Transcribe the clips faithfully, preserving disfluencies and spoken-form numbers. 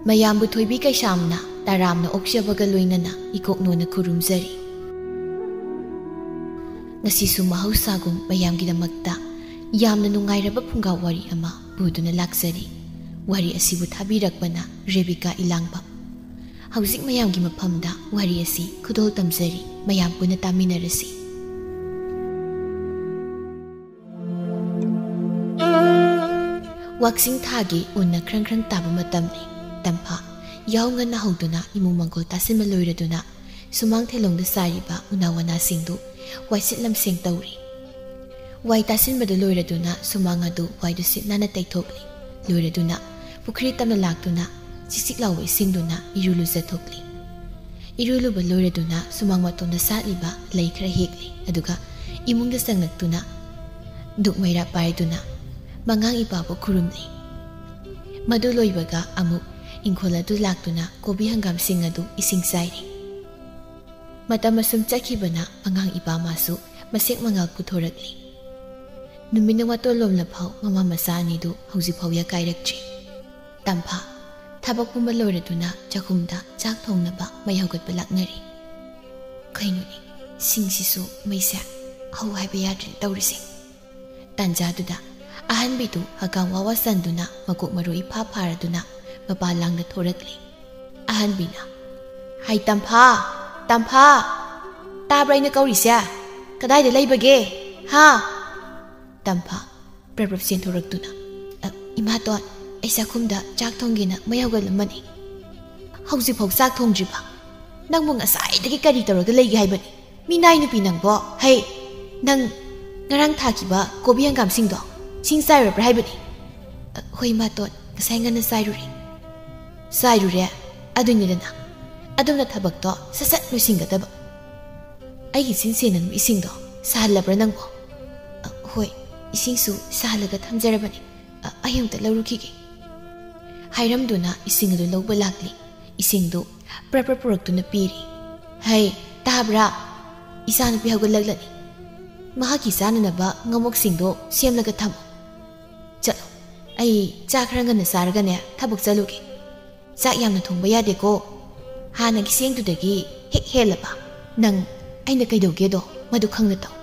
ꯃꯌꯥꯝꯕꯨ ꯊꯣꯏꯕꯤ ꯀꯩꯁꯥꯝꯅ ꯇꯔꯥꯝꯅ ꯑꯣꯛꯆꯕꯒ ꯂꯣꯏꯅꯅ ꯏꯀꯣꯛꯅꯣꯅ ꯈꯨꯔꯨꯝꯖꯔꯤ꯫ ꯉꯁꯤꯁꯨ ꯃꯍꯧꯁꯥꯒꯨꯝ ꯃꯌꯥꯝꯒꯤꯗꯃꯛꯇ ꯌꯥꯝꯅ ꯅꯨꯡꯉꯥꯏꯔꯕ ꯐꯨꯡꯒꯥ ꯋꯥꯔꯤ ꯑꯃ ꯄꯨꯗꯨꯅ ꯂꯥꯛꯆꯔꯤ꯫ ꯋꯥꯔꯤ ꯑꯁꯤꯕꯨ ꯊꯥꯕꯤꯔꯛꯄꯅ ꯔꯦꯕꯤꯀꯥ ꯏꯂꯥꯡꯕꯝ꯫ ꯍꯧꯖꯤꯛ ꯃꯌꯥꯝꯒꯤ ꯃꯐꯝꯗ ꯋꯥꯔꯤ ꯑꯁꯤ ꯈꯨꯗꯣꯜ ꯇꯝꯖꯔꯤ, ꯃꯌꯥꯝ ꯄꯨꯟꯅ ꯇꯥꯃꯤꯟꯅꯔꯁꯤ꯫ ꯋꯥꯛꯆꯤꯡ ꯊꯥꯒꯤ ꯎꯟꯅ ꯈ꯭ꯔꯪ ꯈ꯭ꯔꯪ ꯇꯥꯕ ꯃꯇꯝꯅꯤ꯫ ꯇꯝꯐꯥ ꯌꯥꯍꯧ ꯉꯟꯅ ꯍꯧꯗꯨꯅ ꯏꯃꯨꯡ ꯃꯪꯒꯣꯜ ꯇꯥꯁꯤꯟꯕ ꯂꯣꯏꯔꯗꯨꯅ ꯁꯨꯃꯥꯡ ꯊꯦꯂꯣꯡꯗ ꯆꯥꯏꯔꯤꯕ ꯎꯅꯥ ꯋꯥꯅꯥꯁꯤꯡꯗꯨ ꯋꯥꯏꯁꯤꯠ ꯂꯝꯁꯦꯡ ꯇꯧꯔꯤ꯫ ꯋꯥꯏ ꯇꯥꯁꯤꯟꯕꯗꯨ ꯂꯣꯏꯔꯗꯨꯅ ꯁꯨꯃꯥꯡ ꯑꯗꯨ ꯋꯥꯏꯗꯨ ꯁꯤꯠ ꯅꯥꯟꯅ ꯇꯩꯊꯣꯛꯂꯤ꯫ ꯂꯣꯏꯔꯗꯨꯅ ꯄꯨꯈ꯭ꯔꯤ ꯇꯝꯅ ꯂꯥꯛꯇꯨꯅ ꯆꯤꯛ ꯆꯤꯛ ꯂꯥꯎꯕ ꯏꯁꯤꯡꯗꯨꯅ ꯏꯔꯨ ꯂꯨꯖꯊꯣꯛꯂꯤ꯫ ꯏꯔꯨ ꯂꯨꯕ ꯂꯣꯏꯔꯗꯨꯅ ꯁꯨꯃꯥꯡ ꯃꯇꯣꯟꯗ ꯁꯥꯠꯂꯤꯕ ꯂꯩ ꯈꯔ ꯍꯦꯛꯂꯤ꯫ ꯑꯗꯨꯒ ꯏꯃꯨꯡꯗ ꯆꯪꯂꯛꯇꯨꯅ ꯙꯨꯛ ꯃꯩꯔꯥ ꯄꯥꯏꯗꯨꯅ ꯃꯉꯥꯡ ꯏꯄꯥꯕꯨ ꯈꯨꯔꯨꯝꯂꯤ꯫ ꯃꯗꯨ ꯂꯣꯏꯕꯒ ꯑꯃꯨꯛ ꯏꯪꯈꯣꯜ ꯑꯗꯨ ꯂꯥꯛꯇꯨꯅ ꯀꯣꯕꯤ ꯍꯪꯒꯥꯝꯁꯤꯡ ꯑꯗꯨ ꯏꯁꯤꯡ ꯆꯥꯏꯔꯤ꯫ ꯃꯇꯝ ꯑꯁꯨꯝ ꯆꯠꯈꯤꯕꯅ ꯑꯉꯥꯡ ꯏꯄꯥ ꯃꯥꯁꯨ ꯃꯁꯦꯛ ꯃꯉꯥꯜ ꯄꯨꯊꯣꯔꯛꯂꯤ꯫ ꯅꯨꯃꯤꯠꯅ ꯋꯥꯇꯣꯜꯂꯣꯝꯂ ꯐꯥꯎ ꯃꯃꯥ ꯃꯆꯥ ꯑꯅꯤꯗꯨ ꯍꯧꯖꯤꯛ ꯐꯥꯎ ꯌꯥꯀꯥꯏꯔꯛꯇ꯭ꯔꯤ꯫ ꯇꯝꯐꯥ ꯊꯕꯛ ꯄꯨꯝꯕ ꯂꯣꯏꯔꯗꯨꯅ ꯆꯥꯛꯈꯨꯝꯗ ꯆꯥꯛ ꯊꯣꯡꯅꯕ ꯃꯩ ꯍꯧꯒꯠꯄ ꯂꯥꯛꯅꯔꯤ꯫ ꯀꯩꯅꯣꯅꯦ, ꯁꯤꯡꯁꯤꯁꯨ ꯃꯩꯁꯦ ꯍꯧ ꯍꯥꯏꯕ ꯌꯥꯗ꯭ꯔꯦ ꯇꯧꯔꯤꯁꯦ꯫ ꯇꯥꯟꯖꯥꯗꯨꯗ ꯑꯍꯟꯕꯤꯗꯨ ꯍꯀꯥꯝ ꯋꯥ ꯋꯥ ꯆꯟꯗꯨꯅ ꯃꯀꯣꯛ ꯃꯔꯨ ꯏꯐꯥ ꯐꯥꯔꯗꯨꯅ ꯃꯄꯥꯟ ꯂꯥꯡꯗ ꯊꯣꯔꯛꯂꯤ꯫ ꯑꯍꯟꯕꯤꯅ, "ꯍꯥꯏ ꯇꯝꯐꯥ, ꯇꯝꯐꯥ, ꯇꯥꯕ꯭ꯔꯥ ꯑꯩꯅ ꯀꯧꯔꯤꯁꯦ? ꯀꯗꯥꯏꯗ ꯂꯩꯕꯒꯦ? ꯍꯥ?" ꯇꯝꯐꯥ ꯄ꯭ꯔꯞ ꯄ꯭ꯔꯞ ꯆꯦꯟꯊꯣꯔꯛꯇꯨꯅ, "ꯑ, ꯏꯃꯥꯇꯣꯟ, ꯑꯩ ꯆꯥꯛꯈꯨꯝꯗ ꯆꯥꯛ ꯊꯣꯡꯒꯦꯅ ꯃꯩ ꯍꯧꯒꯠꯂꯝꯕꯅꯤ꯫ ꯍꯧꯖꯤꯛꯐꯥꯎ ꯆꯥꯛ ꯊꯣꯡꯗ꯭ꯔꯤꯕ? ꯅꯪꯕꯨ ꯉꯁꯥꯏꯗꯒꯤ ꯀꯔꯤ ꯇꯧꯔꯒ ꯂꯩꯒꯦ ꯍꯥꯏꯕꯅꯤ? ꯃꯤꯅꯥꯏ ꯅꯨꯄꯤ ꯅꯪꯕꯣ! ꯍꯩ, ꯅꯪ ꯉꯔꯥꯡ ꯊꯥꯈꯤꯕ ꯀꯣꯕꯤ ꯍꯪꯒꯥꯝꯁꯤꯡꯗꯣ ꯏꯁꯤꯡ ꯆꯥꯏꯔꯨꯔꯕ꯭ꯔꯥ ꯍꯥꯏꯕꯅꯤ?" "ꯑ, ꯍꯣꯏ, ꯏꯃꯥꯇꯣꯟ, ꯉꯁꯥꯏ ꯉꯟꯅ ꯆꯥꯏꯔꯨꯔꯦ꯫" "ꯆꯥꯏꯔꯨꯔꯦ? ꯑꯗꯨꯅꯤꯗꯅ, ꯑꯗꯨꯝꯅ ꯊꯕꯛꯇꯣ ꯁꯠ ꯁꯠ ꯂꯣꯏꯁꯤꯟꯒꯗꯕ꯫ ꯑꯩꯒꯤ ꯆꯤꯟꯁꯦ ꯅꯪ ꯏꯁꯤꯡꯗꯣ ꯁꯥꯍꯜꯂꯕ꯭ꯔꯥ ꯅꯪꯕꯣ?" "ꯑ, ꯍꯣꯏ, ꯏꯁꯤꯡꯁꯨ ꯁꯥꯍꯜꯂꯒ ꯊꯝꯖꯔꯕꯅꯤ꯫ ꯑ, ꯑꯩ ꯑꯃꯨꯛꯇ ꯂꯧꯔꯨꯈꯤꯒꯦ꯫" ꯍꯥꯏꯔꯝꯗꯨꯅ ꯏꯁꯤꯡ ꯑꯗꯨ ꯂꯧꯕ ꯂꯥꯛꯂꯤ꯫ ꯏꯁꯤꯡꯗꯨ ꯄ꯭ꯔꯞ ꯄ꯭ꯔꯞ ꯄꯨꯔꯛꯇꯨꯅ ꯄꯤꯔꯤ꯫ "ꯍꯩ, ꯇꯥꯕ꯭ꯔꯥ? ꯏꯆꯥꯅꯨꯄꯤ ꯍꯧꯒꯠꯂꯛꯂꯅꯤ꯫ ꯃꯍꯥꯛꯀꯤ ꯆꯥꯅꯅꯕ ꯉꯥꯃꯣꯛꯁꯤꯡꯗꯣ ꯁꯦꯝꯂꯒ ꯊꯝꯃꯨ꯫ ꯆꯠꯂꯣ, ꯑꯩ ꯆꯥ ꯈꯔ ꯉꯟꯅ ꯆꯥꯔꯒꯅꯦ ꯊꯕꯛ ꯆꯠꯂꯨꯒꯦ꯫" ꯆꯥꯛ ꯌꯥꯝꯅ ꯊꯣꯡꯕ ꯌꯥꯗꯦꯀꯣ꯫ ꯍꯥꯟꯅꯒꯤ ꯆꯦꯡꯗꯨꯗꯒꯤ ꯍꯦꯛ ꯍꯦꯜꯂꯕ꯫ ꯅꯪ ꯑꯩꯅ ꯀꯩꯗꯧꯒꯦꯗꯣ ꯃꯗꯨ ꯈꯪꯅ ꯇꯧ꯫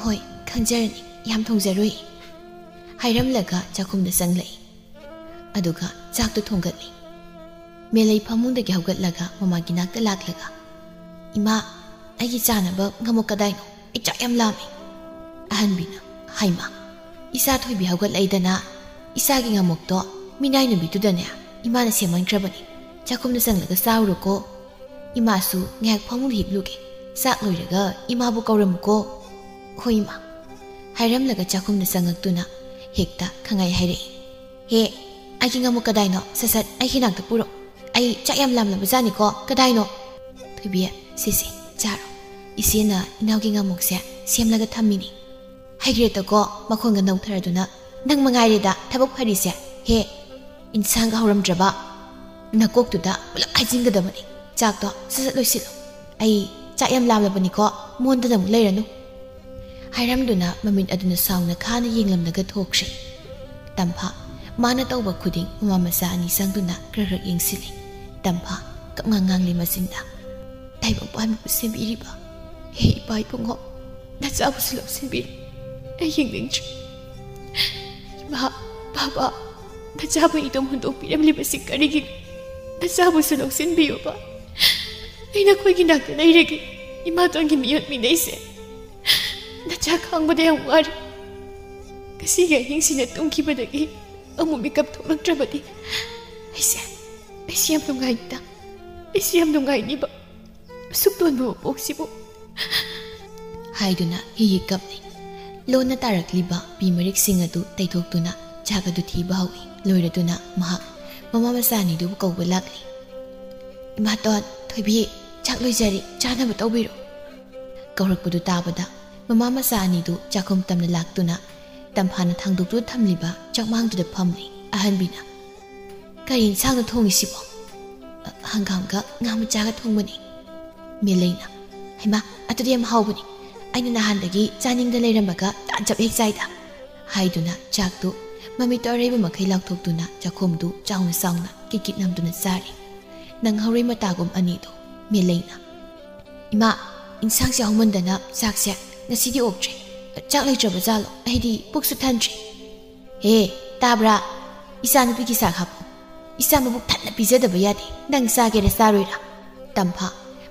ꯍꯣꯏ, ꯈꯪꯖꯔꯅꯤ꯫ ꯌꯥꯝ ꯊꯣꯡꯖꯔꯣꯏ꯫ ꯍꯥꯏꯔꯝꯂꯒ ꯆꯥꯛꯈꯨꯝꯗ ꯆꯪꯂꯛꯏ꯫ ꯑꯗꯨꯒ ꯆꯥꯛꯇꯨ ꯊꯣꯡꯒꯠꯂꯤ꯫ ꯃꯦꯂꯩ ꯐꯃꯨꯡꯗꯒꯤ ꯍꯧꯒꯠꯂꯒ ꯃꯃꯥꯒꯤ ꯅꯥꯛꯇ ꯂꯥꯛꯂꯒ, "ꯏꯃꯥ, ꯑꯩꯒꯤ ꯆꯥꯅꯕ ꯉꯥꯃꯨꯛ ꯀꯗꯥꯏꯅꯣ? ꯑꯩ ꯆꯥꯛ ꯌꯥꯝ ꯂꯥꯝꯃꯦ꯫" ꯑꯍꯟꯕꯤꯅ, "ꯍꯩꯃꯥ, ꯏꯆꯥ ꯊꯣꯏꯕꯤ ꯍꯧꯒꯠꯂꯛꯏꯗꯅ, ꯏꯆꯥꯒꯤ ꯉꯥꯃꯨꯛꯇꯣ ꯃꯤꯅꯥꯏ ꯅꯨꯕꯤꯗꯨꯗꯅꯦ ꯏꯃꯥꯅ ꯁꯦꯝꯍꯟꯈ꯭ꯔꯕꯅꯤ꯫ ꯆꯥꯛꯈꯨꯝꯗ ꯆꯪꯂꯒ ꯆꯥꯔꯨꯔꯣꯀꯣ꯫ ꯏꯃꯥꯁꯨ ꯉꯥꯏꯍꯥꯛ ꯐꯃꯨꯡꯗ ꯍꯤꯞꯂꯨꯒꯦ꯫ ꯆꯥꯛ ꯂꯣꯏꯔꯒ ꯏꯃꯥꯕꯨ ꯀꯧꯔꯝꯃꯨꯀꯣ꯫" "ꯍꯣꯏ, ꯏꯃꯥ꯫" ꯍꯥꯏꯔꯝꯂꯒ ꯆꯥꯛꯈꯨꯝꯗ ꯆꯪꯉꯛꯇꯨꯅ ꯍꯦꯛꯇ ꯈꯪꯍꯥꯏ ꯍꯥꯏꯔꯛꯏ꯫ "ꯍꯦ, ꯑꯩꯒꯤ ꯉꯥꯃꯨꯛ ꯀꯗꯥꯏꯅꯣ? ꯁꯠ ꯁꯠ ꯑꯩꯒꯤ ꯅꯥꯛꯇ ꯄꯨꯔꯛꯑꯣ꯫ ꯑꯩ ꯆꯥꯛ ꯌꯥꯝ ꯂꯥꯝꯂꯕꯖꯥꯠꯅꯤꯀꯣ꯫ ꯀꯗꯥꯏꯅꯣ?" "ꯊꯣꯏꯕꯤ, ꯁꯤꯁꯦ, ꯆꯥꯔꯣ꯫ ꯏꯆꯦꯅ ꯏꯅꯥꯎꯒꯤ ꯉꯥꯃꯨꯛꯁꯦ ꯁꯦꯝꯂꯒ ꯊꯝꯃꯤꯅꯤ꯫" ꯍꯩꯒ꯭ꯔꯦꯇꯀꯣ, ꯃꯈꯣꯟꯒ ꯅꯧꯊꯔꯗꯨꯅ, "ꯅꯪ ꯃꯉꯥꯏꯔꯦꯗ ꯊꯕꯛ ꯐꯔꯤꯁꯦ꯫ ꯍꯦ, ꯏꯟꯁꯥꯡꯒ ꯍꯧꯔꯝꯗ꯭ꯔꯕ ꯅꯀꯣꯛꯇꯨꯗ ꯄꯨꯂꯞ ꯍꯩꯖꯤꯟꯒꯗꯕꯅꯤ꯫ ꯆꯥꯛꯇꯣ ꯁꯠ ꯁꯠ ꯂꯣꯏꯁꯤꯜꯂꯨ꯫ ꯑꯩ ꯆꯥꯛ ꯌꯥꯝ ꯂꯥꯝꯂꯕꯅꯤꯀꯣ, ꯃꯣꯟꯗꯅ ꯑꯃꯨꯛ ꯂꯩꯔꯅꯨ꯫" ꯍꯥꯏꯔꯝꯗꯨꯅ ꯃꯃꯤꯠ ꯑꯗꯨꯅ ꯁꯥꯎꯅ ꯈꯥꯅ ꯌꯦꯡꯂꯝꯂꯒ ꯊꯣꯛꯈ꯭ꯔꯦ꯫ ꯇꯝꯐꯥ, ꯃꯥꯅ ꯇꯧꯕ ꯈꯨꯗꯤꯡ ꯃꯃꯥ ꯃꯆꯥ ꯑꯅꯤ ꯆꯪꯗꯨꯅ ꯈꯔ ꯈꯔ ꯌꯦꯡꯁꯤꯜꯂꯤ꯫ ꯇꯝꯐꯥ, ꯀꯞꯉꯥꯡ ꯉꯥꯡꯂꯤ ꯃꯆꯤꯟꯗ, "ꯇꯥꯏꯕꯪ ꯄꯥꯟꯕꯕꯨ ꯁꯦꯝꯕꯤꯔꯤꯕ ꯍꯦ ꯏꯄꯥ ꯏꯕꯨꯡꯉꯣ, ꯅꯆꯥꯕꯨꯁꯨ ꯂꯧꯁꯤꯟꯕꯤꯔꯤ꯫ ꯑꯩ ꯌꯦꯡꯅꯤꯡꯗ꯭ꯔꯦ꯫ ꯏꯃꯥ, ꯕꯥꯕꯥ, ꯅꯆꯥꯕꯨ ꯏꯇꯣꯝ ꯍꯨꯟꯗꯣꯛꯄꯤꯔꯝꯂꯤꯕꯁꯤ ꯀꯔꯤꯒꯤꯅꯣ? ꯅꯆꯥꯕꯨꯁꯨ ꯂꯧꯁꯤꯟꯕꯤꯌꯨꯕ꯫ ꯑꯩ ꯅꯈꯣꯏꯒꯤ ꯅꯥꯛꯇ ꯂꯩꯔꯒꯦ꯫ ꯏꯃꯥꯇꯣꯟꯒꯤ ꯃꯤꯑꯣꯠ ꯃꯤꯅꯩꯁꯦ꯫ ꯅꯆꯥ ꯈꯥꯡꯕꯗ ꯌꯥꯝ ꯋꯥꯔꯦ꯫ ꯉꯁꯤꯒꯤ ꯑꯍꯤꯡꯁꯤꯅ ꯇꯨꯝꯈꯤꯕꯗꯒꯤ ꯑꯃꯨꯛ ꯃꯤꯀꯞ ꯊꯣꯛꯂꯛꯇ꯭ꯔꯕꯗꯤ ꯑꯩꯁꯦ, ꯑꯩꯁꯦ ꯌꯥꯝ ꯅꯨꯡꯉꯥꯏꯅꯤꯗ꯫ ꯑꯩꯁꯦ ꯌꯥꯝ ꯅꯨꯡꯉꯥꯏꯅꯤꯕ꯫ ꯑꯁꯨꯛ ꯇꯣꯟꯕ ꯃꯄꯣꯛꯁꯤꯕꯨ꯫" ꯍꯥꯏꯗꯨꯅ ꯍꯤ ꯍꯤ ꯀꯞꯂꯤ꯫ ꯂꯣꯟꯅ ꯇꯥꯔꯛꯂꯤꯕ ꯄꯤ ꯃꯔꯤꯛꯁꯤꯡ ꯑꯗꯨ ꯇꯩꯊꯣꯛꯇꯨꯅ ꯆꯥꯛ ꯑꯗꯨ ꯊꯤꯕ ꯍꯧꯏ꯫ ꯂꯣꯏꯔꯗꯨꯅ ꯃꯍꯥꯛ ꯃꯃꯥ ꯃꯆꯥ ꯑꯅꯤꯗꯨꯕꯨ ꯀꯧꯕ ꯂꯥꯛꯂꯤ꯫ "ꯏꯃꯥꯇꯣꯟ, ꯊꯣꯏꯕꯤ, ꯆꯥꯛ ꯂꯣꯏꯖꯔꯤ, ꯆꯥꯅꯕ ꯇꯧꯕꯤꯔꯣ꯫" ꯀꯧꯔꯛꯄꯗꯨ ꯇꯥꯕꯗ ꯃꯃꯥ ꯃꯆꯥ ꯑꯅꯤꯗꯨ ꯆꯥꯛꯈꯨꯝ ꯇꯝꯅ ꯂꯥꯛꯇꯨꯅ ꯇꯝꯐꯥꯅ ꯊꯥꯡꯗꯣꯛꯇꯨꯅ ꯊꯝꯂꯤꯕ ꯆꯥꯛꯃꯥꯡꯗꯨꯗ ꯐꯝꯂꯤ꯫ ꯑꯍꯟꯕꯤꯅ, "ꯀꯔꯤ ꯏꯟꯁꯥꯡꯅꯣ ꯊꯣꯡꯉꯤꯁꯤꯕꯣ?" "ꯑ, ꯍꯪꯒꯥꯝꯒ ꯉꯥ ꯃꯆꯥꯒ ꯊꯣꯡꯕꯅꯤ꯫" ꯃꯦꯂꯩꯅ, "ꯍꯩꯃꯥ, ꯑꯗꯨꯗꯤ ꯌꯥꯝ ꯍꯥꯎꯕꯅꯤ꯫ ꯑꯩꯅ ꯅꯍꯥꯟꯗꯒꯤ ꯆꯥꯅꯤꯡꯗ ꯂꯩꯔꯝꯕꯒ ꯇꯥꯖꯕ ꯍꯦꯛ ꯆꯥꯏꯗ꯫" ꯍꯥꯏꯗꯨꯅ ꯆꯥꯛꯇꯨ ꯃꯃꯤꯠꯇꯣ ꯑꯔꯩꯕ ꯃꯈꯩ ꯂꯥꯎꯊꯣꯛꯇꯨꯅ ꯆꯥꯛꯈꯨꯝꯗꯨ ꯆꯥꯎꯅ ꯆꯥꯎꯅ ꯀꯤꯠꯀꯤꯠ ꯅꯝꯗꯨꯅ ꯆꯥꯔꯤ꯫ ꯅꯪꯍꯧꯔꯣꯏ ꯃꯇꯥꯒꯨꯝ ꯑꯅꯤꯗꯣ ꯃꯦꯂꯩꯅ, "ꯏꯃꯥ, ꯏꯟꯁꯥꯡꯁꯦ ꯍꯥꯎꯃꯟꯗꯅ ꯆꯥꯛꯁꯦ ꯉꯁꯤꯗꯤ ꯑꯣꯛꯇ꯭ꯔꯦ꯫ ꯆꯥꯛ ꯂꯩꯇ꯭ꯔꯕ ꯖꯥꯠꯂꯣ? ꯑꯩꯗꯤ ꯄꯨꯛꯁꯨ ꯊꯟꯗ꯭ꯔꯦ꯫" "ꯍꯦ, ꯇꯥꯕ꯭ꯔꯥ? ꯏꯆꯥꯅꯨꯄꯤꯒꯤ ꯆꯥꯛ ꯍꯥꯞꯄꯨ꯫ ꯏꯆꯥ ꯃꯕꯨꯛ ꯊꯟꯅ ꯄꯤꯖꯗꯕ ꯌꯥꯗꯦ꯫ ꯅꯪ ꯆꯥꯒꯦꯔꯥ ꯆꯥꯔꯣꯏꯔꯥ?" ꯇꯝꯐꯥ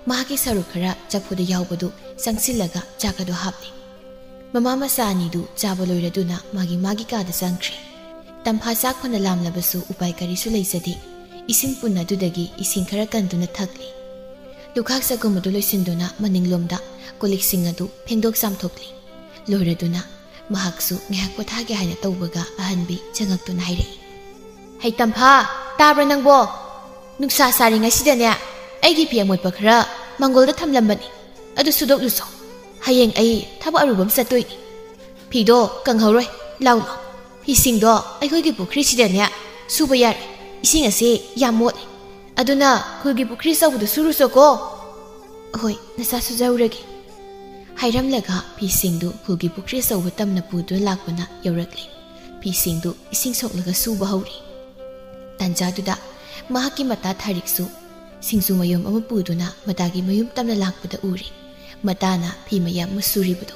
ꯃꯍꯥꯛꯀꯤ ꯁꯔꯨꯛ ꯈꯔ ꯆꯐꯨꯗ ꯌꯥꯎꯕꯗꯨ ꯆꯪꯁꯤꯜꯂꯒ ꯆꯥꯛ ꯑꯗꯨ ꯍꯥꯞꯂꯤ꯫ ꯃꯃꯥ ꯃꯆꯥ ꯑꯅꯤꯗꯨ ꯆꯥꯕ ꯂꯣꯏꯔꯗꯨꯅ ꯃꯥꯒꯤ ꯃꯥꯒꯤ ꯀꯥꯗ ꯆꯪꯈ꯭ꯔꯦ꯫ ꯇꯝꯐꯥ ꯆꯥꯛ ꯐꯅ ꯂꯥꯝꯂꯕꯁꯨ ꯎꯄꯥꯏ ꯀꯔꯤꯁꯨ ꯂꯩꯖꯗꯦ꯫ ꯏꯁꯤꯡ ꯄꯨꯟ ꯑꯗꯨꯗꯒꯤ ꯏꯁꯤꯡ ꯈꯔ ꯀꯟꯗꯨꯅ ꯊꯛꯂꯤ꯫ ꯂꯨꯈꯥꯛ ꯆꯒꯨꯝ ꯑꯗꯨ ꯂꯣꯏꯁꯤꯟꯗꯨꯅ ꯃꯅꯤꯡꯂꯣꯝꯗ ꯀꯣꯜ ꯂꯤꯛꯁꯤꯡ ꯑꯗꯨ ꯐꯦꯡꯗꯣꯛ ꯆꯥꯝꯊꯣꯛꯂꯤ꯫ ꯂꯣꯏꯔꯗꯨꯅ ꯃꯍꯥꯛꯁꯨ ꯉꯥꯏꯍꯥꯛ ꯄꯣꯊꯥꯒꯦ ꯍꯥꯏꯅ ꯇꯧꯕꯒ ꯑꯍꯟꯕꯤ ꯆꯪꯉꯛꯇꯨꯅ ꯍꯥꯏꯔꯛꯏ, "ꯍꯩ ꯇꯝꯐꯥ, ꯇꯥꯕ꯭ꯔꯥ ꯅꯪꯕꯣ? ꯅꯨꯡꯁꯥ ꯁꯥꯔꯤꯉꯩꯁꯤꯗꯅꯦ, ꯑꯩꯒꯤ ꯐꯤ ꯑꯃꯣꯠꯄ ꯈꯔ ꯃꯪꯒꯣꯜꯗ ꯊꯝꯂꯝꯕꯅꯤ꯫ ꯑꯗꯨ ꯁꯨꯗꯣꯛꯂꯨꯆꯣ꯫ ꯍꯌꯦꯡ ꯑꯩ ꯊꯕꯛ ꯑꯔꯨꯕ ꯑꯃ ꯆꯠꯇꯣꯏꯅꯤ꯫ ꯐꯤꯗꯣ ꯀꯪꯍꯧꯔꯣꯏ꯫ ꯂꯥꯎ ꯂꯥꯎ꯫ ꯐꯤꯁꯤꯡꯗꯣ ꯑꯩꯈꯣꯏꯒꯤ ꯄꯨꯈ꯭ꯔꯤꯁꯤꯗꯅꯦ ꯁꯨꯕ ꯌꯥꯔꯦ꯫ ꯏꯁꯤꯡ ꯑꯁꯤ ꯌꯥꯝ ꯃꯣꯠꯂꯦ꯫ ꯑꯗꯨꯅ ꯈꯨꯜꯒꯤ ꯄꯨꯈ꯭ꯔꯤ ꯑꯆꯧꯕꯗ ꯁꯨꯔꯨꯆꯣꯀꯣ꯫" "ꯍꯣꯏ, ꯅꯆꯥ ꯁꯨꯖꯍꯧꯔꯒꯦ꯫" ꯍꯥꯏꯔꯝꯂꯒ ꯐꯤꯁꯤꯡꯗꯨ ꯈꯨꯜꯒꯤ ꯄꯨꯈ꯭ꯔꯤ ꯑꯆꯧꯕ ꯇꯝꯅ ꯄꯨꯗꯨꯅ ꯂꯥꯛꯄꯅ ꯌꯧꯔꯛꯂꯦ꯫ ꯐꯤꯁꯤꯡꯗꯨ ꯏꯁꯤꯡ ꯁꯣꯛꯂꯒ ꯁꯨꯕ ꯍꯧꯔꯤ꯫ ꯇꯟꯖꯥꯗꯨꯗ ꯃꯍꯥꯛꯀꯤ ꯃꯇꯥ ꯊꯥꯔꯤꯛꯁꯨ ꯁꯤꯡꯖꯨ ꯃꯌꯨꯝ ꯑꯃ ꯄꯨꯗꯨꯅ ꯃꯇꯥꯒꯤ ꯃꯌꯨꯝ ꯇꯝꯅ ꯂꯥꯛꯄꯗ ꯎꯔꯤ꯫ ꯃꯇꯥꯅ ꯐꯤ ꯃꯌꯥꯝ ꯑꯃ ꯁꯨꯔꯤꯕꯗꯨ꯫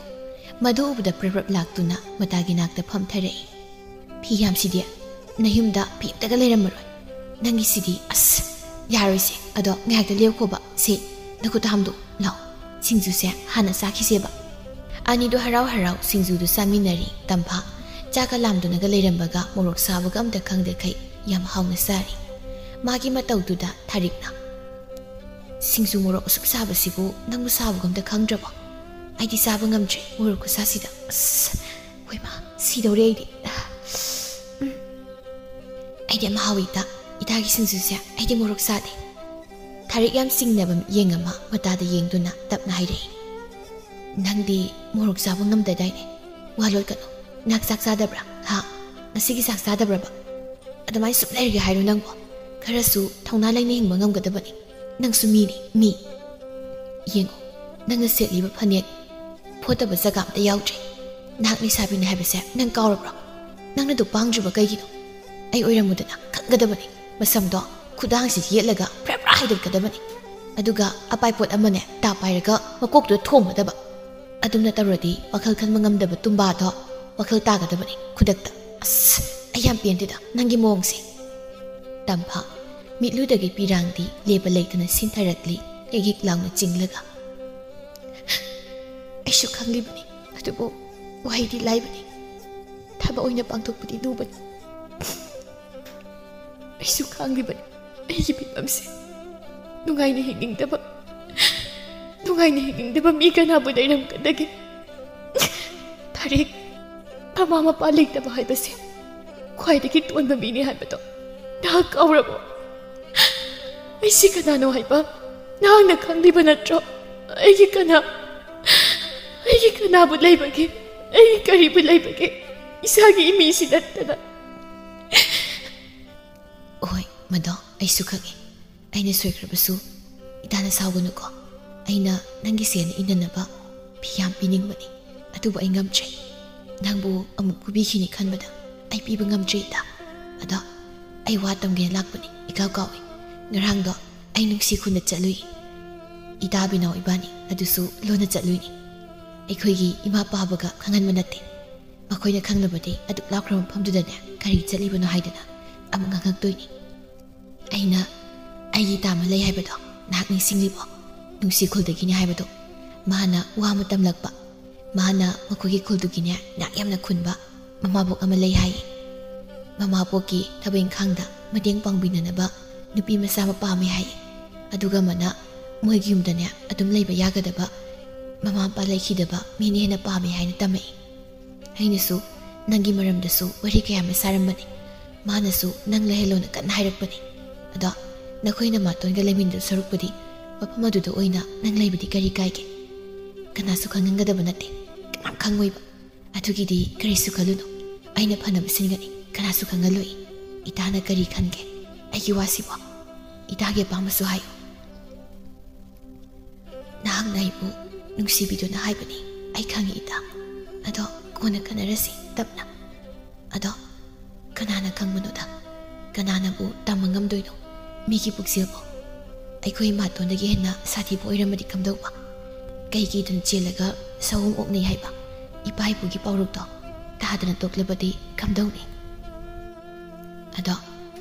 ꯃꯗꯨ ꯎꯕꯗ ꯄ꯭ꯔꯞ ꯄ꯭ꯔꯞ ꯂꯥꯛꯇꯨꯅ ꯃꯇꯥꯒꯤ ꯅꯥꯛꯇ ꯐꯝꯊꯔꯛꯏ꯫ "ꯐꯤ ꯌꯥꯝꯁꯤꯗꯤ, ꯅꯌꯨꯝꯗ ꯐꯤ ꯑꯝꯇꯒ ꯂꯩꯔꯝꯃꯔꯣꯏ꯫ ꯅꯪꯒꯤꯁꯤꯗꯤ, ꯑꯁ, ꯌꯥꯔꯣꯏꯁꯦ꯫ ꯑꯗꯣ ꯉꯥꯏꯍꯥꯛꯇ ꯂꯦꯞꯈꯣꯕ꯫ ꯁꯦ, ꯅꯈꯨꯠꯇ ꯍꯥꯝꯗꯣꯛꯑꯣ꯫ ꯂꯥꯎ, ꯁꯤꯡꯖꯨꯁꯦ ꯍꯥꯟꯅ ꯆꯥꯈꯤꯁꯦꯕ꯫" ꯑꯅꯤꯗꯨ ꯍꯔꯥꯎ ꯍꯔꯥꯎ ꯁꯤꯡꯖꯨꯗꯨ ꯆꯥꯃꯤꯟꯅꯔꯤ꯫ ꯇꯝꯐꯥ ꯆꯥꯛꯀ ꯂꯥꯝꯗꯨꯅꯒ ꯂꯩꯔꯝꯕꯒ ꯃꯣꯔꯣꯛ ꯁꯥꯕꯒ ꯑꯝꯇ ꯈꯪꯗꯈꯩ ꯌꯥꯝ ꯍꯥꯎꯅ ꯆꯥꯔꯤ꯫ ꯃꯥꯒꯤ ꯃꯇꯧꯗꯨꯗ ꯊꯥꯔꯤꯛꯅ, "ꯁꯤꯡꯖꯨ ꯃꯣꯔꯣꯛ ꯑꯁꯨꯛ ꯁꯥꯕꯁꯤꯕꯨ ꯅꯪꯕꯨ ꯁꯥꯕꯒ ꯑꯝꯇ ꯈꯪꯗ꯭ꯔꯕꯣ? ꯑꯩꯗꯤ ꯆꯥꯕ ꯉꯝꯗ꯭ꯔꯦ ꯃꯣꯔꯣꯛ ꯈꯨꯁꯥꯁꯤꯗ꯫ ꯑꯁ, ꯍꯣꯏꯃꯥ, ꯁꯤꯗꯧꯔꯦ ꯑꯩꯗꯤ꯫ ꯎꯝ꯫ ꯑꯩꯗꯤ ꯑꯃ ꯍꯥꯎꯋꯤ ꯏꯇꯥ꯫ ꯏꯇꯥꯒꯤ ꯁꯤꯡꯖꯨꯁꯦ ꯑꯩꯗꯤ ꯃꯣꯔꯣꯛ ꯆꯥꯗꯦ꯫" ꯊꯥꯔꯤꯛ ꯌꯥꯝ ꯆꯤꯡꯅꯕ ꯃꯤꯠꯌꯦꯡ ꯑꯃ ꯃꯇꯥꯗ ꯌꯦꯡꯗꯨꯅ ꯇꯞꯅ ꯍꯥꯏꯔꯛꯏ, "ꯅꯪꯗꯤ ꯃꯣꯔꯣꯛ ꯆꯥꯕ ꯉꯝꯗꯗꯥꯏꯅꯦ? ꯋꯥ ꯂꯣꯠꯀꯅꯨ꯫ ꯅꯪ ꯆꯥꯛ ꯆꯥꯗꯕ꯭ꯔꯥ? ꯍꯥ? ꯉꯁꯤꯒꯤ ꯆꯥꯛ ꯆꯥꯗꯕ꯭ꯔꯕ? ꯑꯗꯨꯃꯥꯏꯅ ꯁꯨꯝ ꯂꯩꯔꯒꯦ ꯍꯥꯏꯔꯣ ꯅꯪꯕꯣ? ꯈꯔꯁꯨ ꯊꯧꯅꯥ ꯂꯩꯅ ꯍꯤꯡꯕ ꯉꯝꯒꯗꯕꯅꯤ꯫ ꯅꯪꯁꯨ ꯃꯤꯅꯤ, ꯃꯤ꯫ ꯌꯦꯡꯉꯣ, ꯅꯪꯅ ꯁꯦꯠꯂꯤꯕ ꯐꯅꯦꯛ ꯐꯣꯠꯇꯕ ꯖꯒꯥ ꯑꯝꯇ ꯌꯥꯎꯗ꯭ꯔꯦ꯫ ꯅꯍꯥꯛ ꯂꯩꯁꯥꯕꯤꯅꯤ ꯍꯥꯏꯕꯁꯦ ꯅꯪ ꯀꯥꯎꯔꯕ꯭ꯔꯣ? ꯅꯪꯅ ꯑꯗꯨ ꯄꯥꯡꯗ꯭ꯔꯤꯕ ꯀꯩꯒꯤꯅꯣ? ꯑꯩ ꯑꯣꯏꯔꯝꯃꯨꯗꯅ ꯈꯪꯒꯗꯕꯅꯤ꯫" ꯃꯁꯝꯗꯣ ꯈꯨꯗꯥꯡꯁꯤ ꯌꯦꯠꯂꯒ ꯐ꯭ꯔꯦ ꯐ꯭ꯔꯥ ꯍꯥꯏꯗꯠꯀꯗꯕꯅꯤ꯫ ꯑꯗꯨꯒ ꯑꯄꯥꯏꯄꯣꯠ ꯑꯃꯅꯦ ꯇꯥ ꯄꯥꯏꯔꯒ ꯃꯀꯣꯛꯇꯨꯗ ꯊꯣꯝꯒꯗꯕ꯫ ꯑꯗꯨꯝꯅ ꯇꯧꯔꯗꯤ ꯋꯥꯈꯜ ꯈꯟꯕ ꯉꯝꯗꯕ ꯇꯨꯝꯕꯥꯗꯣ ꯋꯥꯈꯜ ꯇꯥꯒꯗꯕꯅꯤ ꯈꯨꯗꯛꯇ꯫ ꯑꯁ, ꯑꯩ ꯌꯥꯝ ꯄꯦꯟꯗꯦꯗ ꯅꯪꯒꯤ ꯃꯑꯣꯡꯁꯦ꯫ ꯇꯝꯐꯥ ꯃꯤꯠꯂꯨꯗꯒꯤ ꯄꯤꯔꯥꯡꯗꯤ ꯂꯦꯞꯄ ꯂꯩꯇꯅ ꯁꯤꯟꯊꯔꯛꯂꯤ, ꯌꯩꯒꯤꯛ ꯂꯥꯎꯅ ꯆꯤꯡꯂꯒ꯫ ꯑꯩꯁꯨ ꯈꯪꯂꯤꯕꯅꯤ, ꯑꯗꯨꯕꯨ ꯋꯥꯍꯩꯗꯤ ꯂꯥꯏꯕꯅꯤ, ꯊꯕꯛ ꯑꯣꯏꯅ ꯄꯥꯡꯊꯣꯛꯄꯗꯤ ꯂꯨꯕꯅꯤ꯫ ꯑꯩꯁꯨ ꯈꯪꯂꯤꯕꯅꯤ ꯑꯩꯒꯤ ꯐꯤꯕꯝꯁꯦ꯫ ꯅꯨꯡꯉꯥꯏꯅ ꯍꯤꯡꯅꯤꯡꯗꯕ, ꯅꯨꯡꯉꯥꯏꯅ ꯍꯤꯡꯅꯤꯡꯗꯕ ꯃꯤ ꯀꯅꯥꯕꯨ ꯂꯩꯔꯝꯒꯗꯒꯦ? ꯊꯔꯤꯛ, ꯃꯃꯥ ꯃꯄꯥ ꯂꯩꯇꯕ ꯍꯥꯏꯕꯁꯦ ꯈ꯭ꯋꯥꯏꯗꯒꯤ ꯇꯣꯟꯕ ꯃꯤꯅꯤ ꯍꯥꯏꯕꯗꯣ ꯅꯍꯥꯛ ꯀꯥꯎꯔꯕꯣ? ꯑꯩꯁꯤ ꯀꯅꯥꯅꯣ ꯍꯥꯏꯕ ꯅꯍꯥꯛꯅ ꯈꯪꯂꯤꯕ ꯅꯠꯇ꯭ꯔꯣ? ꯑꯩꯒꯤ ꯀꯅꯥ, ꯑꯩꯒꯤ ꯀꯅꯥꯕꯨ ꯂꯩꯕꯒꯦ? ꯑꯩꯒꯤ ꯀꯔꯤꯕꯨ ꯂꯩꯕꯒꯦ? ꯏꯁꯥꯒꯤ ꯏꯃꯤꯁꯤ ꯅꯠꯇꯅ꯫ ꯍꯣꯏ, ꯃꯗꯣ ꯑꯩꯁꯨ ꯈꯪꯉꯤ꯫ ꯑꯩꯅ ꯁꯣꯏꯈ꯭ꯔꯕꯁꯨ ꯏꯇꯥꯅ ꯁꯥꯎꯒꯅꯨꯀꯣ꯫ ꯑꯩꯅ ꯅꯪꯒꯤ ꯁꯦꯟ ꯏꯅꯅꯕ ꯐꯤ ꯌꯥꯝ ꯄꯤꯅꯤꯡꯕꯅꯤ, ꯑꯗꯨꯕꯨ ꯑꯩ ꯉꯝꯗ꯭ꯔꯦ꯫ ꯅꯪꯕꯨ ꯑꯃꯨꯛ ꯐꯨꯕꯤꯈꯤꯅꯤ ꯈꯟꯕꯗ ꯑꯩ ꯄꯤꯕ ꯉꯝꯗ꯭ꯔꯦ ꯏꯇꯥ꯫ ꯑꯗꯣ ꯑꯩ ꯋꯥ ꯇꯝꯒꯦꯅ ꯂꯥꯛꯄꯅꯤ, ꯏꯀꯥꯎ ꯀꯥꯎꯏ꯫ ꯉꯔꯥꯡꯗꯣ ꯑꯩ ꯅꯨꯡꯁꯤ ꯈꯨꯟꯗ ꯆꯠꯂꯨꯏ꯫ ꯏꯇꯥ ꯕꯤꯅꯥꯎ ꯏꯕꯥꯅꯤ ꯑꯗꯨꯁꯨ ꯂꯣꯟꯅ ꯆꯠꯂꯨꯏꯅꯤ꯫ ꯑꯩꯈꯣꯏꯒꯤ ꯏꯃꯥ ꯄꯥꯕꯒ ꯈꯪꯍꯟꯕ ꯅꯠꯇꯦ꯫ ꯃꯈꯣꯏꯅ ꯈꯪꯂꯕꯗꯤ ꯑꯗꯨꯛ ꯂꯥꯞꯈ꯭ꯔꯕ ꯃꯐꯝꯗꯨꯗꯅꯦ ꯀꯔꯤ ꯆꯠꯂꯤꯕꯅꯣ ꯍꯥꯏꯗꯅ ꯑꯃꯨꯛ ꯉꯥꯡꯉꯛꯇꯣꯏꯅꯤ꯫ ꯑꯩꯅ ꯑꯩꯒꯤ ꯏꯇꯥ ꯑꯃ ꯂꯩ ꯍꯥꯏꯕꯗꯣ ꯅꯍꯥꯛ ꯅꯤꯡꯁꯤꯡꯂꯤꯕꯣ? ꯅꯨꯡꯁꯤ ꯈꯨꯜꯗꯒꯤꯅꯤ ꯍꯥꯏꯕꯗꯣ꯫ ꯃꯥꯅ ꯋꯥ ꯑꯃ ꯇꯝꯂꯛꯄ꯫ ꯃꯥꯅ ꯃꯈꯣꯏꯒꯤ ꯈꯨꯜꯗꯨꯒꯤꯅꯦ ꯅꯥꯛ ꯌꯥꯝꯅ ꯈꯨꯟꯕ ꯃꯃꯥꯕꯣꯛ ꯑꯃ ꯂꯩ ꯍꯥꯏꯌꯦ꯫ ꯃꯃꯥꯕꯣꯛꯀꯤ ꯊꯕꯛ ꯏꯪꯈꯥꯡꯗ ꯃꯇꯦꯡ ꯄꯥꯡꯕꯤꯅꯅꯕ ꯅꯨꯄꯤ ꯃꯆꯥ ꯑꯃ ꯄꯥꯝꯃꯦ ꯍꯥꯏꯌꯦ꯫ ꯑꯗꯨꯒ ꯑꯃꯅ ꯃꯣꯏꯒꯤ ꯌꯨꯝꯗꯅꯦ ꯑꯗꯨꯝ ꯂꯩꯕ ꯌꯥꯒꯗꯕ ꯃꯃꯥ ꯃꯄꯥ ꯂꯩꯈꯤꯗꯕ ꯃꯤꯅ ꯍꯦꯟꯅ ꯄꯥꯝꯃꯦ ꯍꯥꯏꯅ ꯇꯝꯃꯛꯏ꯫ ꯑꯩꯅꯁꯨ ꯅꯪꯒꯤ ꯃꯔꯝꯗꯁꯨ ꯋꯥꯔꯤ ꯀꯌꯥ ꯑꯃ ꯁꯥꯔꯝꯕꯅꯤ꯫ ꯃꯥꯅꯁꯨ ꯅꯪ ꯂꯩꯍꯜꯂꯣꯅ ꯀꯟꯅ ꯍꯥꯏꯔꯛꯄꯅꯤ꯫ ꯑꯗꯣ ꯅꯈꯣꯏ ꯅꯃꯥꯇꯣꯟꯒ ꯂꯩꯃꯤꯟꯅꯗꯧ ꯁꯔꯨꯛꯄꯨꯗꯤ ꯃꯐꯝ ꯑꯗꯨꯗ ꯑꯣꯏꯅ ꯅꯪ ꯂꯩꯕꯗꯤ ꯀꯔꯤ ꯀꯥꯏꯒꯦ? ꯀꯅꯥꯁꯨ ꯈꯪꯍꯟꯒꯗꯕ ꯅꯠꯇꯦ, ꯀꯅꯥꯝ ꯈꯪꯉꯣꯏꯕ꯫ ꯑꯗꯨꯒꯤꯗꯤ ꯀꯔꯤꯁꯨ ꯈꯜꯂꯨꯅꯨ, ꯑꯩꯅ ꯐꯅꯕ ꯁꯤꯟꯒꯅꯤ, ꯀꯅꯥꯁꯨ ꯈꯪꯍꯜꯂꯣꯏ꯫ ꯏꯇꯥꯅ ꯀꯔꯤ ꯈꯟꯒꯦ ꯑꯩꯒꯤ ꯋꯥꯁꯤꯕꯣ? ꯏꯇꯥꯒꯤ ꯑꯄꯥꯝꯕꯁꯨ ꯍꯥꯏꯌꯨ꯫ ꯅꯍꯥꯛꯅ ꯑꯩꯕꯨ ꯅꯨꯡꯁꯤꯕꯤꯗꯨꯅ ꯍꯥꯏꯕꯅꯤ, ꯑꯩ ꯈꯪꯏ ꯏꯇꯥ꯫ ꯑꯗꯣ ꯀꯣꯟꯅ ꯈꯟꯅꯔꯁꯤ ꯇꯞꯅ꯫ ꯑꯗꯣ ꯀꯅꯥꯅ ꯈꯪꯕꯅꯣꯗ, ꯀꯅꯥꯅꯕꯨ ꯇꯝꯕ ꯉꯝꯗꯣꯏꯅꯣ? ꯃꯤꯒꯤ ꯄꯨꯛꯆꯦꯜꯕꯨ꯫ ꯑꯩꯈꯣꯏ ꯏꯃꯥꯇꯣꯟꯗꯒꯤ ꯍꯦꯟꯅ ꯁꯥꯊꯤꯕ ꯑꯣꯏꯔꯝꯃꯗꯤ ꯀꯝꯗꯧꯕ? ꯀꯩ ꯀꯤꯗꯨꯅ ꯆꯦꯜꯂꯒ ꯁꯑꯣꯝ ꯑꯣꯛꯅꯩ ꯍꯥꯏꯕ ꯏꯄꯥ ꯏꯄꯨꯒꯤ ꯄꯥꯎꯔꯧꯗꯣ ꯇꯥꯗꯅ ꯇꯣꯛꯂꯕꯗꯤ ꯀꯝꯗꯧꯅꯤ? ꯑꯗꯣ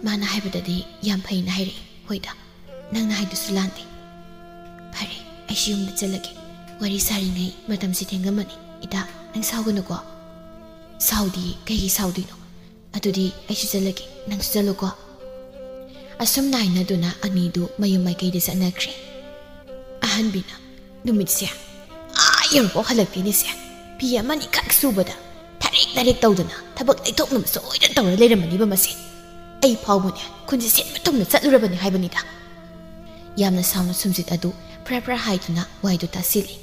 ꯃꯥꯅ ꯍꯥꯏꯕꯗꯗꯤ ꯌꯥꯝ ꯐꯩꯅ ꯍꯥꯏꯔꯛꯏ꯫ ꯍꯣꯏꯗ, ꯅꯪꯅ ꯍꯥꯏꯗꯨꯁꯨ ꯂꯥꯟꯗꯦ꯫ ꯐꯔꯦ, ꯑꯩꯁꯨ ꯌꯨꯝꯗ ꯆꯠꯂꯒꯦ꯫ ꯋꯥꯔꯤ ꯁꯥꯔꯤꯉꯩ ꯃꯇꯝꯁꯤ ꯊꯦꯡꯉꯝꯃꯅꯤ꯫ ꯏꯇꯥ, ꯅꯪ ꯁꯥꯎꯒꯅꯨꯀꯣ꯫ ꯁꯥꯎꯗꯤꯌꯦ, ꯀꯩꯒꯤ ꯁꯥꯎꯗꯣꯏꯅꯣ? ꯑꯗꯨꯗꯤ ꯑꯩꯁꯨ ꯆꯠꯂꯒꯦ, ꯅꯪꯁꯨ ꯆꯠꯂꯨꯀꯣ꯫ ꯑꯁꯨꯝꯅ ꯍꯥꯏꯅꯗꯨꯅ ꯑꯅꯤꯗꯨ ꯃꯌꯨꯝ ꯃꯥꯏꯀꯩꯗ ꯆꯠꯅꯈ꯭ꯔꯦ꯫ ꯑꯍꯟꯕꯤꯅ, "ꯅꯨꯃꯤꯠꯁꯦ ꯑꯥ ꯌꯧꯔꯐꯥꯎ ꯍꯜꯂꯛꯇꯦꯅꯦꯁꯦ꯫ ꯐꯤ ꯑꯃꯅꯤꯈꯛ ꯁꯨꯕꯗ ꯊꯔꯦꯛ ꯅꯔꯦꯛ ꯇꯧꯗꯅ ꯊꯕꯛ ꯂꯩꯊꯣꯛꯅꯕ ꯁꯣꯏꯗꯅ ꯇꯧꯔ ꯂꯩꯔꯝꯃꯅꯤꯕ ꯃꯁꯦ꯫ ꯑꯩ ꯐꯥꯎꯕꯅꯦ ꯈꯨꯟꯁꯦ ꯁꯤꯟꯕ ꯊꯨꯡꯅ ꯆꯠꯂꯨꯔꯕꯅꯤ ꯍꯥꯏꯕꯅꯤꯗ"꯫ ꯌꯥꯝꯅ ꯁꯥꯎꯅ ꯁꯨꯝꯖꯤꯠ ꯑꯗꯨ ꯐ꯭ꯔꯥ ꯐ꯭ꯔꯥ ꯍꯥꯏꯗꯨꯅ ꯋꯥꯏꯗꯨ ꯇꯥꯁꯤꯜꯂꯤ꯫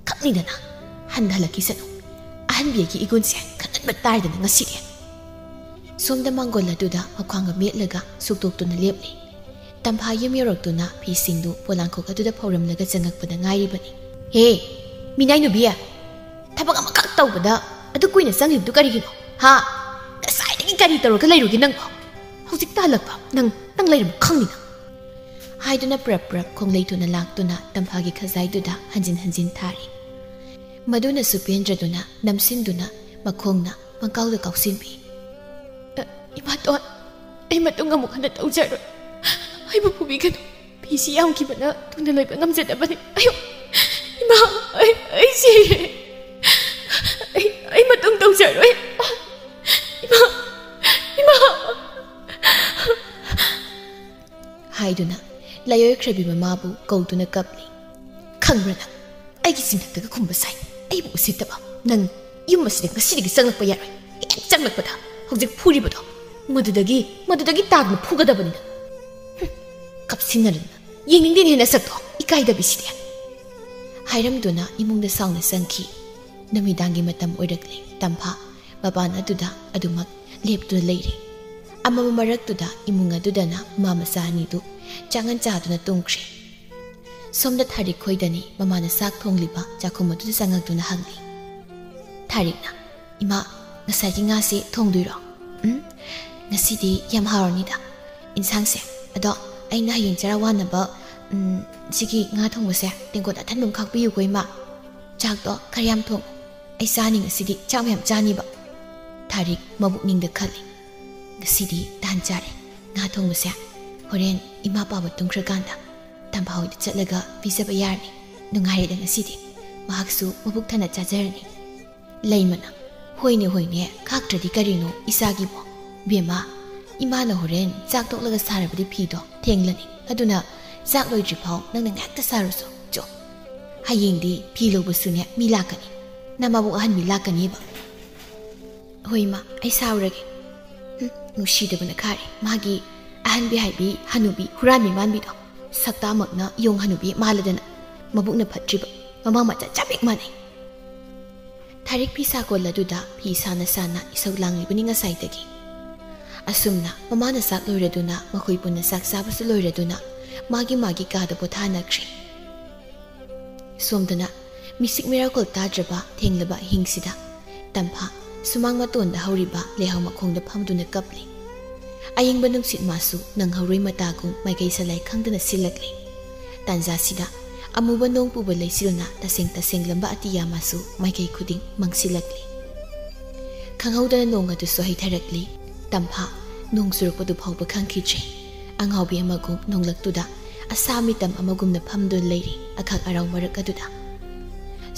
"ꯈꯪꯅꯤꯗꯅ, ꯍꯟꯊ ꯍꯜꯂꯛꯈꯤꯁꯅꯨ꯫ ꯑꯍꯟꯕꯤꯒꯤ ꯏꯒꯨꯟꯁꯦ ꯈꯪꯍꯟꯕ ꯇꯥꯔꯦꯗꯅ ꯉꯁꯤꯗꯤ"꯫ ꯁꯣꯝꯗ ꯃꯥꯡꯒꯣꯜ ꯑꯗꯨꯗ ꯃꯈ꯭ꯋꯥꯡꯒ ꯃꯦꯠꯂꯒ ꯁꯨꯛꯇꯣꯛꯇꯨꯅ ꯂꯦꯞꯂꯤ꯫ ꯇꯝꯐꯥ ꯌꯨꯝ ꯌꯧꯔꯛꯇꯨꯅ ꯐꯤꯁꯤꯡꯗꯨ ꯄꯣꯂꯥꯡꯈꯣꯛ ꯑꯗꯨꯗ ꯐꯧꯔꯝꯂꯒ ꯆꯪꯉꯛꯄꯗ ꯉꯥꯏꯔꯤꯕꯅꯤ꯫ "ꯍꯦ, ꯃꯤꯅꯥꯏ ꯅꯨꯕꯤ! ꯊꯕꯛ ꯑꯃꯈꯛ ꯇꯧꯕꯗ ꯑꯗꯨ ꯀꯨꯏꯅ ꯆꯪꯂꯤꯕꯗꯨ ꯀꯔꯤꯒꯤꯅꯣ? ꯍꯥ? ꯉꯁꯥꯏꯗꯒꯤ ꯀꯔꯤ ꯇꯧꯔꯒ ꯂꯩꯔꯨꯒꯦ ꯅꯪꯕꯣ? ꯍꯧꯖꯤꯛꯇ ꯍꯜꯂꯛꯄ ꯅꯪ, ꯅꯪ ꯂꯩꯔꯝꯕ ꯈꯪꯅꯤꯅ"꯫ ꯍꯥꯏꯗꯨꯅ ꯄ꯭ꯔꯞ ꯄ꯭ꯔꯞ ꯈꯣꯡꯂꯩ ꯊꯨꯅ ꯂꯥꯛꯇꯨꯅ ꯇꯝꯐꯥꯒꯤ ꯈꯖꯥꯏꯗꯨꯗ ꯍꯟꯖꯤꯟ ꯍꯟꯖꯤꯟ ꯊꯥꯔꯤ꯫ ꯃꯗꯨꯅꯁꯨ ꯄꯦꯟꯗ꯭ꯔꯗꯨꯅ ꯅꯝꯁꯤꯟꯗꯨꯅ ꯃꯈꯣꯡꯅ ꯄꯪꯀꯥꯎꯗ ꯀꯥꯎꯁꯤꯟꯕꯤ꯫ "ꯑ, ꯏꯃꯥꯇꯣꯟ, ꯑꯩ ꯃꯇꯨꯡ ꯑꯃꯨꯛ ꯍꯟꯅ ꯇꯧꯖꯔꯣꯏ꯫ ꯑꯩꯕꯨ ꯐꯨꯕꯤꯒꯅꯨ꯫ ꯐꯤꯁꯤ ꯌꯥꯝꯈꯤꯕꯅ ꯊꯨꯅ ꯂꯣꯏꯕ ꯉꯝꯖꯗꯕꯅꯤ꯫ ꯑꯌꯣ, ꯏꯃꯥ, ꯑꯩ, ꯑꯩ ꯁꯤꯔꯦ꯫ ꯑꯩ, ꯑꯩ ꯃꯇꯨꯡ ꯇꯧꯖꯔꯣꯏ꯫ ꯏꯃꯥ, ꯏꯃꯥ!" ꯍꯥꯏꯗꯨꯅ ꯂꯥꯏꯑꯣꯏꯈ꯭ꯔꯕꯤ ꯃꯃꯥꯕꯨ ꯀꯧꯗꯨꯅ ꯀꯞꯂꯤ꯫ "ꯈꯪꯕ꯭ꯔꯥ ꯅꯪ? ꯑꯩꯒꯤ ꯆꯤꯟꯊꯛꯇꯒ ꯈꯨꯝꯕ ꯁꯥꯏ꯫ ꯑꯩꯕꯨ ꯎꯁꯤꯠꯇꯕ꯫ ꯅꯪ ꯌꯨꯝ ꯑꯁꯤꯗ ꯉꯁꯤꯗꯒꯤ ꯆꯪꯂꯛꯄ ꯌꯥꯔꯣꯏ꯫ ꯍꯦꯛ ꯆꯪꯂꯛꯄꯗ ꯍꯧꯖꯤꯛ ꯐꯨꯔꯤꯕꯗꯣ, ꯃꯗꯨꯗꯒꯤ, ꯃꯗꯨꯗꯒꯤ ꯇꯥꯗꯅ ꯐꯨꯒꯗꯕꯅꯤ ꯅꯪ꯫ ꯍꯨꯝ, ꯀꯞꯁꯤꯟꯅꯗꯅ ꯌꯦꯡꯅꯤꯡꯗꯦꯅꯦ ꯅꯁꯛꯇꯣ, ꯏꯀꯥꯏꯗꯕꯤꯁꯤꯗꯤ"꯫ ꯍꯥꯏꯔꯝꯗꯨꯅ ꯏꯃꯨꯡꯗ ꯁꯥꯎꯅ ꯆꯪꯈꯤ꯫ ꯅꯨꯃꯤꯗꯥꯡꯒꯤ ꯃꯇꯝ ꯑꯣꯏꯔꯛꯂꯦ꯫ ꯇꯝꯐꯥ ꯃꯄꯥꯟ ꯑꯗꯨꯗ ꯑꯗꯨꯃꯛ ꯂꯦꯞꯇꯨꯅ ꯂꯩꯔꯤ꯫ ꯑꯃꯝꯕ ꯃꯔꯛꯇꯨꯗ ꯏꯃꯨꯡ ꯑꯗꯨꯗꯅ ꯃꯃꯥ ꯃꯆꯥ ꯑꯅꯤꯗꯨ ꯆꯥꯉꯟ ꯆꯥꯗꯨꯅ ꯇꯨꯝꯈ꯭ꯔꯦ꯫ ꯁꯣꯝꯗ ꯊꯥꯔꯤꯛ ꯈꯣꯏꯗꯅꯤ ꯃꯃꯥꯅ ꯆꯥꯛ ꯊꯣꯡꯂꯤꯕ ꯆꯥꯛꯈꯨꯝ ꯑꯗꯨꯗ ꯆꯪꯉꯛꯇꯨꯅ ꯍꯪꯂꯤ꯫ ꯊꯥꯔꯤꯛꯅ, "ꯏꯃꯥ, ꯉꯁꯥꯏꯒꯤ ꯉꯥꯁꯦ ꯊꯣꯡꯗꯣꯏꯔꯣ?" "ꯎꯝ, "ꯉꯁꯤꯗꯤ ꯌꯥꯝ ꯍꯥꯎꯔꯅꯤꯗ ꯏꯟꯁꯥꯡꯁꯦ꯫ ꯑꯗꯣ ꯑꯩꯅ ꯍꯌꯦꯡ ꯆꯔꯥ ꯋꯥꯅꯕ, ꯎꯝ, ꯁꯤꯒꯤ ꯉꯥ ꯊꯣꯡꯕꯁꯦ ꯇꯦꯡꯀꯣꯠ ꯑꯊꯟꯕ ꯑꯃ ꯈꯥꯛꯄꯤꯌꯨꯀꯣ, ꯏꯃꯥ꯫ ꯆꯥꯛꯇꯣ ꯈꯔ ꯌꯥꯝ ꯊꯣꯡꯉꯨ꯫ ꯑꯩ ꯆꯥꯅꯤ ꯉꯁꯤꯗꯤ, ꯆꯥꯛ ꯃꯌꯥꯝ ꯆꯥꯅꯤꯕ"꯫ ꯊꯥꯔꯤꯛ ꯃꯕꯨꯛꯅꯤꯡꯗ ꯈꯜꯂꯤ, "ꯉꯁꯤꯗꯤ ꯇꯥꯟ ꯆꯥꯔꯦ꯫ ꯉꯥ ꯊꯣꯡꯕꯁꯦ ꯍꯣꯔꯦꯟ ꯏꯃꯥ ꯄꯥꯕ ꯇꯨꯝꯈ꯭ꯔꯀꯥꯟꯗ ꯇꯝꯐꯥ ꯍꯣꯏꯗ ꯆꯠꯂꯒ ꯄꯤꯖꯕ ꯌꯥꯔꯅꯤ꯫ ꯅꯨꯡꯉꯥꯏꯔꯦꯗ ꯉꯁꯤꯗꯤ꯫ ꯃꯍꯥꯛꯁꯨ ꯃꯕꯨꯛ ꯊꯟꯅ ꯆꯥꯖꯔꯅꯤ"꯫ ꯂꯩꯃꯅ, "ꯍꯣꯏꯅꯦ, ꯍꯣꯏꯅꯦ, ꯈꯥꯛꯇ꯭ꯔꯗꯤ ꯀꯔꯤꯅꯣ ꯏꯆꯥꯒꯤꯕꯣ? ꯕꯦꯝꯃ, ꯏꯃꯥꯅ ꯍꯣꯔꯦꯟ ꯆꯥꯛ ꯇꯣꯛꯂꯒ ꯁꯥꯔꯕꯗꯤ ꯐꯤꯗꯣ ꯊꯦꯡꯂꯅꯤ꯫ ꯑꯗꯨꯅ ꯆꯥꯛ ꯂꯣꯏꯗ꯭ꯔꯤꯐꯥꯎ ꯅꯪꯅ ꯉꯥꯏꯍꯥꯛꯇ ꯁꯥꯔꯨꯆꯣ꯫ ꯆꯣ, ꯍꯌꯦꯡꯗꯤ ꯐꯤ ꯂꯧꯕꯁꯨꯅꯦ ꯃꯤ ꯂꯥꯛꯀꯅꯤ꯫ ꯅꯃꯥꯕꯣꯛ ꯑꯍꯟꯕꯤ ꯂꯥꯛꯀꯅꯤꯕ"꯫ "ꯍꯣꯏ ꯏꯃꯥ, ꯑꯩ ꯁꯥꯎꯔꯒꯦ"꯫ ꯍꯨꯝ, ꯅꯨꯡꯁꯤꯗꯕꯅ ꯈꯥꯔꯦ꯫ ꯃꯥꯒꯤ ꯑꯍꯟꯕꯤ ꯍꯥꯏꯕꯤ, ꯍꯅꯨꯕꯤ, ꯍꯨꯔꯥꯟꯕꯤ ꯃꯥꯟꯕꯤꯗꯣ꯫ ꯁꯛꯇꯥꯃꯛꯅ ꯌꯣꯡ ꯍꯅꯨꯕꯤ ꯃꯥꯜꯂꯗꯅ꯫ ꯃꯕꯨꯛꯅ ꯐꯠꯇ꯭ꯔꯤꯕ꯫ ꯃꯃꯥ ꯃꯆꯥ ꯆꯞ ꯍꯦꯛ ꯃꯥꯟꯅꯩ꯫ ꯊꯥꯔꯤꯛ ꯐꯤ ꯁꯥꯀꯣꯜ ꯑꯗꯨꯗ ꯐꯤ ꯁꯥꯅ ꯁꯥꯅ ꯏꯁꯧ ꯂꯥꯡꯂꯤꯕꯅꯤ ꯉꯁꯥꯏꯗꯒꯤ꯫ ꯑꯁꯨꯝꯅ ꯃꯃꯥꯅ ꯆꯥꯛ ꯂꯣꯏꯔꯗꯨꯅ, ꯃꯈꯣꯏ ꯄꯨꯟꯅ ꯆꯥꯛ ꯆꯥꯕꯁꯨ ꯂꯣꯏꯔꯗꯨꯅ, ꯃꯥꯒꯤ ꯃꯥꯒꯤ ꯀꯥꯗ ꯄꯣꯊꯥꯅꯈ꯭ꯔꯦ꯫ ꯁꯣꯝꯗꯅ ꯃꯤꯁꯤꯛ ꯃꯤꯔꯥꯀꯣꯜ ꯇꯥꯗ꯭ꯔꯕ ꯊꯦꯡꯂꯕ ꯑꯍꯤꯡꯁꯤꯗ ꯇꯝꯐꯥ ꯁꯨꯃꯥꯡ ꯃꯇꯣꯟꯗ ꯍꯧꯔꯤꯕ ꯂꯩꯍꯥꯎ ꯃꯈꯣꯡꯗ ꯐꯝꯗꯨꯅ ꯀꯞꯂꯤ꯫ ꯑꯌꯤꯡꯕ ꯅꯨꯡꯁꯤꯠ ꯃꯥꯁꯨ ꯅꯪꯍꯧꯔꯣꯏ ꯃꯇꯥꯒꯨꯝ ꯃꯥꯏꯀꯩ ꯁꯂꯥꯏ ꯈꯪꯗꯅ ꯁꯤꯜꯂꯛꯂꯤ꯫ ꯇꯥꯟꯖꯥꯁꯤꯗ ꯑꯃꯨꯕ ꯅꯣꯡ ꯄꯨꯕ ꯂꯩꯆꯤꯜꯅ ꯇꯁꯦꯡ ꯇꯁꯦꯡꯂꯝꯕ ꯑꯇꯤꯌꯥ ꯃꯥꯁꯨ ꯃꯥꯏꯀꯩ ꯈꯨꯗꯤꯡ ꯃꯪꯁꯤꯜꯂꯛꯂꯤ꯫ ꯈꯪꯍꯧꯗꯅ ꯅꯣꯡ ꯑꯗꯨꯁꯨ ꯍꯩꯊꯔꯛꯂꯤ꯫ ꯇꯝꯐꯥ ꯅꯣꯡ ꯆꯨꯔꯛꯄꯗꯨ ꯐꯥꯎꯕ ꯈꯪꯈꯤꯗ꯭ꯔꯦ꯫ ꯑꯉꯥꯎꯕꯤ ꯑꯃꯒꯨꯝ ꯅꯣꯡꯂꯛꯇꯨꯗ ꯑꯁꯥ ꯃꯤꯇꯝ ꯑꯃꯒꯨꯝꯅ ꯐꯝꯗꯨꯅ ꯂꯩꯔꯤ ꯑꯈꯛ ꯑꯔꯥꯎ ꯃꯔꯛ ꯑꯗꯨꯗ꯫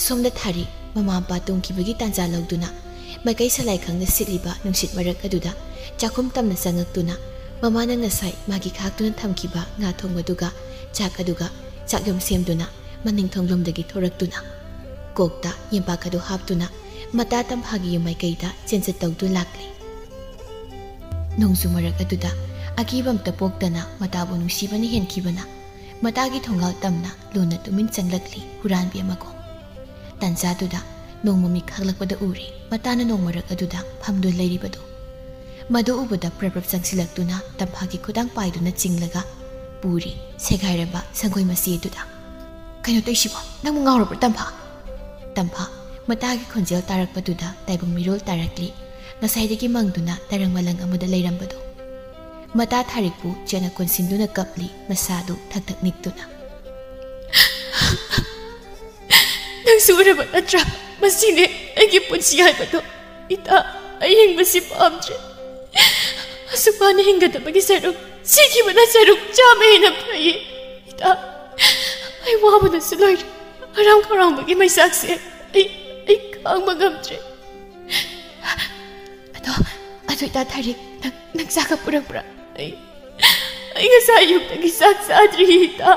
ꯁꯣꯝꯗ ꯊꯥꯔꯤ ꯃꯃꯥ ꯃꯄꯥ ꯇꯣꯡꯈꯤꯕꯒꯤ ꯇꯥꯟꯖꯥ ꯂꯧꯗꯨꯅ ꯃꯥꯏꯀꯩ ꯁꯂꯥꯏ ꯈꯪꯅ ꯁꯤꯠꯂꯤꯕ ꯅꯨꯡꯁꯤꯠ ꯃꯔꯛ ꯑꯗꯨꯗ ꯆꯥꯛꯈꯨꯝ ꯇꯝꯅ ꯆꯪꯉꯛꯇꯨꯅ ꯃꯃꯥꯅ ꯉꯁꯥꯏ ꯃꯥꯒꯤ ꯈꯥꯛꯇꯨꯅ ꯊꯝꯈꯤꯕ ꯉꯥ ꯊꯣꯡꯕꯗꯨꯒ ꯆꯥꯛ ꯑꯗꯨꯒ ꯆꯥꯛꯌꯣꯝ ꯁꯦꯝꯗꯨꯅ ꯃꯅꯤꯡ ꯊꯣꯡꯂꯣꯝꯗꯒꯤ ꯊꯣꯔꯛꯇꯨꯅ ꯀꯣꯛꯇ ꯌꯦꯝꯄꯥꯛ ꯑꯗꯨ ꯍꯥꯞꯇꯨꯅ ꯃꯇꯥ ꯇꯝꯐꯥꯒꯤ ꯌꯨꯝ ꯃꯥꯏꯀꯩꯗ ꯆꯦꯟꯆꯠ ꯇꯧꯗꯨ ꯂꯥꯛꯂꯤ꯫ ꯅꯣꯡꯖꯨ ꯃꯔꯛ ꯑꯗꯨꯗ ꯑꯀꯤꯕ ꯑꯝꯇ ꯄꯣꯛꯇꯅ ꯃꯇꯥꯕꯨ ꯅꯨꯡꯁꯤꯕꯅ ꯍꯦꯟꯈꯤꯕꯅ ꯃꯇꯥꯒꯤ ꯊꯣꯡꯒꯥꯜ ꯇꯝꯅ ꯂꯨꯅ ꯇꯨꯃꯤꯟ ꯆꯪꯂꯛꯂꯤ ꯍꯨꯔꯥꯟꯕꯤ ꯑꯃꯒꯨꯝ꯫ ꯇꯥꯟꯖꯥꯗꯨꯗ ꯅꯣꯡꯃ ꯃꯤ ꯈꯥꯛꯂꯛꯄꯗ ꯎꯔꯦ ꯃꯇꯥꯅ ꯅꯣꯡ ꯃꯔꯛ ꯑꯗꯨꯗ ꯐꯝꯗꯨꯅ ꯂꯩꯔꯤꯕꯗꯨ꯫ ꯃꯗꯨ ꯎꯕꯗ ꯄ꯭ꯔꯞ ꯄ꯭ꯔꯞ ꯆꯪꯁꯤꯜꯂꯛꯇꯨꯅ ꯇꯝꯐꯥꯒꯤ ꯈꯨꯗꯥꯡ ꯄꯥꯏꯗꯨꯅ ꯆꯤꯡꯂꯒ ꯄꯨꯔꯤ ꯁꯦꯒꯥꯏꯔꯕ ꯁꯪꯒꯣꯏ ꯃꯆꯤ ꯑꯗꯨꯗ꯫ "ꯀꯩꯅꯣ ꯇꯧꯏꯁꯤꯕꯣ? ꯅꯪꯕꯨ ꯉꯥꯎꯔꯕ꯭ꯔꯣ, ꯇꯝꯐꯥ?" ꯇꯝꯐꯥ ꯃꯇꯥꯒꯤ ꯈꯣꯟꯖꯦꯜ ꯇꯥꯔꯛꯄꯗꯨꯗ ꯇꯥꯏꯕꯪ ꯃꯤꯔꯣꯜ ꯇꯥꯔꯛꯂꯤ꯫ ꯉꯁꯥꯏꯗꯒꯤ ꯃꯪꯗꯨꯅ ꯇꯔꯪ ꯃꯂꯪ ꯑꯃꯗ ꯂꯩꯔꯝꯕꯗꯣ꯫ ꯃꯇꯥ ꯊꯥꯔꯤꯛꯄꯨ ꯆꯦꯠꯅ ꯀꯣꯟꯁꯤꯟꯗꯨꯅ ꯀꯞꯂꯤ, ꯃꯁꯥꯗꯨ ꯊꯛ ꯊꯛ ꯅꯤꯛꯇꯨꯅ꯫ "ꯅꯪꯁꯨ ꯎꯔꯕ ꯅꯠꯇ꯭ꯔꯥ? ꯃꯁꯤꯅꯦ ꯑꯩꯒꯤ ꯄꯨꯟꯁꯤ ꯍꯥꯏꯕꯗꯣ꯫ ꯏꯇꯥ, ꯑꯩ ꯍꯤꯡꯕꯁꯤ ꯄꯥꯝꯗ꯭ꯔꯦ꯫ ꯑꯁꯨꯛ ꯋꯥꯅ ꯍꯤꯡꯒꯗꯕꯒꯤ ꯁꯔꯨꯛ, ꯁꯤꯈꯤꯕꯅ ꯁꯔꯨꯛ ꯆꯥꯝꯃ ꯍꯦꯟꯅ ꯐꯩꯌꯦ꯫ ꯏꯇꯥ, ꯑꯩ ꯋꯥꯕꯅꯁꯨ ꯂꯣꯏꯔꯦ꯫ ꯍꯔꯥꯝ ꯈꯧꯔꯥꯡꯕꯒꯤ ꯃꯩꯆꯥꯛꯁꯦ ꯑꯩ, ꯑꯩ ꯈꯥꯡꯕ ꯉꯝꯗ꯭ꯔꯦ꯫ ꯑꯗꯣ, ꯑꯗꯣ ꯏꯇꯥ ꯊꯥꯔꯤꯛ, ꯅꯪ, ꯅꯪ ꯆꯥꯛꯀ ꯄꯨꯔꯛꯄ꯭ꯔꯥ? ꯑꯩ, ꯑꯩ ꯉꯁꯥꯏ ꯑꯌꯨꯛꯇꯒꯤ ꯆꯥꯛ ꯆꯥꯗ꯭ꯔꯤ, ꯏꯇꯥ꯫"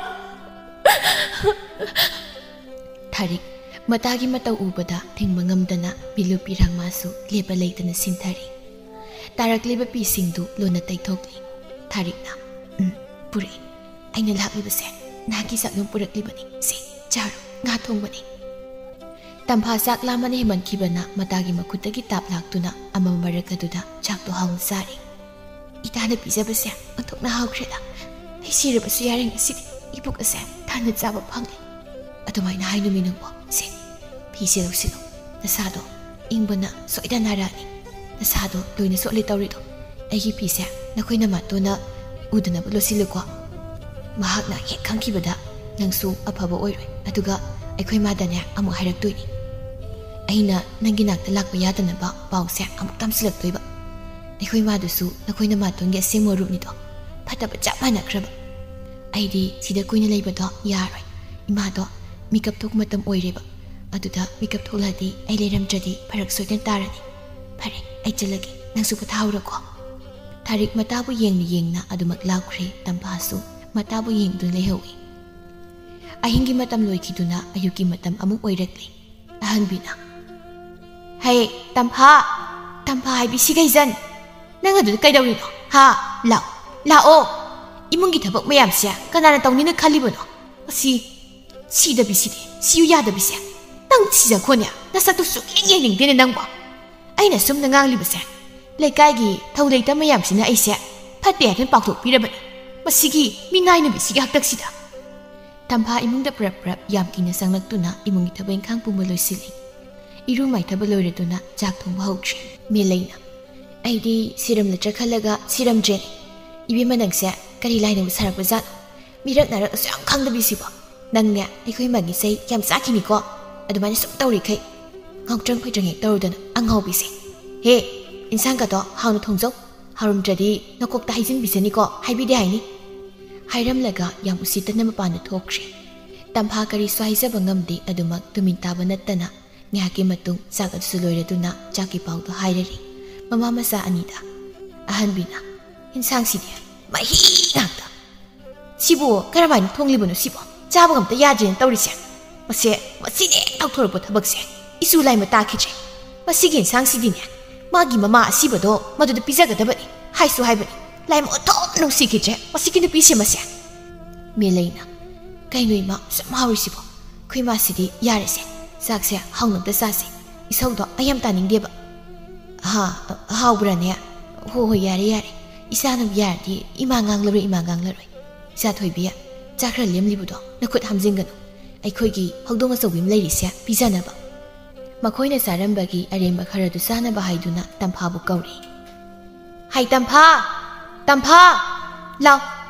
ꯊꯥꯔꯤꯛ ꯃꯇꯥꯒꯤ ꯃꯇꯧ ꯎꯕꯗ ꯊꯤꯡꯕ ꯉꯝꯗꯅ ꯄꯤꯂꯨ ꯄꯤꯔꯥꯡ ꯃꯥꯁꯨ ꯂꯦꯞꯄ ꯂꯩꯇꯅ ꯁꯤꯟꯊꯔꯤ꯫ ꯇꯥꯔꯛꯂꯤꯕ ꯄꯤꯁꯤꯡꯗꯨ ꯂꯣꯟꯅ ꯇꯩꯊꯣꯛꯂꯤ꯫ ꯊꯥꯔꯤꯛꯅ, "ꯎꯝ, ꯄꯨꯔꯛꯏ꯫ ꯑꯩꯅ ꯂꯥꯛꯂꯤꯕꯁꯦ ꯅꯍꯥꯛꯀꯤ ꯆꯥꯛꯂꯨꯝ ꯄꯨꯔꯛꯂꯤꯕꯅꯤ꯫ ꯁꯤ, ꯆꯥꯔꯣ, ꯉꯥ ꯊꯣꯡꯕꯅꯤ꯫" ꯇꯝꯐꯥ ꯆꯥꯛ ꯂꯥꯝꯕꯅ ꯍꯦꯟꯃꯟꯈꯤꯕꯅ ꯃꯇꯥꯒꯤ ꯃꯈꯨꯠꯇꯒꯤ ꯇꯥꯞ ꯂꯥꯛꯇꯨꯅ ꯑꯃꯝ ꯃꯔꯛ ꯑꯗꯨꯗ ꯆꯥꯛꯇꯣ ꯍꯥꯎꯅ ꯆꯥꯔꯤ꯫ "ꯏꯇꯥꯅ ꯄꯤꯖꯕꯁꯦ ꯑꯣꯟꯊꯣꯛꯅ ꯍꯥꯎꯈ꯭ꯔꯦꯗ꯫ ꯑꯩ ꯁꯤꯔꯕꯁꯨ ꯌꯥꯔꯦ, ꯉꯁꯤꯗꯤ ꯏꯕꯨꯛ ꯑꯁꯦ ꯊꯥꯟꯅ ꯆꯥꯕ ꯐꯪꯂꯦ꯫" "ꯑꯗꯨꯃꯥꯏꯅ ꯍꯥꯏꯅꯨꯃꯤ ꯅꯪꯕꯣ꯫ ꯁꯦ, ꯐꯤꯁꯦ ꯂꯧꯁꯤꯜꯂꯨ꯫ ꯅꯁꯥꯗꯣ ꯏꯪꯕꯅ ꯁꯣꯏꯗ ꯅꯥꯔꯛꯑꯅꯤ꯫ ꯅꯁꯥꯗꯣ ꯂꯣꯏꯅ ꯆꯣꯠꯂꯦ ꯇꯧꯔꯤꯗꯣ꯫ ꯑꯩꯒꯤ ꯐꯤꯁꯦ ꯅꯈꯣꯏ ꯅꯃꯥꯇꯣꯟꯅ ꯎꯗꯅꯕ ꯂꯣꯠꯁꯤꯜꯂꯨꯀꯣ꯫ ꯃꯍꯥꯛꯅ ꯍꯦꯛ ꯈꯪꯈꯤꯕꯗ ꯅꯪꯁꯨ ꯑꯐꯕ ꯑꯣꯏꯔꯣꯏ꯫ ꯑꯗꯨꯒ ꯑꯩꯈꯣꯏ ꯃꯥꯗꯅꯦ ꯑꯃꯨꯛ ꯍꯥꯏꯔꯛꯇꯣꯏꯅꯤ꯫ ꯑꯩꯅ ꯅꯪꯒꯤ ꯅꯥꯛꯇ ꯂꯥꯛꯄ ꯌꯥꯗꯅꯕ ꯄꯥꯎꯁꯦ ꯑꯃꯨꯛ ꯇꯝꯁꯤꯜꯂꯛꯇꯣꯏꯕ꯫ ꯑꯩꯈꯣꯏ ꯃꯥꯗꯨꯁꯨ ꯅꯈꯣꯏ ꯅꯃꯥꯇꯣꯟꯒꯤ ꯑꯁꯦꯡꯕ ꯃꯔꯨꯞꯅꯤꯗꯣ꯫ ꯐꯠꯇꯕ ꯆꯞ ꯃꯥꯟꯅꯈ꯭ꯔꯕ꯫ ꯑꯩꯗꯤ ꯁꯤꯗ ꯀꯨꯏꯅ ꯂꯩꯕꯗꯣ ꯌꯥꯔꯣꯏ꯫ ꯏꯃꯥꯗꯣ ꯃꯤꯀꯞ ꯊꯣꯛꯄ ꯃꯇꯝ ꯑꯣꯏꯔꯦꯕ꯫ ꯑꯗꯨꯗ ꯃꯤꯀꯞ ꯊꯣꯛꯂꯛꯑꯗꯤ ꯑꯩ ꯂꯩꯔꯝꯗ꯭ꯔꯗꯤ ꯐꯔꯛ ꯁꯣꯏꯗꯅ ꯇꯥꯔꯅꯤ꯫ ꯐꯔꯦ, ꯑꯩ ꯆꯠꯂꯒꯦ꯫ ꯅꯪꯁꯨ ꯄꯣꯊꯥꯍꯧꯔꯣꯀꯣ꯫" ꯊꯥꯔꯤꯛ ꯃꯇꯥꯕꯨ ꯌꯦꯡꯅ ꯌꯦꯡꯅ ꯑꯗꯨꯃꯛ ꯂꯥꯎꯈ꯭ꯔꯦ꯫ ꯇꯝꯐꯥꯁꯨ ꯃꯇꯥꯕꯨ ꯌꯦꯡꯗꯨꯅ ꯂꯩꯍꯧꯏ꯫ ꯑꯍꯤꯡꯒꯤ ꯃꯇꯝ ꯂꯣꯏꯈꯤꯗꯨꯅ ꯑꯌꯨꯛꯀꯤ ꯃꯇꯝ ꯑꯃꯨꯛ ꯑꯣꯏꯔꯛꯂꯤ꯫ ꯑꯍꯟꯕꯤꯅ, "ꯍꯩ, ꯇꯝꯐꯥ! ꯇꯝꯐꯥ ꯍꯥꯏꯕꯤ ꯁꯤꯒꯩꯖꯟ! ꯅꯪ ꯑꯗꯨꯗ ꯀꯩꯗꯧꯔꯤꯅꯣ? ꯍꯥ? ꯂꯥꯛꯑꯣ, ꯂꯥꯛꯑꯣ! ꯏꯃꯨꯡꯒꯤ ꯊꯕꯛ ꯃꯌꯥꯝꯁꯦ ꯀꯅꯥꯅ ꯇꯧꯅꯤꯅ ꯈꯜꯂꯤꯕꯅꯣ? ꯑꯁꯤ ꯁꯤꯗꯕꯤꯁꯤꯗꯤ, ꯁꯤꯌꯨ ꯌꯥꯗꯕꯤꯁꯦ! ꯅꯪ ꯁꯤꯖꯈꯣꯅꯦ, ꯅꯁꯛꯇꯨ ꯁꯨꯛꯌꯦꯡ ꯌꯦꯡꯅꯤꯡꯗꯦꯅꯦ ꯅꯪꯕꯣ꯫ ꯑꯩꯅ ꯁꯨꯝꯅ ꯉꯥꯡꯂꯤꯕꯁꯦ, ꯂꯩꯀꯥꯏꯒꯤ ꯊꯧ ꯂꯩꯇ ꯃꯌꯥꯝꯁꯤꯅ ꯑꯩꯁꯦ ꯐꯠꯇꯦ ꯍꯥꯏꯗꯨꯅ ꯄꯥꯎꯊꯣꯛꯄꯤꯔꯕꯅꯤ꯫ ꯃꯁꯤꯒꯤ ꯃꯤꯅꯥꯏ ꯅꯨꯃꯤꯠꯁꯤꯒꯤ ꯍꯥꯛꯇꯛꯁꯤꯗ!" ꯇꯝꯐꯥ ꯏꯃꯨꯡꯗ ꯄ꯭ꯔꯞ ꯄ꯭ꯔꯞ ꯌꯥꯝ ꯀꯤꯅ ꯆꯪꯂꯛꯇꯨꯅ ꯏꯃꯨꯡꯒꯤ ꯊꯕꯛ ꯏꯪꯈꯥꯡ ꯄꯨꯝꯕ ꯂꯣꯏꯁꯤꯜꯂꯤ꯫ ꯏꯔꯨ ꯃꯥꯏꯊꯕ ꯂꯣꯏꯔꯗꯨꯅ ꯆꯥꯛ ꯊꯣꯡꯕ ꯍꯧꯈ꯭ꯔꯦ꯫ ꯃꯦꯂꯩꯅ, "ꯑꯩꯗꯤ ꯁꯤꯔꯝꯂꯗ꯭ꯔꯥ ꯈꯜꯂꯒ ꯁꯤꯔꯝꯗ꯭ꯔꯦꯅꯦ꯫ ꯏꯕꯦꯝꯃ, ꯅꯪꯁꯦ ꯀꯔꯤ ꯂꯥꯏꯅꯕꯨ ꯁꯥꯔꯛꯄꯖꯥꯠꯅꯣ? ꯃꯤꯔꯛ ꯅꯥꯔꯛ ꯑꯁꯨꯛ ꯌꯥꯝ ꯈꯪꯗꯕꯤꯁꯤꯕꯣ? ꯅꯪꯅꯦ ꯑꯩꯈꯣꯏ ꯏꯃꯥꯒꯤ ꯆꯩ ꯌꯥꯝ ꯆꯥꯈꯤꯅꯤꯀꯣ, ꯑꯗꯨꯃꯥꯏꯅ ꯁꯨꯝ ꯇꯧꯔꯤꯈꯩ꯫ ꯉꯥꯎꯇ꯭ꯔꯪ ꯐꯩꯇ꯭ꯔꯪ ꯍꯦꯛ ꯇꯧꯔꯨꯗꯅ, ꯑꯉꯥꯎꯕꯤꯁꯦ꯫ ꯍꯦ, ꯏꯟꯁꯥꯡꯒꯗꯣ ꯍꯥꯎꯅ ꯊꯣꯡꯖꯧ꯫ ꯍꯥꯎꯔꯝꯗ꯭ꯔꯗꯤ ꯅꯀꯣꯛꯇ ꯍꯩꯖꯤꯟꯕꯤꯁꯅꯤꯀꯣ, ꯍꯥꯏꯕꯤꯗꯦ ꯍꯥꯏꯅꯤ"꯫ ꯍꯥꯏꯔꯝꯂꯒ ꯌꯥꯝ ꯎꯁꯤꯠꯇꯅ ꯃꯄꯥꯟꯗ ꯊꯣꯛꯈ꯭ꯔꯦ꯫ ꯇꯝꯐꯥ ꯀꯔꯤꯁꯨ ꯍꯥꯏꯖꯕ ꯉꯝꯗꯦ, ꯑꯗꯨꯃꯛ ꯇꯨꯃꯤꯟ ꯇꯥꯕ ꯅꯠꯇꯅ ꯉꯥꯏꯍꯥꯛꯀꯤ ꯃꯇꯨꯡ ꯆꯥꯛ ꯑꯗꯨꯁꯨ ꯂꯣꯏꯔꯗꯨꯅ ꯆꯥꯛꯀꯤ ꯄꯥꯎꯗꯣ ꯍꯥꯏꯔꯔꯤ ꯃꯃꯥ ꯃꯆꯥ ꯑꯅꯤꯗ꯫ ꯑꯍꯟꯕꯤꯅ, "ꯏꯟꯁꯥꯡꯁꯤꯗꯤ ꯃꯍꯤ ꯉꯥꯛꯇ꯫ ꯁꯤꯕꯨ ꯀꯔꯝꯍꯥꯏꯅ ꯊꯣꯡꯂꯤꯕꯅꯣ ꯁꯤꯕꯣ? ꯆꯥꯕꯒ ꯑꯝꯇ ꯌꯥꯗ꯭ꯔꯦꯅ ꯇꯧꯔꯤꯁꯦ꯫ ꯃꯁꯦ, ꯃꯁꯤꯅꯦ ꯇꯧꯊꯣꯔꯛꯄ ꯊꯕꯛꯁꯦ꯫ ꯏꯆꯨ ꯂꯥꯏꯃ ꯇꯥꯈꯤꯗ꯭ꯔꯦ꯫ ꯃꯁꯤꯒꯤ ꯏꯟꯁꯥꯡꯁꯤꯗꯤꯅꯦ, ꯃꯥꯒꯤ ꯃꯃꯥ ꯑꯁꯤꯕꯗꯣ ꯃꯗꯨꯗ ꯄꯤꯖꯒꯗꯕꯅꯤ꯫ ꯍꯥꯏꯁꯨ ꯍꯥꯏꯕꯅꯤ꯫ ꯂꯥꯏꯃ ꯑꯣꯟꯊꯣꯛꯅ ꯅꯨꯡꯁꯤꯈꯤꯗ꯭ꯔꯦ ꯃꯁꯤꯒꯤ ꯅꯨꯄꯤꯁꯦ ꯃꯁꯦ"꯫ ꯃꯦꯂꯩꯅ, "ꯀꯩꯅꯣ ꯏꯃꯥ, ꯁꯨꯝ ꯍꯥꯎꯔꯤꯁꯤꯕꯣ? ꯑꯩꯈꯣꯏ ꯏꯃꯥꯁꯤꯗꯤ ꯌꯥꯔꯦꯁꯦ, ꯆꯥꯛꯁꯦ ꯍꯥꯎꯅ ꯑꯝꯇ ꯆꯥꯁꯦ꯫ ꯏꯁꯧꯗꯣ ꯑꯩ ꯌꯥꯝ ꯇꯥꯅꯤꯡꯗꯦꯕ"꯫ "ꯍꯥ, ꯍꯥꯎꯕ꯭ꯔꯥꯅꯦ? ꯍꯣ ꯍꯣꯏ, ꯌꯥꯔꯦ ꯌꯥꯔꯦ꯫ ꯏꯆꯥꯅꯕꯨ ꯌꯥꯔꯗꯤ ꯏꯃꯥ ꯉꯥꯡꯂꯔꯣꯏ, ꯏꯃꯥ ꯉꯥꯡꯂꯔꯣꯏ꯫ ꯏꯆꯥ ꯊꯣꯏꯕꯤ, ꯆꯥꯛ ꯈꯔ ꯂꯦꯝꯂꯤꯕꯗꯣ ꯅꯈꯨꯠ ꯍꯥꯝꯖꯤꯟꯒꯅꯨ꯫ ꯑꯩꯈꯣꯏꯒꯤ ꯍꯧꯗꯣꯡ ꯑꯆꯧꯕꯤ ꯑꯃ ꯂꯩꯔꯤꯁꯦ ꯄꯤꯖꯅꯕ"꯫ ꯃꯈꯣꯏꯅ ꯆꯥꯔꯝꯕꯒꯤ ꯑꯔꯦꯝꯕ ꯈꯔꯗꯨ ꯆꯥꯅꯕ ꯍꯥꯏꯗꯨꯅ ꯇꯝꯐꯥꯕꯨ ꯀꯧꯔꯤ꯫ "ꯍꯥꯏ ꯇꯝꯐꯥ! ꯇꯝꯐꯥ! ꯂꯥꯎ!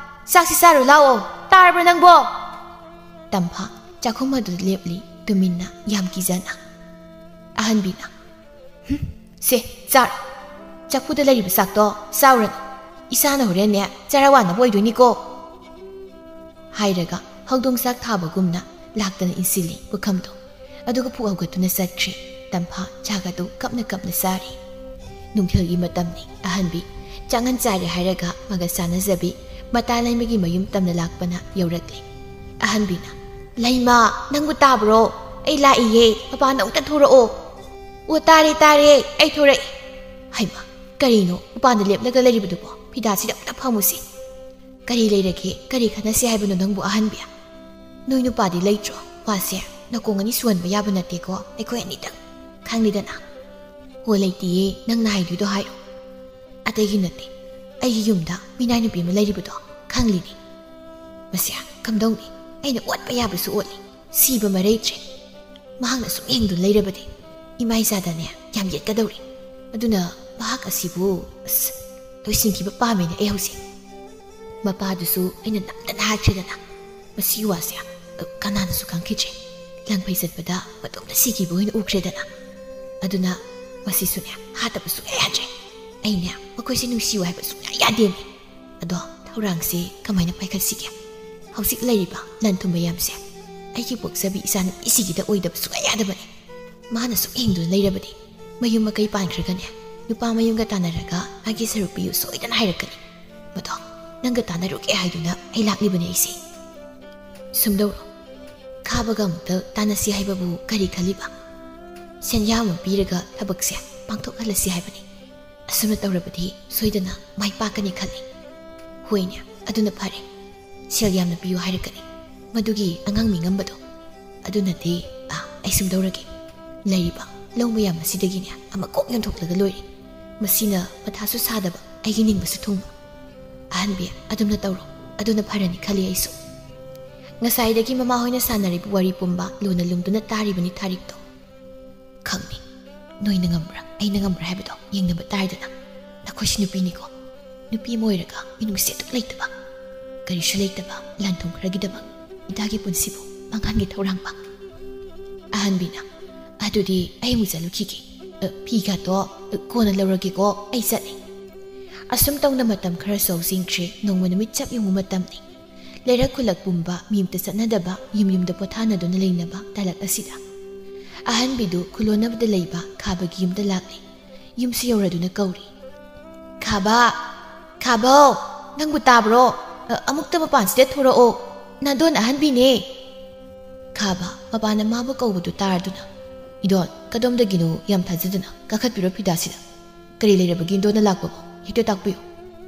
ꯆꯥꯛꯁꯤ ꯆꯥꯔꯨ ꯂꯥꯛꯑꯣ! ꯇꯥꯔꯕ꯭ꯔꯥ ꯅꯪꯕꯣ?" ꯇꯝꯐꯥ ꯆꯥꯛꯈꯨꯝ ꯑꯗꯨꯗ ꯂꯦꯞꯂꯤ, ꯇꯨꯃꯤꯟꯅ, ꯌꯥꯝ ꯀꯤꯖꯅ꯫ ꯑꯍꯟꯕꯤꯅ, "ꯍꯨꯝ, ꯁꯦ, ꯆꯥꯔꯣ꯫ ꯆꯐꯨꯗ ꯂꯩꯔꯤꯕ ꯆꯥꯛꯇꯣ ꯆꯥꯎꯔꯅꯨ꯫ ꯏꯆꯥꯅ ꯍꯣꯔꯦꯟꯅꯦ ꯆꯔꯥ ꯋꯥꯅꯕ ꯑꯣꯏꯗꯣꯏꯅꯤꯀꯣ"꯫ ꯍꯥꯏꯔꯒ ꯍꯧꯗꯣꯡ ꯆꯥꯛ ꯊꯥꯕꯒꯨꯝꯅ ꯂꯥꯛꯇꯅ ꯏꯟꯁꯤꯜꯂꯤ ꯄꯨꯈꯝꯗꯣ꯫ ꯑꯗꯨꯒ ꯐꯨꯛ ꯍꯧꯒꯠꯇꯨꯅ ꯆꯠꯈ꯭ꯔꯦ꯫ ꯇꯝꯐꯥ ꯆꯥꯛ ꯑꯗꯨ ꯀꯞꯅ ꯀꯞꯅ ꯆꯥꯔꯤ꯫ ꯅꯨꯡꯊꯤꯜꯒꯤ ꯃꯇꯝꯅꯤ꯫ ꯑꯍꯟꯕꯤ ꯆꯥꯛꯉꯟ ꯆꯥꯔꯦ ꯍꯥꯏꯔꯒ ꯃꯒ ꯆꯥꯟꯅꯖꯕꯤ ꯃꯇꯥ ꯂꯩꯃꯒꯤ ꯃꯌꯨꯝ ꯇꯝꯅ ꯂꯥꯛꯄꯅ ꯌꯧꯔꯛꯂꯦ꯫ ꯑꯍꯟꯕꯤꯅ, "ꯂꯩꯃ, ꯅꯪꯕꯨ ꯇꯥꯕ꯭ꯔꯣ? ꯑꯩ ꯂꯥꯛꯏꯌꯦ, ꯃꯄꯥꯟꯗ ꯑꯃꯨꯛꯇ ꯊꯣꯔꯛꯑꯣ"꯫ "ꯑꯣ, ꯇꯥꯔꯦ, ꯇꯥꯔꯦ, ꯑꯩ ꯊꯣꯔꯛꯑꯦ"꯫ ꯍꯩꯃ, ꯀꯔꯤꯅꯣ ꯃꯄꯥꯟꯗ ꯂꯦꯞꯂꯒ ꯂꯩꯔꯤꯕꯗꯨꯕꯣ? ꯐꯤꯗꯥꯁꯤꯗ ꯑꯃꯨꯛꯇ ꯐꯝꯃꯨꯁꯤ꯫ "ꯀꯔꯤ ꯂꯩꯔꯒꯦ? ꯀꯔꯤ ꯈꯟꯅꯁꯤ ꯍꯥꯏꯕꯅꯣ ꯅꯪꯕꯨ, ꯑꯍꯟꯕꯤ? ꯅꯣꯏ ꯅꯨꯄꯥꯗꯤ ꯂꯩꯇ꯭ꯔꯣ? ꯋꯥꯁꯦ ꯅꯥꯀꯣꯡ ꯑꯅꯤ ꯁꯨꯍꯟꯕ ꯌꯥꯕ ꯅꯠꯇꯦꯀꯣ, ꯑꯩꯈꯣꯏ ꯑꯅꯤꯗꯪ꯫ ꯈꯪꯂꯤꯗꯅ"꯫ "ꯍꯣ, ꯂꯩꯇꯤꯌꯦ, ꯅꯪꯅ ꯍꯥꯏꯗꯣꯏꯗꯣ ꯍꯥꯏꯔꯣ"꯫ "ꯑꯇꯩꯒꯤ ꯅꯠꯇꯦ, ꯑꯩꯒꯤ ꯌꯨꯝꯗ ꯃꯤꯅꯥꯏ ꯅꯨꯄꯤ ꯑꯃ ꯂꯩꯔꯤꯕꯗꯣ ꯈꯪꯂꯤꯅꯤ꯫ ꯃꯁꯦ ꯀꯝꯗꯧꯅꯤ? ꯑꯩꯅ ꯑꯣꯠꯄ ꯌꯥꯕꯁꯨ ꯑꯣꯠꯂꯤ, ꯁꯤꯕ ꯃꯔꯩꯗ꯭ꯔꯦ꯫ ꯃꯍꯥꯛꯅ ꯁꯨꯝ ꯌꯦꯡꯗꯨꯅ ꯂꯩꯔꯕꯗꯤ ꯏꯃꯥ ꯏꯆꯥꯗꯅꯦ ꯌꯥꯝ ꯌꯦꯠꯀꯗꯧꯔꯤ"꯫ ꯑꯗꯨꯅ ꯃꯍꯥꯛ ꯑꯁꯤꯕꯨ, ꯑꯁ, ꯂꯣꯏꯁꯤꯟꯈꯤꯕ ꯄꯥꯝꯃꯦꯅꯦ ꯑꯩ ꯍꯧꯖꯤꯛ꯫ ꯃꯄꯥꯗꯨꯁꯨ ꯑꯩꯅ ꯅꯝꯗꯅ ꯍꯥꯏꯈ꯭ꯔꯦꯗꯅ꯫ ꯃꯁꯤꯒꯤ ꯋꯥꯁꯦ, ꯑ, ꯀꯅꯥꯅꯁꯨ ꯈꯪꯈꯤꯗ꯭ꯔꯦ꯫ ꯂꯥꯡꯐꯩ ꯆꯠꯄꯗ ꯃꯇꯣꯝꯇ ꯁꯤꯈꯤꯕ ꯑꯣꯏꯅ ꯎꯈ꯭ꯔꯦꯗꯅ꯫ ꯑꯗꯨꯅ ꯃꯁꯤꯁꯨꯅꯦ, ꯍꯥꯠꯇꯕ ꯁꯨꯡꯌꯥ ꯌꯥꯗ꯭ꯔꯦ꯫ ꯑꯩꯅꯦ ꯃꯈꯣꯏꯁꯦ ꯅꯨꯡꯁꯤꯌꯨ ꯍꯥꯏꯕ ꯁꯨꯡꯌꯥ ꯌꯥꯗꯦꯅꯦ꯫ ꯑꯗꯣ ꯊꯧꯔꯥꯡꯁꯦ ꯀꯃꯥꯏꯅ ꯄꯥꯏꯈꯠꯁꯤꯒꯦ? ꯍꯧꯖꯤꯛ ꯂꯩꯔꯤꯕ ꯂꯟ ꯊꯨꯝ ꯃꯌꯥꯝꯁꯦ ꯑꯩꯒꯤ ꯄꯣꯛꯆꯕꯤ ꯏꯆꯥꯅꯨꯄꯤꯁꯤꯒꯤꯗ ꯑꯣꯏꯗꯕ ꯁꯨꯡꯌꯥ ꯌꯥꯗꯕꯅꯦ꯫ ꯃꯥꯅ ꯁꯨꯝ ꯍꯤꯡꯗꯨꯅ ꯂꯩꯔꯕꯗꯤ ꯃꯌꯨꯝ ꯃꯀꯩ ꯄꯥꯟꯈ꯭ꯔꯒꯅꯦ, ꯅꯨꯄꯥ ꯃꯌꯨꯝꯒ ꯇꯥꯟꯅꯔꯒ ꯃꯥꯒꯤ ꯁꯔꯨꯛ ꯄꯤꯌꯨ ꯁꯣꯏꯗꯅ ꯍꯥꯏꯔꯛꯀꯅꯤ꯫ ꯃꯗꯣ ꯅꯪꯒ ꯇꯥꯟꯅꯔꯨꯒꯦ ꯍꯥꯏꯗꯨꯅ ꯑꯩ ꯂꯥꯛꯂꯤꯕꯅꯦ ꯑꯩꯁꯦ꯫ ꯁꯨꯝꯗꯧꯔꯣ, ꯈꯥꯕꯒ ꯑꯃꯨꯛꯇ ꯇꯥꯟꯅꯁꯤ ꯍꯥꯏꯕꯕꯨ ꯀꯔꯤ ꯈꯜꯂꯤꯕ? ꯁꯦꯟꯌꯥ ꯑꯃ ꯄꯤꯔꯒ ꯊꯕꯛꯁꯦ ꯄꯥꯡꯊꯣꯛꯍꯜꯂꯁꯤ ꯍꯥꯏꯕꯅꯤ꯫ ꯑꯁꯨꯝꯅ ꯇꯧꯔꯕꯗꯤ ꯁꯣꯏꯗꯅ ꯃꯥꯏ ꯄꯥꯛꯀꯅꯤ ꯈꯜꯂꯤ꯫ ꯍꯣꯏꯅꯦ, ꯑꯗꯨꯅ ꯐꯔꯦ꯫ ꯁꯦꯜ ꯌꯥꯝꯅ ꯄꯤꯌꯨ ꯍꯥꯏꯔꯛꯀꯅꯤ꯫ ꯃꯗꯨꯒꯤ ꯑꯉꯥꯡ ꯃꯤꯉꯝꯕꯗꯣ꯫ ꯑꯗꯨꯅꯗꯤ, ꯑꯥ, ꯑꯩ ꯁꯨꯝꯗꯧꯔꯒꯦ꯫ ꯂꯩꯔꯤꯕ ꯂꯧ ꯃꯌꯥꯝ ꯑꯁꯤꯗꯒꯤꯅꯦ ꯑꯃ ꯀꯣꯛ ꯌꯣꯟꯊꯣꯛꯂꯒ ꯂꯣꯏꯔꯦ꯫ ꯃꯁꯤꯅ ꯃꯊꯥꯁꯨ ꯁꯥꯗꯕ, ꯑꯩꯒꯤ ꯅꯤꯡꯕꯁꯨ ꯊꯨꯡꯕ꯫ ꯑꯍꯟꯕꯤ, ꯑꯗꯨꯝꯅ ꯇꯧꯔꯣ꯫ ꯑꯗꯨꯅ ꯐꯔꯅꯤ ꯈꯜꯂꯤ ꯑꯩꯁꯨ꯫ ꯉꯁꯥꯏꯗꯒꯤ ꯃꯃꯥ ꯍꯣꯏꯅ ꯁꯥꯟꯅꯔꯤꯕ ꯋꯥꯔꯤ ꯄꯨꯝꯕ ꯂꯨꯅ ꯂꯨꯝꯗꯨꯅ ꯇꯥꯔꯤꯕꯅꯤ ꯊꯥꯔꯤꯛꯇꯣ꯫ ꯈꯪꯅꯤ꯫ ꯅꯣꯏꯅ ꯉꯝꯕ꯭ꯔꯥ, ꯑꯩꯅ ꯉꯝꯕ꯭ꯔꯥ ꯍꯥꯏꯕꯗꯣ ꯌꯦꯡꯅꯕ ꯇꯥꯔꯦꯗꯅ꯫ ꯅꯈꯣꯏꯁꯤ ꯅꯨꯄꯤꯅꯤꯀꯣ꯫ ꯅꯨꯄꯤ ꯑꯃ ꯑꯣꯏꯔꯒ ꯃꯤꯅꯨꯡꯁꯤ ꯑꯗꯨꯛ ꯂꯩꯇꯕ, ꯀꯔꯤꯁꯨ ꯂꯩꯇꯕ ꯂꯟ ꯊꯨꯝ ꯈꯔꯒꯤꯗꯃꯛ ꯏꯇꯥꯒꯤ ꯄꯨꯟꯁꯤꯕꯨ ꯃꯥꯡꯍꯟꯒꯦ ꯊꯧꯔꯥꯡꯕ꯫ ꯑꯍꯟꯕꯤꯅ, "ꯑꯗꯨꯗꯤ ꯑꯩ ꯑꯃꯨꯛ ꯆꯠꯂꯨꯈꯤꯒꯦ꯫ ꯑ, ꯐꯤꯒꯥꯗꯣ, ꯑ, ꯀꯣꯟꯅ ꯂꯧꯔꯒꯦꯀꯣ, ꯑꯩ ꯆꯠꯂꯦ"꯫ ꯑꯁꯨꯝ ꯇꯧꯅ ꯃꯇꯝ ꯈꯔ ꯁꯣꯛ ꯆꯤꯡꯈ꯭ꯔꯦ꯫ ꯅꯣꯡꯃ ꯅꯨꯃꯤꯠ ꯆꯞ ꯌꯨꯡꯕ ꯃꯇꯝꯅꯤ꯫ ꯂꯩꯔꯛ ꯈꯨꯜꯂꯛ ꯄꯨꯝꯕ ꯃꯤ ꯑꯃꯇ ꯆꯠꯅꯗꯕ, ꯌꯨꯝ ꯌꯨꯝꯗ ꯄꯣꯊꯥꯅꯗꯨꯅ ꯂꯩꯅꯕ ꯇꯥꯂꯛ ꯑꯁꯤꯗ ꯑꯍꯟꯕꯤꯗꯨ ꯈꯨꯂꯣꯟꯅꯕꯗ ꯂꯩꯕ ꯈꯥꯕꯒꯤ ꯌꯨꯝꯗ ꯂꯥꯛꯂꯦ꯫ ꯌꯨꯝꯁꯨ ꯌꯧꯔꯗꯨꯅ ꯀꯧꯔꯤ, "ꯈꯥꯕ! ꯈꯥꯕꯧ! ꯅꯪꯕꯨ ꯇꯥꯕ꯭ꯔꯣ? ꯑ, ꯑꯃꯨꯛꯇ ꯃꯄꯥꯟꯁꯤꯗ ꯊꯣꯔꯛꯑꯣ꯫ ꯅꯥꯗꯣꯟ ꯑꯍꯟꯕꯤꯅꯦ!" ꯈꯥꯕ ꯃꯄꯥꯟꯅ ꯃꯥꯕꯨ ꯀꯧꯕꯗꯨ ꯇꯥꯔꯗꯨꯅ, "ꯏꯗꯣꯟ, ꯀꯗꯣꯝꯗꯒꯤꯅꯣ ꯌꯥꯝ ꯊꯥꯖꯗꯅ? ꯀꯥꯈꯠꯄꯤꯔꯣ ꯐꯤꯗꯥꯁꯤꯗ꯫ ꯀꯔꯤ ꯂꯩꯔꯕꯒꯦ ꯏꯟꯗꯣꯟꯅ ꯂꯥꯛꯄꯕꯨ? ꯍꯦꯛꯇ ꯇꯥꯛꯄꯤꯌꯨ꯫"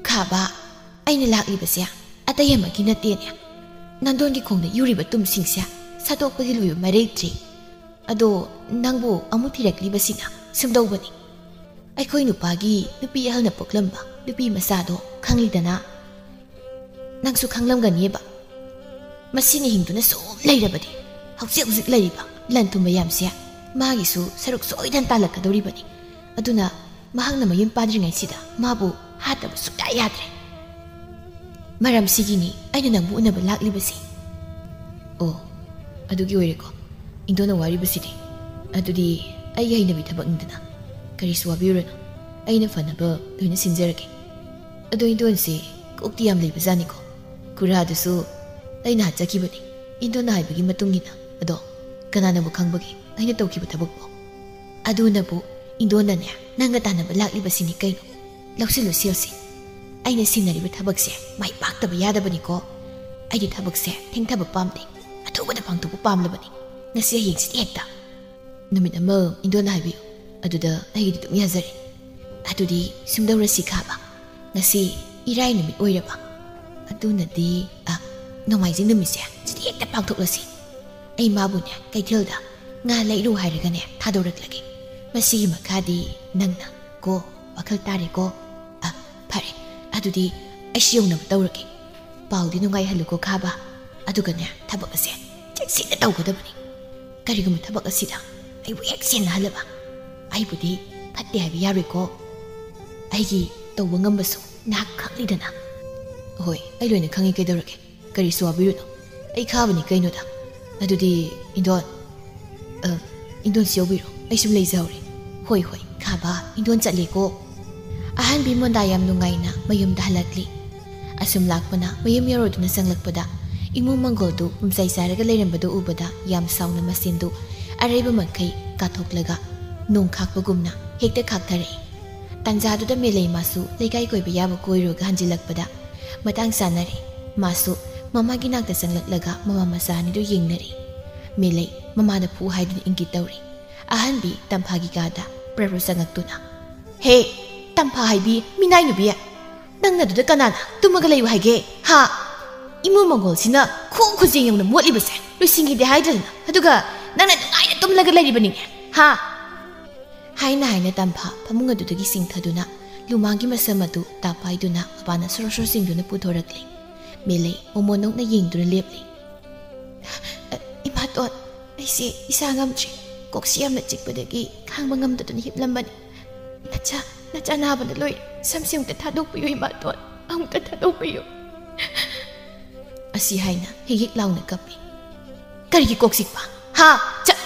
"ꯈꯥꯕ, ꯑꯩꯅ ꯂꯥꯛꯂꯤꯕꯁꯦ ꯑꯇꯩ ꯑꯃꯒꯤ ꯅꯠꯇꯦꯅꯦ꯫ ꯅꯥꯗꯣꯟꯒꯤ ꯈꯣꯡꯗ ꯌꯨꯔꯤꯕ ꯇꯨꯝꯁꯤꯡꯁꯦ ꯁꯥꯗꯣꯛꯄꯒꯤ ꯂꯣꯏꯕ ꯃꯔꯦꯛꯇ꯭ꯔꯤ꯫ ꯑꯗꯣ ꯅꯪꯕꯨ ꯑꯃꯨꯛ ꯊꯤꯔꯛꯂꯤꯕꯁꯤꯅ ꯁꯨꯝꯗꯧꯕꯅꯤ꯫ ꯑꯩꯈꯣꯏ ꯅꯨꯄꯥꯒꯤ ꯅꯨꯄꯤ ꯑꯍꯜꯅ ꯄꯣꯛꯂꯝꯕ ꯅꯨꯄꯤ ꯃꯆꯥꯗꯣ ꯈꯪꯂꯤꯗꯅ? ꯅꯪꯁꯨ ꯈꯪꯂꯝꯒꯅꯤꯕ꯫ ꯃꯁꯤꯅ ꯍꯤꯡꯗꯨꯅ ꯁꯨꯝ ꯂꯩꯔꯕꯗꯤ ꯍꯧꯖꯤꯛ ꯍꯧꯖꯤꯛ ꯂꯩꯔꯤꯕ ꯂꯟ ꯊꯨꯝ ꯃꯌꯥꯝꯁꯦ ꯃꯥꯒꯤꯁꯨ ꯁꯔꯨꯛ ꯁꯣꯏꯗꯅ ꯇꯥꯜꯂꯛꯀꯗꯧꯔꯤꯕꯅꯤ꯫ ꯑꯗꯨꯅ ꯃꯍꯥꯛꯅ ꯃꯌꯨꯝ ꯄꯥꯟꯗ꯭ꯔꯤꯉꯩꯁꯤꯗ ꯃꯥꯕꯨ ꯍꯥꯠꯇꯕ ꯁꯨꯡꯌꯥ ꯌꯥꯗ꯭ꯔꯦ꯫ ꯃꯔꯝꯁꯤꯒꯤꯅꯤ ꯑꯩꯅ ꯅꯪꯕꯨ ꯎꯅꯕ ꯂꯥꯛꯂꯤꯕꯁꯤ꯫ ꯑꯣ, ꯑꯗꯨꯒꯤ ꯑꯣꯏꯔꯦꯀꯣ ꯏꯟꯗꯣꯟꯅ ꯋꯥꯔꯤꯕꯁꯤꯗꯤ꯫ ꯑꯗꯨꯗꯤ ꯑꯩꯒꯤ ꯍꯩꯅꯕꯤ ꯊꯕꯛꯅꯤꯗꯅ꯫ ꯀꯔꯤꯁꯨ ꯋꯥꯕꯤꯔꯨꯔꯅꯨ, ꯑꯩꯅ ꯐꯅꯕ ꯂꯣꯏꯅ ꯁꯤꯟꯖꯔꯒꯦ꯫ ꯑꯗꯣ ꯏꯟꯗꯣꯟꯁꯦ ꯀꯣꯛꯇꯤ ꯌꯥꯝ ꯂꯩꯕꯖꯥꯠꯅꯤꯀꯣ꯫ ꯈꯨꯔꯥꯗꯨꯁꯨ ꯑꯩꯅ ꯍꯥꯠꯆꯈꯤꯕꯅꯤ, ꯏꯟꯗꯣꯟꯅ ꯍꯥꯏꯕꯒꯤ ꯃꯇꯨꯡ ꯏꯟꯅ꯫ ꯑꯗꯣ ꯀꯅꯥꯅꯕꯨ ꯈꯪꯕꯒꯦ ꯑꯩꯅ ꯇꯧꯈꯤꯕ ꯊꯕꯛꯄꯨ? ꯑꯗꯨꯅꯕꯨ ꯏꯟꯗꯣꯟꯅꯅꯦ ꯅꯪꯒ ꯇꯥꯟꯅꯕ ꯂꯥꯛꯂꯤꯕꯁꯤꯅꯤ ꯀꯩꯅꯣ꯫ ꯂꯧꯁꯤꯜꯂꯨ ꯁꯦꯜꯁꯤ꯫ ꯑꯩꯅ ꯁꯤꯟꯅꯔꯤꯕ ꯊꯕꯛꯁꯦ ꯃꯥꯏ ꯄꯥꯛꯇꯕ ꯌꯥꯗꯕꯅꯤꯀꯣ꯫ ꯑꯩꯗꯤ ꯊꯕꯛꯁꯦ ꯊꯦꯡꯊꯕ ꯄꯥꯝꯗꯦ, ꯑꯊꯨꯕꯗ ꯄꯥꯡꯊꯣꯛꯄ ꯄꯥꯝꯂꯕꯅꯤ꯫ ꯉꯁꯤ ꯍꯌꯦꯡꯁꯤꯗꯤ ꯍꯦꯛꯇ꯫ ꯅꯨꯃꯤꯠ ꯑꯃ ꯏꯟꯗꯣꯟꯅ ꯍꯥꯏꯕꯤꯌꯨ, ꯑꯗꯨꯗ ꯑꯩꯒꯤꯗꯤ ꯑꯗꯨꯝ ꯌꯥꯖꯔꯦ꯫ ꯑꯗꯨꯗꯤ ꯁꯨꯝꯗꯧꯔꯁꯤ ꯈꯥꯕ, ꯉꯁꯤ ꯏꯔꯥꯏ ꯅꯨꯃꯤꯠ ꯑꯣꯏꯔꯕ꯫ ꯑꯗꯨꯅꯗꯤ, ꯑ, ꯅꯣꯡꯃꯥꯏꯖꯤꯡ ꯅꯨꯃꯤꯠꯁꯦ ꯁꯤꯗꯤ ꯍꯦꯛꯇ ꯄꯥꯡꯊꯣꯛꯂꯁꯤ꯫ ꯑꯩ ꯃꯥꯕꯨꯅꯦ ꯀꯩꯊꯦꯜꯗ ꯉꯥ ꯂꯩꯔꯨ ꯍꯥꯏꯔꯒꯅꯦ ꯊꯥꯗꯣꯔꯛꯂꯒꯦ꯫ ꯃꯁꯤꯒꯤ ꯃꯈꯥꯗꯤ ꯅꯪꯅ ꯀꯣ, ꯋꯥꯈꯜ ꯇꯥꯔꯦꯀꯣ? ꯑ, ꯐꯔꯦ, ꯑꯗꯨꯗꯤ ꯑꯩꯁꯨ ꯌꯧꯅꯕ ꯇꯧꯔꯒꯦ꯫ ꯄꯥꯎꯗꯤ ꯅꯨꯡꯉꯥꯏꯍꯜꯂꯨꯀꯣ ꯈꯥꯕ꯫ ꯑꯗꯨꯒꯅꯦ ꯊꯕꯛ ꯑꯁꯦ ꯆꯦꯛꯁꯤꯟꯅ ꯇꯧꯒꯗꯕꯅꯤ꯫ ꯀꯔꯤꯒꯨꯝꯕ ꯊꯕꯛ ꯑꯁꯤꯗ ꯑꯩꯕꯨ ꯍꯦꯛ ꯁꯦꯟꯅꯍꯜꯂꯕ, ꯑꯩꯕꯨꯗꯤ ꯐꯠꯇꯦ ꯍꯥꯏꯕ ꯌꯥꯔꯣꯏꯀꯣ꯫ ꯑꯩꯒꯤ ꯇꯧꯕ ꯉꯝꯕꯁꯨ ꯅꯍꯥꯛ ꯈꯪꯂꯤꯗꯅ꯫ ꯍꯣꯏ, ꯑꯩ ꯂꯣꯏꯅ ꯈꯪꯉꯤ, ꯀꯩꯗꯧꯔꯒꯦ? ꯀꯔꯤꯁꯨ ꯋꯥꯕꯤꯔꯨꯅꯨ, ꯑꯩ ꯈꯥꯕꯅꯤ ꯀꯩꯅꯣꯗ꯫ ꯑꯗꯨꯗꯤ ꯏꯟꯗꯣꯟ, ꯑ, ꯏꯟꯗꯣꯟꯁꯤ ꯌꯧꯕꯤꯔꯣ, ꯑꯩ ꯁꯨꯝ ꯂꯩꯖꯍꯧꯔꯦ꯫ ꯍꯣꯏ, ꯍꯣꯏ, ꯈꯥꯕ, ꯏꯟꯗꯣꯟ ꯆꯠꯂꯦꯀꯣ꯫ ꯑꯍꯟꯕꯤ ꯃꯣꯟꯗꯥ ꯌꯥꯝ ꯅꯨꯡꯉꯥꯏꯅ ꯃꯌꯨꯝꯗ ꯍꯜꯂꯛꯂꯤ꯫ ꯑꯁꯨꯝ ꯂꯥꯛꯄꯅ ꯃꯌꯨꯝ ꯌꯧꯔꯗꯨꯅ ꯆꯪꯂꯛꯄꯗ ꯏꯃꯨꯡ ꯃꯪꯒꯣꯜꯗꯨ ꯄꯨꯝꯆꯥꯏ ꯆꯥꯏꯔꯒ ꯂꯩꯔꯝꯕꯗꯨ ꯎꯕꯗ ꯌꯥꯝ ꯁꯥꯎꯅ ꯃꯁꯦꯟꯗꯨ ꯑꯔꯩꯕ ꯃꯈꯩ ꯀꯥꯊꯣꯛꯂꯒ ꯅꯣꯡ ꯈꯥꯛꯄꯒꯨꯝꯅ ꯍꯦꯛꯇ ꯈꯥꯛꯊꯔꯛꯏ꯫ ꯇꯥꯟꯖꯥꯗꯨꯗ ꯃꯦꯂꯩ ꯃꯥꯁꯨ ꯂꯩꯀꯥꯏ ꯀꯣꯏꯕ ꯌꯥꯕ ꯀꯣꯏꯔꯨꯔꯒ ꯍꯟꯖꯤꯜꯂꯛꯄꯗ ꯃꯇꯥꯡ ꯆꯥꯅꯔꯦ꯫ ꯃꯥꯁꯨ ꯃꯃꯥꯒꯤ ꯅꯥꯛꯇ ꯆꯪꯂꯛꯂꯒ ꯃꯃꯥ ꯃꯆꯥ ꯑꯅꯤꯗꯨ ꯌꯦꯡꯅꯔꯤ꯫ ꯃꯦꯂꯩ ꯃꯃꯥꯗ ꯐꯨ ꯍꯥꯏꯗꯨꯅ ꯏꯪꯒꯤꯠ ꯇꯧꯔꯤ꯫ ꯑꯍꯟꯕꯤ ꯇꯝꯐꯥꯒꯤ ꯀꯥꯗ ꯄ꯭ꯔꯚꯨ ꯆꯪꯉꯛꯇꯨꯅ, "ꯍꯦ, ꯇꯝꯐꯥ ꯍꯥꯏꯕꯤ ꯃꯤꯅꯥꯏ ꯅꯨꯄꯤ, ꯅꯪꯅ ꯑꯗꯨꯗ ꯀꯅꯥꯅ ꯇꯨꯝꯃꯒ ꯂꯩꯌꯨ ꯍꯥꯏꯒꯦ? ꯍꯥ? ꯏꯃꯨꯡ ꯃꯪꯒꯣꯜꯁꯤꯅ ꯈꯨ ꯈꯨꯖꯦꯡ ꯌꯧꯅ ꯃꯣꯠꯂꯤꯕꯁꯦ ꯂꯣꯏꯁꯤꯟꯈꯤꯗꯦ ꯍꯥꯏꯗ꯭ꯔꯗꯅ, ꯑꯗꯨꯒ ꯅꯪꯅ ꯅꯨꯡꯉꯥꯏꯅ ꯇꯨꯝꯂꯒ ꯂꯩꯔꯤꯕꯅꯤꯅꯦ, ꯍꯥ?" ꯍꯥꯏꯅ ꯍꯥꯏꯅ ꯇꯝꯐꯥ ꯐꯃꯨꯡ ꯑꯗꯨꯗꯒꯤ ꯆꯤꯡꯊꯗꯨꯅ ꯂꯨꯃꯥꯡꯒꯤ ꯃꯁꯝ ꯑꯗꯨ ꯇꯥꯞ ꯄꯥꯏꯗꯨꯅ ꯃꯄꯥꯟꯗ ꯁꯣꯔꯣ ꯁꯣꯔꯣ ꯆꯤꯡꯗꯨꯅ ꯄꯨꯊꯣꯔꯛꯂꯤ꯫ ꯃꯦꯂꯩ ꯃꯣꯃꯣꯟ ꯅꯣꯛꯅ ꯌꯦꯡꯗꯨꯅ ꯂꯦꯞꯂꯤ꯫ "ꯏꯃꯥꯇꯣꯟ, ꯑꯩꯁꯦ ꯏꯁꯥ ꯉꯝꯗ꯭ꯔꯦ꯫ ꯀꯣꯛꯁꯤ ꯌꯥꯝꯅ ꯆꯤꯛꯄꯗꯒꯤ ꯈꯥꯡꯕ ꯉꯝꯗꯗꯨꯅ ꯍꯤꯞꯂꯝꯕꯅꯤ꯫ "ꯅꯆꯥ, ꯅꯆꯥ ꯅꯥꯕꯅ ꯂꯣꯏꯔꯦ꯫ ꯁꯝꯁꯦ ꯑꯃꯨꯛꯇ ꯊꯥꯗꯣꯛꯄꯤꯌꯨ ꯏꯃꯥꯇꯣꯟ, ꯑꯃꯨꯛꯇ ꯊꯥꯗꯣꯛꯄꯤꯌꯨ"꯫ ꯑꯁꯤ ꯍꯥꯏꯅ ꯍꯤꯛ ꯍꯤꯛ ꯂꯥꯎꯅ ꯀꯞꯄꯤ꯫ "ꯀꯔꯤꯒꯤ ꯀꯣꯛ ꯆꯤꯛꯄ? ꯍꯥ? ꯆꯠ!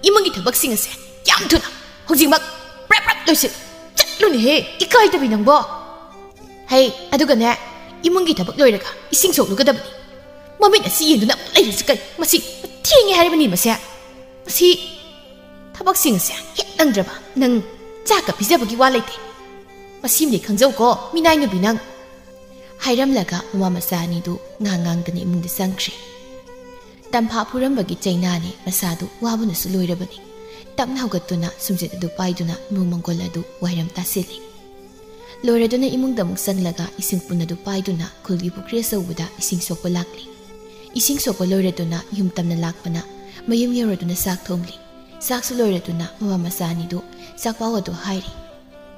ꯏꯃꯨꯡꯒꯤ ꯊꯕꯛꯁꯤꯡ ꯑꯁꯦ ꯌꯥꯝ ꯊꯨꯅ ꯍꯧꯖꯤꯛꯃꯛ ꯄ꯭ꯔꯞ ꯄ꯭ꯔꯞ ꯂꯣꯏꯁꯤꯜꯂꯨ꯫ ꯆꯠꯂꯨꯅꯦꯍꯦ, ꯏꯀꯥꯏꯗꯕꯤ ꯅꯪꯕꯣ꯫ ꯍꯩ, ꯑꯗꯨꯒꯅꯦ, ꯏꯃꯨꯡꯒꯤ ꯊꯕꯛ ꯂꯣꯏꯔꯒ ꯏꯁꯤꯡ ꯁꯣꯛꯂꯨꯒꯗꯕꯅꯤ꯫ ꯃꯃꯤꯠ ꯑꯁꯤ ꯌꯦꯡꯗꯨꯅ ꯑꯃꯨꯛ ꯂꯩꯔꯤꯁꯤ ꯀꯔꯤ? ꯃꯁꯤ ꯊꯦꯡꯉꯦ ꯍꯥꯏꯔꯤꯕꯅꯤ ꯃꯁꯦ꯫ ꯃꯁꯤ ꯊꯕꯛꯁꯤꯡ ꯑꯁꯦ ꯍꯦꯛ ꯅꯪꯗ꯭ꯔꯕ ꯅꯪ ꯆꯥꯛꯀ ꯄꯤꯖꯕꯒꯤ ꯋꯥ ꯂꯩꯇꯦ꯫ ꯃꯁꯤꯃꯗꯤ ꯈꯪꯖꯧꯀꯣ, ꯃꯤꯅꯥꯏ ꯅꯨꯄꯤ ꯅꯪ"꯫ ꯍꯥꯏꯔꯝꯂꯒ ꯃꯃꯥ ꯃꯆꯥ ꯑꯅꯤꯗꯨ ꯉꯥꯡ ꯉꯥꯡꯗꯅ ꯏꯃꯨꯡꯗ ꯆꯪꯈ꯭ꯔꯦ꯫ ꯇꯝꯐꯥ ꯐꯨꯔꯝꯕꯒꯤ ꯆꯩꯅꯥꯅꯤ ꯃꯁꯥꯗꯨ ꯋꯥꯕꯅꯁꯨ ꯂꯣꯏꯔꯕꯅꯤ꯫ ꯇꯞꯅ ꯍꯧꯒꯠꯇꯨꯅ ꯁꯨꯝꯖꯤꯠ ꯑꯗꯨ ꯄꯥꯏꯗꯨꯅ ꯏꯃꯨꯡ ꯃꯪꯒꯣꯜ ꯑꯗꯨ ꯋꯥꯏꯔꯝ ꯇꯥꯁꯤꯜꯂꯤ꯫ ꯂꯣꯏꯔꯗꯨꯅ ꯏꯃꯨꯡꯗ ꯑꯃꯨꯛ ꯆꯪꯂꯒ ꯏꯁꯤꯡ ꯄꯨꯟ ꯑꯗꯨ ꯄꯥꯏꯗꯨꯅ ꯈꯨꯜꯒꯤ ꯄꯨꯈ꯭ꯔꯤ ꯑꯆꯧꯕꯗ ꯏꯁꯤꯡ ꯁꯣꯛꯄ ꯂꯥꯛꯂꯤ꯫ ꯏꯁꯤꯡ ꯁꯣꯛꯄ ꯂꯣꯏꯔꯗꯨꯅ ꯌꯨꯝ ꯇꯝꯅ ꯂꯥꯛꯄꯅ ꯃꯌꯨꯝ ꯌꯧꯔꯗꯨꯅ ꯆꯥꯛ ꯊꯣꯡꯂꯤ꯫ ꯆꯥꯛꯁꯨ ꯂꯣꯏꯔꯗꯨꯅ ꯃꯃꯥ ꯃꯆꯥ ꯑꯅꯤꯗꯨ ꯆꯥꯛꯄꯥꯎ ꯑꯗꯨ ꯍꯥꯏꯔꯤ꯫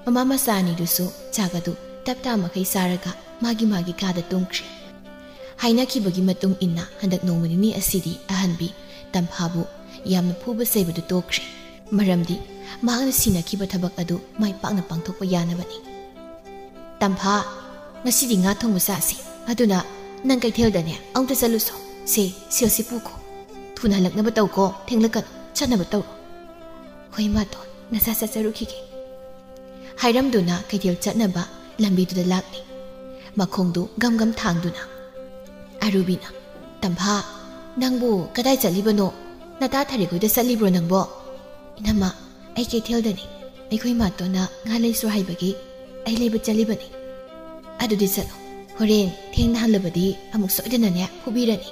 ꯃꯃꯥ ꯃꯆꯥ ꯑꯅꯤꯗꯨꯁꯨ ꯆꯥꯛ ꯑꯗꯨ ꯇꯞꯇꯥ ꯃꯈꯩ ꯆꯥꯔꯒ ꯃꯥꯒꯤ ꯃꯥꯒꯤ ꯀꯥꯗ ꯇꯨꯝꯈ꯭ꯔꯦ꯫ ꯍꯥꯏꯅꯈꯤꯕꯒꯤ ꯃꯇꯨꯡ ꯏꯟꯅ ꯍꯟꯗꯛ ꯅꯣꯡꯃ ꯅꯤꯅꯤ ꯑꯁꯤꯗꯤ ꯑꯍꯟꯕꯤ ꯇꯝꯐꯥꯕꯨ ꯌꯥꯝꯅ ꯐꯨꯕ ꯆꯩꯕꯗꯨ ꯇꯣꯛꯈ꯭ꯔꯦ꯫ ꯃꯔꯝꯗꯤ ꯃꯍꯥꯛꯅ ꯁꯤꯟꯅꯈꯤꯕ ꯊꯕꯛ ꯑꯗꯨ ꯃꯥꯏ ꯄꯥꯛꯅ ꯄꯥꯡꯊꯣꯛꯄ ꯌꯥꯅꯕꯅꯤ꯫ "ꯇꯝꯐꯥ, ꯉꯁꯤꯗꯤ ꯉꯥ ꯊꯣꯡꯕ ꯆꯥꯁꯤ꯫ ꯑꯗꯨꯅ ꯅꯪ ꯀꯩꯊꯦꯜꯗꯅꯦ ꯑꯃꯨꯛꯇ ꯆꯠꯂꯨꯁꯣ꯫ ꯁꯦ, ꯁꯦꯜꯁꯤ ꯄꯨꯈꯣ꯫ ꯊꯨꯅ ꯍꯜꯂꯛꯅꯕ ꯇꯧꯀꯣ, ꯊꯦꯡꯂꯛꯀꯅꯨ, ꯆꯠꯅꯕ ꯇꯧꯔꯣ"꯫ "ꯍꯣꯏ ꯃꯥꯇꯣꯟ, ꯅꯁꯥ ꯆꯠꯆꯔꯨꯈꯤꯒꯦ"꯫ ꯍꯥꯏꯔꯝꯗꯨꯅ ꯀꯩꯊꯦꯜ ꯆꯠꯅꯕ ꯂꯝꯕꯤꯗꯨꯗ ꯂꯥꯛꯂꯤ꯫ ꯃꯈꯣꯡꯗꯨ ꯒꯝ ꯒꯝ ꯊꯥꯡꯗꯨꯅ꯫ ꯑꯔꯨꯕꯤꯅ, "ꯇꯝꯐꯥ, ꯅꯪꯕꯨ ꯀꯗꯥꯏ ꯆꯠꯂꯤꯕꯅꯣ? ꯅꯇꯥ ꯊꯔꯤꯛ ꯍꯣꯏꯗ ꯆꯠꯂꯤꯕ꯭ꯔꯣ ꯅꯪꯕꯣ?" "ꯏꯅꯝꯃ, ꯑꯩ ꯀꯩꯊꯦꯜꯗꯅꯤ꯫ ꯑꯩꯈꯣꯏ ꯃꯥꯇꯣꯟꯅ ꯉꯥ ꯂꯩꯁ꯭ꯔꯣ ꯍꯥꯏꯕꯒꯤ ꯑꯩ ꯂꯩꯕ ꯆꯠꯂꯤꯕꯅꯤ"꯫ "ꯑꯗꯨꯗꯤ ꯆꯠꯂꯣ꯫ ꯍꯣꯔꯦꯟ ꯊꯦꯡꯅ ꯍꯜꯂꯕꯗꯤ ꯑꯃꯨꯛ ꯁꯣꯏꯗꯅꯅꯦ ꯐꯨꯕꯤꯔꯅꯤ"꯫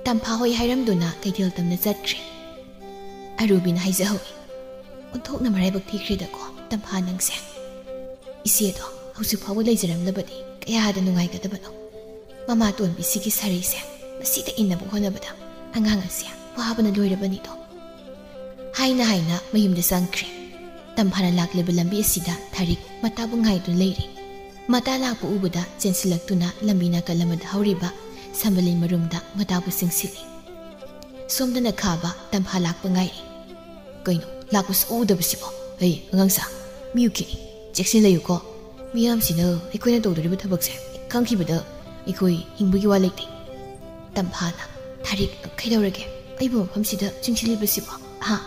ꯇꯝꯐꯥ ꯍꯣꯏ ꯍꯥꯏꯔꯝꯗꯨꯅ ꯀꯩꯊꯦꯜ ꯇꯝꯅ ꯆꯠꯈ꯭ꯔꯦ꯫ ꯑꯔꯨꯕꯤꯅ ꯍꯥꯏꯖꯍꯧꯏ, "ꯑꯣꯟꯊꯣꯛꯅ ꯃꯔꯥꯏꯕꯛ ꯊꯤꯈ꯭ꯔꯦꯗꯀꯣ ꯇꯝꯐꯥ ꯅꯪꯁꯦ꯫ ꯏꯆꯦꯗꯣ ꯍꯧꯖꯤꯛ ꯐꯥꯎꯕ ꯂꯩꯖꯔꯝꯂꯕꯗꯤ ꯀꯌꯥꯗ ꯅꯨꯡꯉꯥꯏꯒꯗꯕꯅꯣ꯫ ꯃꯃꯥꯇꯣꯟꯕꯤꯁꯤꯒꯤ ꯁꯥꯔꯩꯁꯦ ꯃꯁꯤꯗ ꯏꯟꯅꯕ ꯍꯣꯠꯅꯕꯗ ꯑꯉꯥꯡ ꯑꯁꯦ ꯋꯥꯕꯅ ꯂꯣꯏꯔꯕꯅꯤꯗꯣ"꯫ ꯍꯥꯏꯅ ꯍꯥꯏꯅ ꯃꯌꯨꯝꯗ ꯆꯪꯈ꯭ꯔꯦ꯫ ꯇꯝꯐꯥꯅ ꯂꯥꯛꯂꯤꯕ ꯂꯝꯕꯤ ꯑꯁꯤꯗ ꯊꯔꯤꯛ ꯃꯇꯥꯕꯨ ꯉꯥꯏꯗꯨꯅ ꯂꯩꯔꯤ꯫ ꯃꯇꯥ ꯂꯥꯛꯄ ꯎꯕꯗ ꯆꯦꯟꯁꯤꯜꯂꯛꯇꯨꯅ ꯂꯝꯕꯤ ꯅꯥꯀꯜ ꯑꯃꯗ ꯍꯧꯔꯤꯕ ꯁꯝꯕꯂꯩ ꯃꯔꯨꯝꯗ ꯃꯇꯥꯕꯨ ꯆꯤꯡꯁꯤꯜꯂꯤ꯫ ꯁꯣꯝꯗꯅ ꯈꯥꯕ ꯇꯝꯐꯥ ꯂꯥꯛꯄ ꯉꯥꯏꯔꯤ꯫ "ꯀꯩꯅꯣ, ꯂꯥꯛꯄꯁꯨ ꯎꯗꯕꯁꯤꯕꯣ? ꯍꯩ, ꯑꯉꯥꯡꯁꯥ, ꯃꯤꯌꯨꯀꯤ, ꯆꯦꯛꯁꯤꯟ ꯂꯩꯌꯨꯀꯣ꯫ ꯃꯤꯌꯥꯝꯁꯤꯅ ꯑꯩꯈꯣꯏꯅ ꯇꯧꯗꯣꯔꯤꯕ ꯊꯕꯛꯁꯦ ꯈꯪꯈꯤꯕꯗ ꯑꯩꯈꯣꯏ ꯍꯤꯡꯕꯒꯤ ꯋꯥ ꯂꯩꯇꯦ꯫ ꯇꯝꯐꯥꯅ, "ꯊꯥꯔꯤꯛ, ꯀꯩꯗꯧꯔꯒꯦ? ꯑꯩꯕꯨ ꯃꯐꯝꯁꯤꯗ ꯆꯤꯡꯁꯤꯜꯂꯤꯕꯁꯤꯕꯣ? ꯍꯥ?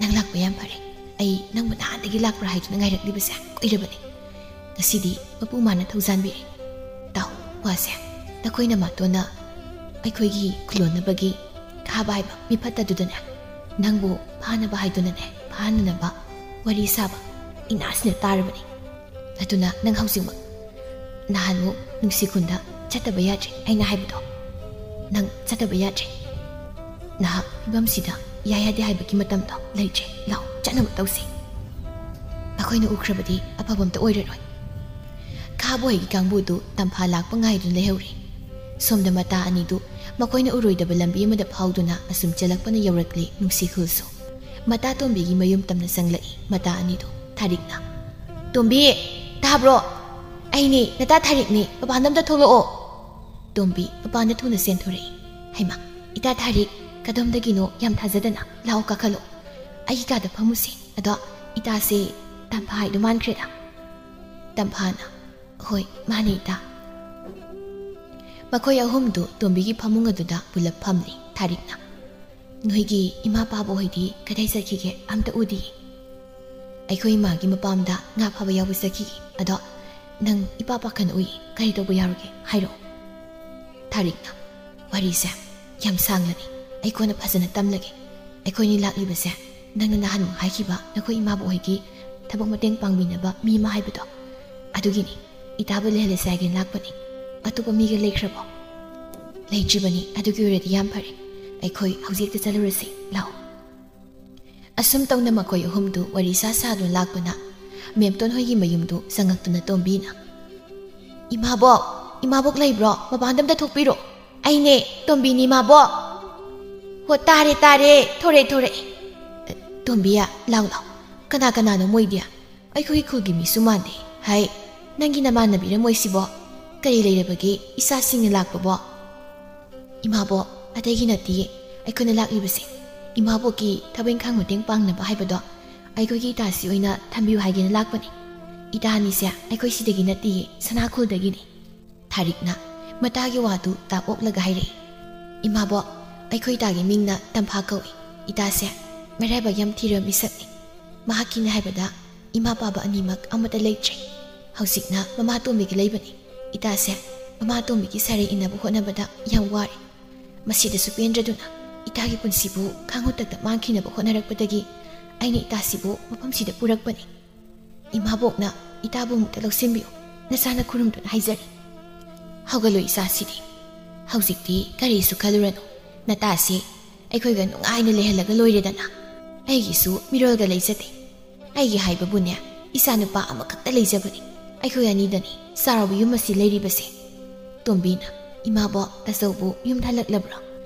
ꯅꯪ ꯂꯥꯛꯄ ꯌꯥꯝ ꯐꯔꯦ꯫ ꯑꯩ ꯅꯪꯕꯨ ꯅꯍꯥꯟꯗꯒꯤ ꯂꯥꯛꯄ꯭ꯔꯥ ꯍꯥꯏꯗꯨꯅ ꯉꯥꯏꯔꯛꯂꯤꯕꯁꯦ ꯀꯨꯏꯔꯕꯅꯦ꯫ ꯉꯁꯤꯗꯤ ꯃꯄꯨ ꯃꯥꯅ ꯊꯧꯖꯥꯟꯕꯤꯔꯦ꯫ ꯇꯥꯎ, ꯋꯥꯁꯦ ꯅꯈꯣꯏ ꯅꯃꯥꯇꯣꯟꯅ ꯑꯩꯈꯣꯏꯒꯤ ꯈꯨꯂꯣꯟꯅꯕꯒꯤ ꯈꯥꯕ ꯍꯥꯏꯕ ꯃꯤꯐꯠꯇꯗꯨꯗꯅꯦ, ꯅꯪꯕꯨ ꯐꯥꯅꯕ ꯍꯥꯏꯗꯨꯅꯅꯦ, ꯐꯥꯅꯅꯕ ꯋꯥꯔꯤ ꯁꯥꯕ ꯏꯅꯥꯁꯤꯅ ꯇꯥꯔꯕꯅꯤ꯫ ꯑꯗꯨꯅ ꯅꯪ ꯍꯧꯖꯤꯛꯃꯛ ꯅꯍꯥꯟꯃꯨꯛ ꯅꯨꯡꯁꯤꯈꯨꯟꯗ ꯆꯠꯇꯕ ꯌꯥꯗ꯭ꯔꯦ ꯑꯩꯅ ꯍꯥꯏꯕꯗꯣ, ꯅꯪ ꯆꯠꯇꯕ ꯌꯥꯗ꯭ꯔꯦ꯫ ꯅꯍꯥꯛ ꯐꯤꯕꯝꯁꯤꯗ ꯌꯥ ꯌꯥꯗꯦ ꯍꯥꯏꯕꯒꯤ ꯃꯇꯝꯗꯣ ꯂꯩꯇ꯭ꯔꯦ꯫ ꯂꯥꯛꯑꯣ, ꯆꯠꯅꯕ ꯇꯧꯁꯤ꯫ ꯃꯈꯣꯏꯅ ꯎꯈ꯭ꯔꯕꯗꯤ ꯑꯐꯕ ꯑꯝꯇ ꯑꯣꯏꯔꯔꯣꯏ꯫" ꯈꯥꯕꯣꯏꯒꯤ ꯀꯥꯡꯕꯨꯗꯨ ꯇꯝꯐꯥ ꯂꯥꯛꯄ ꯉꯥꯏꯗꯨꯅ ꯂꯩꯍꯧꯔꯤ꯫ ꯁꯣꯝꯗ ꯃꯇꯥ ꯑꯅꯤꯗꯨ ꯃꯈꯣꯏꯅ ꯎꯔꯣꯏꯗꯕ ꯂꯝꯕꯤ ꯑꯃꯗ ꯐꯥꯎꯗꯨꯅ ꯑꯁꯨꯝ ꯆꯦꯜꯂꯛꯄꯅ ꯌꯧꯔꯛꯂꯤ ꯅꯨꯡꯁꯤꯈꯨꯜꯁꯨ꯫ ꯃꯇꯥ ꯇꯣꯝꯕꯤꯒꯤ ꯃꯌꯨꯝ ꯇꯝꯅ ꯆꯪꯂꯛꯏ ꯃꯇꯥ ꯑꯅꯤꯗꯨ꯫ ꯊꯥꯔꯤꯛꯅ, "ꯇꯣꯝꯕꯤ, ꯇꯥꯕ꯭ꯔꯣ? ꯑꯩꯅꯤ, ꯅꯇꯥ ꯊꯥꯔꯤꯛꯅꯤ, ꯃꯄꯥꯟꯗ ꯑꯝꯇ ꯊꯣꯛꯂꯛꯑꯣ꯫" ꯇꯣꯝꯕꯤ ꯃꯄꯥꯟꯗ ꯊꯨꯅ ꯆꯦꯟꯊꯣꯔꯛꯏ꯫ "ꯍꯩꯃꯥ, ꯏꯇꯥ ꯊꯥꯔꯤꯛ, ꯀꯗꯣꯝꯗꯒꯤꯅꯣ? ꯌꯥꯝ ꯊꯥꯖꯗꯅ꯫ ꯂꯥꯛꯑꯣ, ꯀꯥꯈꯠꯂꯣ꯫ ꯑꯩꯒꯤ ꯀꯥꯗ ꯐꯝꯃꯨꯁꯦ꯫ ꯑꯗꯣ ꯏꯇꯥꯁꯦ ꯇꯝꯐꯥ ꯍꯥꯏꯗꯣ ꯃꯥꯟꯈ꯭ꯔꯦꯗ?" ꯇꯝꯐꯥꯅ, "ꯍꯣꯏ, ꯃꯥꯅꯦ ꯏꯇꯥ꯫" ꯃꯈꯣꯏ ꯑꯍꯨꯝꯗꯨ ꯇꯣꯝꯕꯤꯒꯤ ꯐꯃꯨꯡ ꯑꯗꯨꯗ ꯄꯨꯂꯞ ꯐꯝꯂꯤ꯫ ꯊꯥꯔꯤꯛꯅ, "ꯅꯣꯏꯒꯤ ꯏꯃꯥ ꯄꯥꯕꯨ ꯍꯣꯏꯗꯤ ꯀꯗꯥꯏ ꯆꯠꯈꯤꯒꯦ? ꯑꯝꯇ ꯎꯗꯤꯌꯦ꯫" "ꯑꯩꯈꯣꯏ ꯏꯃꯥꯒꯤ ꯃꯄꯥꯝꯗ ꯉꯥ ꯐꯥꯕ ꯌꯥꯎꯕ ꯆꯠꯈꯤꯒꯦ꯫ ꯑꯗꯣ ꯅꯪ ꯏꯄꯥ ꯄꯥꯈꯠꯅ ꯎꯏ, ꯀꯔꯤ ꯇꯧꯕ ꯌꯥꯎꯔꯒꯦ? ꯍꯥꯏꯔꯛꯑꯣ꯫" ꯊꯥꯔꯤꯛꯅ, "ꯋꯥꯔꯤꯁꯦ ꯌꯥꯝ ꯁꯥꯡꯂꯅꯤ, ꯑꯩ ꯀꯣꯟꯅ ꯐꯖꯅ ꯇꯝꯂꯒꯦ꯫ ꯑꯩꯈꯣꯏꯅꯤ ꯂꯥꯛꯂꯤꯕꯁꯦ ꯅꯪꯅ ꯅꯍꯥꯟꯃꯨꯛ ꯍꯥꯏꯈꯤꯕ ꯅꯈꯣꯏ ꯏꯃꯥꯕꯨ ꯍꯣꯏꯒꯤ ꯊꯕꯛ ꯃꯇꯦꯡ ꯄꯥꯡꯕꯤꯅꯕ ꯃꯤ ꯑꯃ ꯍꯥꯏꯕꯗꯣ, ꯑꯗꯨꯒꯤꯅꯤ꯫ ꯏꯇꯥꯕꯨ ꯂꯩꯍꯜꯂꯁꯦ ꯍꯥꯏꯒꯦꯅ ꯂꯥꯛꯄꯅꯤ, ꯑꯇꯣꯞꯄ ꯃꯤꯒ ꯂꯩꯈ꯭ꯔꯕꯣ?" "ꯂꯩꯇ꯭ꯔꯤꯕꯅꯤ꯫ ꯑꯗꯨꯒꯤ ꯑꯣꯏꯔꯗꯤ ꯌꯥꯝ ꯐꯔꯦ, ꯑꯩꯈꯣꯏ ꯍꯧꯖꯤꯛꯇ ꯆꯠꯂꯨꯔꯁꯤ, ꯂꯥꯛꯑꯣ꯫" ꯑꯁꯨꯝ ꯇꯧꯅ ꯃꯈꯣꯏ ꯑꯍꯨꯝꯗꯨ ꯋꯥꯔꯤ ꯁꯥ ꯁꯥꯗꯨꯅ ꯂꯥꯛꯄꯅ ꯃꯦꯝꯇꯣꯟ ꯍꯣꯏꯒꯤ ꯃꯌꯨꯝꯗꯨ ꯆꯪꯉꯛꯇꯨꯅ ꯇꯣꯝꯕꯤꯅ, "ꯏꯃꯥꯕꯣꯛ, ꯏꯃꯥꯕꯣꯛ ꯂꯩꯕ꯭ꯔꯣ? ꯃꯄꯥꯟꯗ ꯑꯝꯇ ꯊꯣꯛꯄꯤꯔꯣ꯫ ꯑꯩꯅꯦ, ꯇꯣꯝꯕꯤꯅꯤ ꯏꯃꯥꯕꯣꯛ꯫" "ꯍꯣ, ꯇꯥꯔꯦ, ꯇꯥꯔꯦ, ꯊꯣꯔꯛꯑꯦ, ꯊꯣꯔꯛꯑꯦ꯫" "ꯇꯣꯝꯕꯤꯌꯥ, ꯂꯥꯎ, ꯂꯥꯎ, ꯀꯅꯥ ꯀꯅꯥꯅꯣ ꯃꯣꯏꯗꯤ? ꯑꯩꯈꯣꯏꯒꯤ ꯈꯨꯜꯒꯤ ꯃꯤꯁꯨ ꯃꯥꯟꯗꯦ꯫ ꯍꯥꯏ, ꯅꯪꯒꯤ ꯅꯃꯥꯟꯅꯕꯤꯔ ꯃꯣꯏꯁꯤꯕꯣ? ꯀꯔꯤ ꯂꯩꯔꯕꯒꯦ ꯏꯆꯥꯁꯤꯡꯅ ꯂꯥꯛꯄꯕꯣ?" "ꯏꯃꯥꯕꯣꯛ, ꯑꯇꯩꯒꯤ ꯅꯠꯇꯤꯌꯦ꯫ ꯑꯩꯈꯣꯏꯅ ꯂꯥꯛꯂꯤꯕꯁꯦ ꯏꯃꯥꯕꯣꯛꯀꯤ ꯊꯕꯛ ꯏꯪꯈꯥꯡ ꯃꯇꯦꯡ ꯄꯥꯡꯅꯕ ꯍꯥꯏꯕꯗꯣ, ꯑꯩꯈꯣꯏꯒꯤ ꯏꯇꯥꯁꯤ ꯑꯣꯏꯅ ꯊꯝꯕꯤꯌꯨ ꯍꯥꯏꯒꯦꯅ ꯂꯥꯛꯄꯅꯤ꯫ ꯏꯇꯥ ꯑꯅꯤꯁꯦ ꯑꯩꯈꯣꯏ ꯁꯤꯗꯒꯤ ꯅꯠꯇꯤꯌꯦ, ꯁꯅꯥꯈꯣꯜꯗꯒꯤꯅꯤ꯫ ꯊꯥꯔꯤꯛꯅ ꯃꯇꯥꯒꯤ ꯋꯥꯗꯨ ꯇꯥꯞ ꯑꯣꯛꯂꯒ ꯍꯥꯏꯔꯛꯏ꯫ "ꯏꯃꯥꯕꯣꯛ, ꯑꯩꯈꯣꯏ ꯏꯇꯥꯒꯤ ꯃꯤꯡꯅ ꯇꯝꯐꯥ ꯀꯧꯏ꯫ ꯏꯇꯥꯁꯦ ꯃꯔꯥꯏꯕꯛ ꯌꯥꯝ ꯊꯤꯔꯕ ꯃꯤꯁꯛꯅꯤ꯫ ꯃꯍꯥꯛꯀꯤꯅ ꯍꯥꯏꯕꯗ ꯏꯃꯥ ꯄꯥꯕ ꯑꯅꯤꯃꯛ ꯑꯃꯠꯇ ꯂꯩꯇ꯭ꯔꯦ꯫ ꯍꯧꯖꯤꯛꯅ ꯃꯃꯥ ꯇꯣꯝꯕꯤꯒ ꯂꯩꯕꯅꯤ꯫ ꯏꯇꯥꯁꯦ ꯃꯃꯥ ꯇꯣꯝꯕꯤꯒꯤ ꯁꯥꯔꯩ ꯏꯟꯅꯕ ꯍꯣꯠꯅꯕꯗ ꯌꯥꯝ ꯋꯥꯔꯦ꯫ ꯃꯁꯤꯗꯁꯨ ꯄꯦꯟꯗ꯭ꯔꯗꯨꯅ ꯏꯇꯥꯒꯤ ꯄꯨꯟꯁꯤꯕꯨ ꯈꯥꯡꯍꯨꯠꯇꯛꯇ ꯃꯥꯡꯈꯤꯅꯕ ꯍꯣꯠꯅꯔꯛꯄꯗꯒꯤ ꯑꯩꯅ ꯏꯇꯥꯁꯤꯕꯨ ꯃꯐꯝꯁꯤꯗ ꯄꯨꯔꯛꯄꯅꯤ꯫ ꯏꯃꯥꯕꯣꯛꯅ ꯏꯇꯥꯕꯨ ꯑꯃꯨꯛꯇ ꯂꯧꯁꯤꯟꯕꯤꯌꯨ, ꯅꯆꯥꯅ ꯈꯨꯔꯨꯝꯗꯨꯅ ꯍꯥꯏꯖꯔꯤ꯫" "ꯍꯧꯒꯠꯂꯣ ꯏꯆꯥꯁꯤꯗꯤ, ꯍꯧꯖꯤꯛꯇꯤ ꯀꯔꯤꯁꯨ ꯈꯜꯂꯨꯔꯅꯨ꯫ ꯅꯇꯥꯁꯤ ꯑꯩꯈꯣꯏꯒ ꯅꯨꯡꯉꯥꯏꯅ ꯂꯩꯍꯜꯂꯒ ꯂꯣꯏꯔꯦꯗꯅ꯫ ꯑꯩꯒꯤꯁꯨ ꯃꯤꯔꯣꯜꯒ ꯂꯩꯖꯗꯦ꯫ ꯑꯩꯒꯤ ꯍꯥꯏꯕꯕꯨꯅꯦ, ꯏꯆꯥ ꯅꯨꯄꯥ ꯑꯃꯈꯛꯇ ꯂꯩꯖꯕꯅꯤ꯫ ꯑꯩꯈꯣꯏ ꯑꯅꯤꯗꯅꯤ ꯆꯥꯎꯔꯕ ꯌꯨꯝ ꯑꯁꯤ ꯂꯩꯔꯤꯕꯁꯦ꯫" ꯇꯣꯝꯕꯤꯅ, "ꯏꯃꯥꯕꯣꯛ, ꯇꯥꯆꯧꯕꯨ ꯌꯨꯝꯗ ꯍꯜꯂꯛꯂꯕ꯭ꯔꯣ?"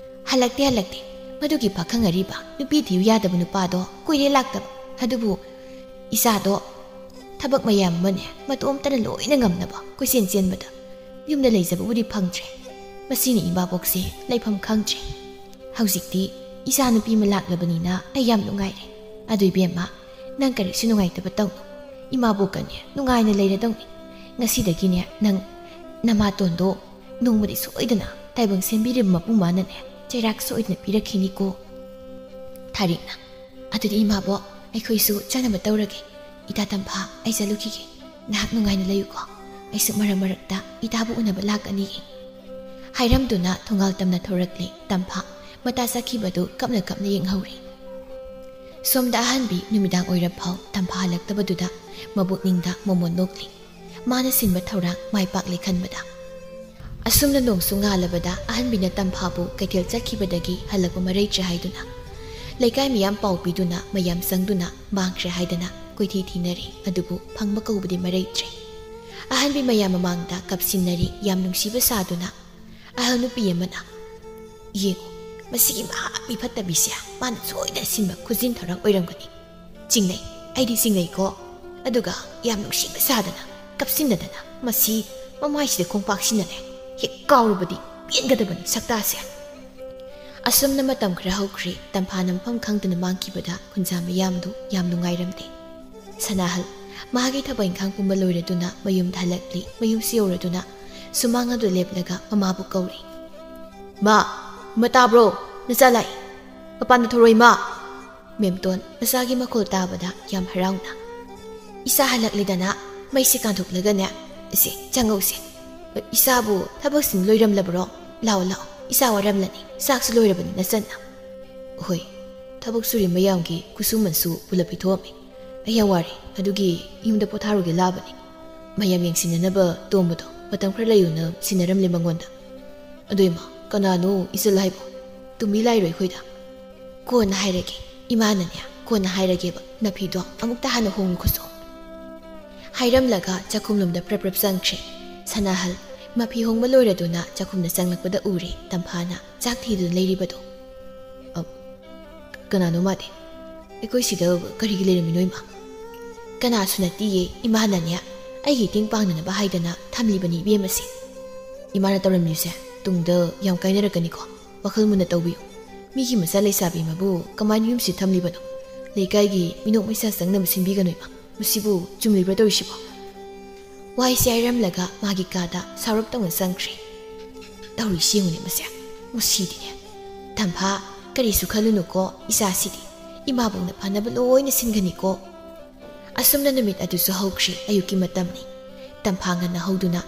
"ꯍꯜꯂꯛꯇꯦ, ꯍꯜꯂꯛꯇꯦ꯫ ꯃꯗꯨꯒꯤ ꯄꯥꯈꯪ ꯑꯔꯤꯕ, ꯅꯨꯄꯤ ꯊꯤꯌꯨ ꯌꯥꯗꯕ ꯅꯨꯄꯥꯗꯣ ꯀꯨꯏꯔꯦ ꯂꯥꯛꯇꯕ꯫ ꯑꯗꯨꯕꯨ ꯏꯆꯥꯗꯣ ꯊꯕꯛ ꯃꯌꯥꯝ ꯑꯃꯅꯦ, ꯃꯇꯣꯝꯇꯅ ꯂꯣꯏꯅ ꯉꯝꯅꯕ ꯀꯣꯏꯆꯦꯟ ꯆꯦꯟꯕꯗ ꯌꯨꯝꯗ ꯂꯩꯖꯕꯕꯨꯗꯤ ꯐꯪꯗ꯭ꯔꯦ꯫ ꯃꯁꯤꯅ ꯏꯃꯥꯕꯣꯛꯁꯦ ꯂꯩꯐꯝ ꯈꯪꯗ꯭ꯔꯦ꯫ ꯍꯧꯖꯤꯛꯇꯤ ꯏꯆꯥ ꯅꯨꯄꯤ ꯑꯃ ꯂꯥꯛꯂꯕꯅꯤꯅ ꯑꯩ ꯌꯥꯝ ꯅꯨꯡꯉꯥꯏꯔꯦ꯫ ꯑꯗꯨ ꯏꯕꯦꯝꯃ, ꯅꯪ ꯀꯔꯤꯁꯨ ꯅꯨꯡꯉꯥꯏꯇꯕ ꯇꯧꯅꯨ꯫ ꯏꯃꯥꯕꯣꯛꯀꯅꯦ ꯅꯨꯡꯉꯥꯏꯅ ꯂꯩꯔꯗꯧꯅꯤ꯫ ꯉꯁꯤꯗꯒꯤꯅꯦ ꯅꯪ ꯅꯃꯥꯇꯣꯟꯗꯣ ꯅꯣꯡꯃꯗꯤ ꯁꯣꯏꯗꯅ ꯇꯥꯏꯕꯪ ꯁꯦꯝꯕꯤꯔꯤꯕ ꯃꯄꯨ ꯃꯥꯅꯅꯦ ꯆꯩꯔꯥꯛ ꯁꯣꯏꯗꯅ ꯄꯤꯔꯛꯈꯤꯅꯤꯀꯣ꯫" ꯊꯥꯔꯤꯛꯅ, "ꯑꯗꯨꯗꯤ ꯏꯃꯥꯕꯣꯛ, ꯑꯩꯈꯣꯏꯁꯨ ꯆꯠꯅꯕ ꯇꯧꯔꯒꯦ꯫ ꯏꯇꯥ ꯇꯝꯐꯥ, ꯑꯩ ꯆꯠꯂꯨꯈꯤꯒꯦ꯫ ꯅꯍꯥꯛ ꯅꯨꯡꯉꯥꯏꯅ ꯂꯩꯌꯨꯀꯣ꯫ ꯑꯩꯁꯨ ꯃꯔꯛ ꯃꯔꯛꯇ ꯏꯇꯥꯕꯨ ꯎꯅꯕ ꯂꯥꯛꯀꯅꯤꯌꯦ꯫" ꯍꯥꯏꯔꯝꯗꯨꯅ ꯊꯣꯡꯒꯥꯜ ꯇꯝꯅ ꯊꯧꯔꯛꯂꯦ ꯇꯝꯐꯥ꯫ ꯃꯇꯥ ꯆꯠꯈꯤꯕꯗꯨ ꯀꯞꯅ ꯀꯞꯅ ꯌꯦꯡꯍꯧꯔꯤ꯫ ꯁꯣꯝꯗ ꯑꯍꯟꯕꯤ ꯅꯨꯃꯤꯗꯥꯡ ꯑꯣꯏꯔꯐꯥꯎ ꯇꯝꯐꯥ ꯍꯜꯂꯛꯇꯕꯗꯨꯗ ꯃꯕꯨꯛꯅꯤꯡꯗ ꯃꯣꯃꯣꯟ ꯅꯣꯛꯂꯤ꯫ ꯃꯥꯅ ꯁꯤꯟꯕ ꯊꯧꯔꯥꯡ ꯃꯥꯏ ꯄꯥꯛꯂꯦ ꯈꯟꯕꯗ꯫ ꯑꯁꯨꯝꯅ ꯅꯣꯡꯁꯨ ꯉꯥꯜꯂꯕꯗ ꯑꯍꯟꯕꯤꯅ ꯇꯝꯐꯥꯕꯨ ꯀꯩꯊꯦꯜ ꯆꯠꯈꯤꯕꯗꯒꯤ ꯍꯜꯂꯛꯄ ꯃꯔꯩꯇ꯭ꯔꯦ ꯍꯥꯏꯗꯨꯅ ꯂꯩꯀꯥꯏ ꯃꯤꯌꯥꯝ ꯄꯥꯎ ꯄꯤꯗꯨꯅ ꯃꯌꯥꯝ ꯆꯪꯗꯨꯅ ꯃꯥꯡꯈ꯭ꯔꯦ ꯍꯥꯏꯗꯅ ꯀꯣꯏꯊꯤ ꯊꯤꯅꯔꯤ꯫ ꯑꯗꯨꯕꯨ ꯐꯪꯕ ꯀꯧꯕꯗꯤ ꯃꯔꯩꯇ꯭ꯔꯦ꯫ ꯑꯍꯟꯕꯤ ꯃꯌꯥꯝ ꯃꯃꯥꯡꯗ ꯀꯞꯁꯤꯟꯅꯔꯤ꯫ ꯌꯥꯝ ꯅꯨꯡꯁꯤꯕ ꯁꯥꯗꯨꯅ ꯑꯍꯜ ꯅꯨꯄꯤ ꯑꯃꯅ, "ꯌꯦꯡꯉꯨ, ꯃꯁꯤꯒꯤ ꯃꯍꯥ ꯃꯤꯐꯠꯇꯕꯤꯁꯦ ꯃꯥꯅ ꯁꯣꯏꯗꯅ ꯁꯤꯟꯕ ꯈꯨꯖꯤꯟ ꯊꯧꯔꯥꯡ ꯑꯣꯏꯔꯝꯒꯅꯤ꯫ ꯆꯤꯡꯅꯩ, ꯑꯩꯗꯤ ꯆꯤꯡꯅꯩꯀꯣ꯫ ꯑꯗꯨꯒ ꯌꯥꯝ ꯅꯨꯡꯁꯤꯕ ꯁꯥꯗꯅ ꯀꯞꯁꯤꯟꯅꯗꯅ ꯃꯁꯤ ꯃꯃꯥꯏꯁꯤꯗ ꯈꯣꯡꯄꯥꯛꯁꯤꯅꯅꯦ ꯍꯦꯛ ꯀꯥꯎꯔꯕꯗꯤ ꯄꯦꯟꯒꯗꯕꯅꯤ ꯁꯛꯇꯥꯁꯦ꯫" ꯑꯁꯨꯝꯅ ꯃꯇꯝ ꯈꯔ ꯍꯧꯈ꯭ꯔꯦ꯫ ꯇꯝꯐꯥꯅ ꯃꯐꯝ ꯈꯪꯗꯅ ꯃꯥꯡꯈꯤꯕꯗ ꯈꯨꯟꯖꯥ ꯃꯌꯥꯝꯗꯨ ꯌꯥꯝ ꯅꯨꯡꯉꯥꯏꯔꯝꯗꯦ꯫ ꯁꯅꯥꯍꯜ ꯃꯍꯥꯛꯀꯤ ꯊꯕꯛ ꯏꯪꯈꯥꯡ ꯄꯨꯝꯕ ꯂꯣꯏꯔꯗꯨꯅ ꯃꯌꯨꯝꯗ ꯍꯜꯂꯛꯂꯤ꯫ ꯃꯌꯨꯝꯁꯤ ꯌꯧꯔꯗꯨꯅ ꯁꯨꯃꯥꯡ ꯑꯗꯨ ꯂꯦꯞꯂꯒ ꯃꯃꯥꯕꯨ ꯀꯧꯔꯤ꯫ "ꯃꯥ, ꯃ ꯇꯥꯕ꯭ꯔꯣ? ꯅꯆꯥ ꯂꯥꯛꯏ꯫ ꯃꯄꯥꯟꯗ ꯊꯣꯔꯛꯏ, ꯃꯥ!" ꯃꯦꯝꯇꯣꯟ ꯃꯆꯥꯒꯤ ꯃꯈꯣꯜ ꯇꯥꯕꯗ ꯌꯥꯝ ꯍꯔꯥꯎꯅ, "ꯏꯆꯥ ꯍꯜꯂꯛꯂꯦꯗꯅ, ꯃꯩꯁꯦ ꯀꯥꯟꯊꯣꯛꯂꯒꯅꯦ, ꯏꯆꯦ, ꯆꯪꯉꯧꯁꯦ꯫ ꯏꯆꯥꯕꯨ ꯊꯕꯛꯁꯤꯡ ꯂꯣꯏꯔꯝꯂꯕ꯭ꯔꯣ? ꯂꯥꯛꯑꯣ, ꯂꯥꯛꯑꯣ, ꯏꯆꯥ ꯋꯥꯔꯝꯂꯅꯤ, ꯆꯥꯛꯁꯨ ꯂꯣꯏꯔꯕꯅꯤ ꯅꯆꯟꯅ꯫" "ꯍꯣꯏ, ꯊꯕꯛ ꯁꯨꯔꯤ ꯃꯌꯥꯝꯒꯤ ꯈꯨꯠꯁꯨꯃꯟꯁꯨ ꯄꯨꯂꯞ ꯄꯤꯊꯣꯛꯑꯝꯃꯤ꯫ ꯑꯩ ꯌꯥꯝ ꯋꯥꯔꯦ, ꯑꯗꯨꯒꯤ ꯌꯨꯝꯗ ꯄꯣꯊꯥꯔꯨꯒꯦ ꯂꯥꯛꯑꯕꯅꯤ꯫" ꯃꯌꯥꯝ ꯌꯦꯡꯁꯤꯟꯅꯅꯕ ꯇꯣꯝꯕꯗꯣ ꯃꯇꯝ ꯈꯔ ꯂꯩꯌꯨꯅ ꯁꯤꯟꯅꯔꯝꯂꯦ ꯃꯉꯣꯟꯗ꯫ "ꯑꯗꯣ ꯏꯃꯥ, ꯀꯅꯥꯅꯣ ꯏꯆꯜ ꯍꯥꯏꯕꯣ? ꯇꯨꯝꯕꯤ ꯂꯥꯛꯏꯔꯣ ꯑꯩꯈꯣꯏꯗ?" "ꯀꯣꯟꯅ ꯍꯥꯏꯔꯒꯦ, ꯏꯃꯥꯅꯅꯦ, ꯀꯣꯟꯅ ꯍꯥꯏꯔꯒꯦꯕ, ꯅꯐꯤꯗꯣ ꯑꯃꯨꯛꯇ ꯍꯥꯟꯅ ꯍꯣꯡꯉꯨꯈꯣꯁꯣ꯫" ꯍꯥꯏꯔꯝꯂꯒ ꯆꯥꯛꯈꯨꯝꯂꯣꯝꯗ ꯄ꯭ꯔꯞ ꯄ꯭ꯔꯞ ꯆꯪꯈ꯭ꯔꯦ꯫ ꯁꯅꯥꯍꯜ ꯃꯐꯤ ꯍꯣꯡꯕ ꯂꯣꯏꯔꯗꯨꯅ ꯆꯥꯛꯈꯨꯝꯗ ꯆꯪꯂꯛꯄꯗ ꯎꯔꯦ ꯇꯝꯐꯥꯅ ꯆꯥꯛ ꯊꯤꯗꯨꯅ ꯂꯩꯔꯤꯕꯗꯣ꯫ "ꯑ, ꯀꯅꯥꯅꯣ ꯃꯥꯗꯤ? ꯑꯩꯈꯣꯏ ꯁꯤꯗ ꯀꯔꯤꯒꯤ ꯂꯩꯔꯝꯃꯤꯅꯣ, ꯏꯃꯥ?" "ꯀꯅꯥꯁꯨ ꯅꯠꯇꯤꯌꯦ, ꯏꯃꯥꯅꯅꯦ, ꯑꯩꯒꯤ ꯏꯇꯤꯡ ꯄꯥꯡꯅꯅꯕ ꯍꯥꯏꯗꯅ ꯊꯝꯂꯤꯕꯅꯤ, ꯏꯕꯦꯝꯃꯁꯦ꯫ ꯏꯃꯥꯅ ꯇꯧꯔꯝꯂꯤꯕꯁꯦ ꯇꯨꯡꯗ ꯌꯥꯝ ꯀꯥꯏꯅꯔꯛꯀꯅꯤꯀꯣ꯫ ꯋꯥꯈꯜ ꯃꯨꯟꯅ ꯇꯧꯕꯤꯌꯨ꯫ ꯃꯤꯒꯤ ꯃꯆꯥ ꯂꯩꯁꯥꯕꯤ ꯑꯃꯕꯨ ꯀꯃꯥꯏꯅ ꯌꯨꯝꯁꯤꯗ ꯊꯝꯂꯤꯕꯅꯣ? ꯂꯩꯀꯥꯏꯒꯤ ꯃꯤꯅꯣꯛ ꯃꯩꯁꯥ ꯆꯪꯅꯕ ꯁꯤꯟꯕꯤꯒꯅꯨ, ꯏꯃꯥ꯫ ꯃꯁꯤꯕꯨ ꯆꯨꯝꯂꯤꯕ꯭ꯔꯥ ꯇꯧꯔꯤꯁꯤꯕꯣ?" ꯋꯥꯍꯩꯁꯦ ꯍꯥꯏꯔꯝꯂꯒ ꯃꯥꯒꯤ ꯀꯥꯗ ꯁꯥꯎꯔꯞ ꯇꯧꯅ ꯆꯪꯈ꯭ꯔꯦ꯫ "ꯇꯧꯔꯤꯁꯤ ꯌꯦꯡꯉꯨꯅꯦ ꯃꯁꯦ, ꯃꯁꯤꯗꯤꯅꯦ꯫ ꯇꯝꯐꯥ, ꯀꯔꯤꯁꯨ ꯈꯜꯂꯨꯅꯨꯀꯣ, ꯏꯆꯥꯁꯤꯗꯤ ꯏꯃꯥꯕꯣꯛꯅ ꯐꯅꯕ ꯂꯣꯏꯅ ꯁꯤꯟꯒꯅꯤꯀꯣ꯫" ꯑꯁꯨꯝꯅ ꯅꯨꯃꯤꯠ ꯑꯗꯨꯁꯨ ꯍꯧꯈ꯭ꯔꯦ꯫ ꯑꯌꯨꯛꯀꯤ ꯃꯇꯝꯅꯤ꯫ ꯇꯝꯐꯥ ꯉꯟꯅ ꯍꯧꯗꯨꯅ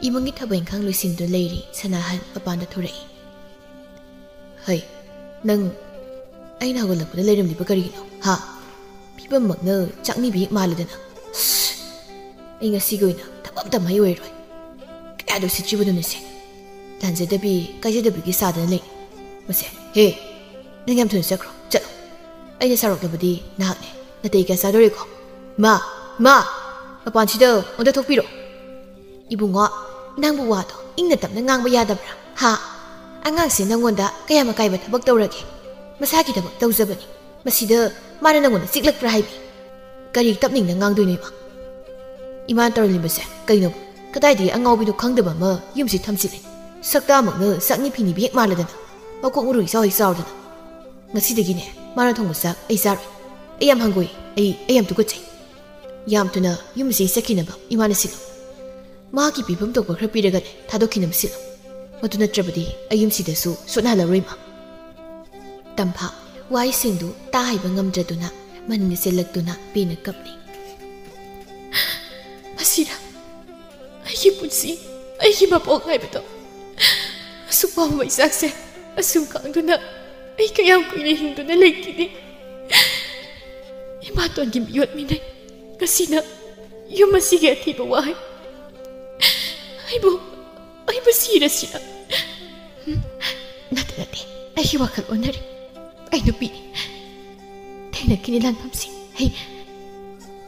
ꯏꯃꯨꯡꯒꯤ ꯊꯕꯛ ꯏꯪꯈꯥꯡ ꯂꯣꯏꯁꯤꯟꯗꯨꯅ ꯂꯩꯔꯤ꯫ ꯁꯅꯥꯍꯟ ꯃꯄꯥꯟꯗ ꯊꯣꯔꯛꯏ꯫ "ꯍꯩ, ꯅꯪ ꯑꯩꯅ ꯍꯧꯒꯠꯂꯛꯄꯗ ꯂꯩꯔꯝꯂꯤꯕ ꯀꯔꯤꯒꯤꯅꯣ, ꯍꯥ? ꯐꯤꯕꯝꯃꯛꯅ ꯆꯥꯛꯅꯤꯕꯤ ꯍꯦꯛ ꯃꯥꯜꯂꯗꯅ꯫ ꯑꯁ, ꯑꯩ ꯉꯁꯤꯒꯤ ꯑꯣꯏꯅ ꯊꯕꯛ ꯑꯝꯇ ꯃꯍꯩ ꯑꯣꯏꯔꯣꯏ꯫ ꯀꯌꯥꯗ ꯎꯁꯤꯠꯇ꯭ꯔꯤꯕꯅꯣꯅꯦ ꯁꯦ? ꯂꯥꯟꯖꯗꯕꯤ, ꯀꯥꯏꯖꯗꯕꯤꯒꯤ ꯁꯥꯗꯅ ꯂꯩ꯫ ꯃꯁꯦ, ꯍꯦ, ꯅꯪ ꯌꯥꯝ ꯊꯨꯅ ꯆꯠꯈ꯭ꯔꯣ, ꯆꯠꯂꯣ꯫ ꯑꯩꯅ ꯁꯥꯎꯔꯛꯂꯕꯗꯤ ꯅꯍꯥꯛꯅꯦ ꯅꯥꯇꯩ ꯀꯌꯥ ꯆꯥꯗꯣꯔꯦꯀꯣ꯫ ꯃꯥ, ꯃꯥ, ꯃꯄꯥꯟꯁꯤꯗ ꯑꯣꯟꯊ ꯊꯣꯛꯄꯤꯔꯣ꯫" "ꯏꯕꯨꯡꯉꯣ, ꯅꯪꯕꯨ ꯋꯥꯗꯣ ꯏꯪꯅ ꯇꯞꯅ ꯉꯥꯡꯕ ꯌꯥꯗꯕ꯭ꯔꯥ, ꯍꯥ? ꯑꯉꯥꯡꯁꯦ ꯅꯪꯉꯣꯟꯗ ꯀꯌꯥꯝ ꯑꯀꯥꯏꯕ ꯊꯕꯛ ꯇꯧꯔꯒꯦ? ꯃꯁꯥꯒꯤ ꯊꯕꯛ ꯇꯧꯖꯕꯅꯤ꯫ ꯃꯁꯤꯗ ꯃꯥꯅ ꯅꯪꯉꯣꯟꯗ ꯆꯤꯛꯂꯛꯄ꯭ꯔꯥ ꯍꯥꯏꯕꯤ? ꯀꯔꯤ ꯇꯞꯅ ꯏꯪꯅ ꯉꯥꯡꯗꯣꯏꯅꯣ, ꯏꯃꯥ? ꯏꯃꯥꯅ ꯇꯧꯔꯝꯂꯤꯕꯁꯦ ꯀꯩꯅꯣ? ꯀꯗꯥꯏꯗꯒꯤ ꯑꯉꯥꯎꯕꯤꯅꯣ ꯈꯪꯗꯕ ꯑꯃ ꯌꯨꯝꯁꯤ ꯊꯝꯖꯤꯜꯂꯦ꯫ ꯁꯛꯇꯥꯃꯛꯅ ꯆꯥꯛꯅꯤ ꯐꯤꯅꯤꯕꯤ ꯍꯦꯛ ꯃꯥꯜꯂꯗꯅ꯫ ꯃꯀꯣꯛ ꯃꯔꯨ ꯏꯆꯥꯎ ꯍꯦꯛ ꯆꯥꯎꯗꯅ꯫ ꯉꯁꯤꯗꯒꯤꯅꯦ, ꯃꯥꯅ ꯊꯣꯡꯕ ꯆꯥꯛ ꯑꯩ ꯆꯥꯔꯣꯏ꯫ ꯑꯩ ꯌꯥꯝ ꯍꯪꯒꯣꯏ꯫ ꯑꯩ, ꯑꯩ ꯌꯥꯝ ꯇꯨꯀꯠꯆꯩ꯫ ꯌꯥꯝ ꯊꯨꯅ ꯌꯨꯝꯁꯤ ꯆꯠꯈꯤꯅꯕ ꯏꯃꯥꯅ ꯁꯤꯜꯂꯨ꯫ ꯃꯍꯥꯛꯀꯤ ꯄꯤꯐꯝ ꯊꯣꯛꯄ ꯈꯔ ꯄꯤꯔꯒꯅꯦ, ꯊꯥꯗꯣꯛꯈꯤꯅꯕ ꯁꯤꯜꯂꯨ꯫ ꯃꯗꯨ ꯅꯠꯇ꯭ꯔꯕꯗꯤ ꯑꯩ ꯌꯨꯝꯁꯤꯗꯁꯨ ꯁꯣꯠꯅꯍꯜꯂꯔꯣꯏ, ꯏꯃꯥ꯫ ꯇꯝꯐꯥ ꯋꯥꯍꯩꯁꯤꯡꯗꯨ ꯇꯥ ꯍꯩꯕ ꯉꯝꯗ꯭ꯔꯗꯨꯅ ꯃꯅꯤꯡꯗ ꯆꯦꯜꯂꯛꯇꯨꯅ ꯄꯦꯟꯅ ꯀꯞꯂꯤ꯫ ꯃꯁꯤꯔ ꯑꯩꯒꯤ ꯄꯨꯟꯁꯤ, ꯑꯩꯒꯤ ꯃꯄꯣꯛ ꯍꯥꯏꯕꯗꯣ? ꯑꯁꯨꯛ ꯋꯥꯕ ꯃꯩꯆꯥꯛꯁꯦ ꯑꯁꯨꯝ ꯈꯥꯡꯗꯨꯅ ꯑꯩ ꯀꯌꯥꯝ ꯀꯨꯏꯅ ꯍꯤꯡꯗꯨꯅ ꯂꯩꯈꯤꯅꯤ? ꯏꯃꯥꯇꯣꯟꯒꯤ ꯃꯤꯑꯣꯠ ꯃꯤꯅꯩ꯫ ꯉꯁꯤꯅ ꯌꯨꯝ ꯑꯁꯤꯒꯤ ꯑꯊꯤꯕ ꯋꯥꯍꯩ꯫ ꯑꯩꯕꯨ, ꯑꯩꯕꯨ ꯁꯤꯔꯁꯤꯔ? ꯎꯝ, ꯅꯠꯇꯦ, ꯅꯠꯇꯦ꯫ ꯑꯩꯒꯤ ꯋꯥꯈꯜ ꯑꯣꯟꯅꯔꯦ꯫ ꯑꯩ ꯅꯨꯄꯤꯅꯤ꯫ ꯊꯦꯡꯅꯈꯤꯅꯤ ꯂꯥꯟꯐꯝꯁꯤꯡ꯫ ꯑꯩ,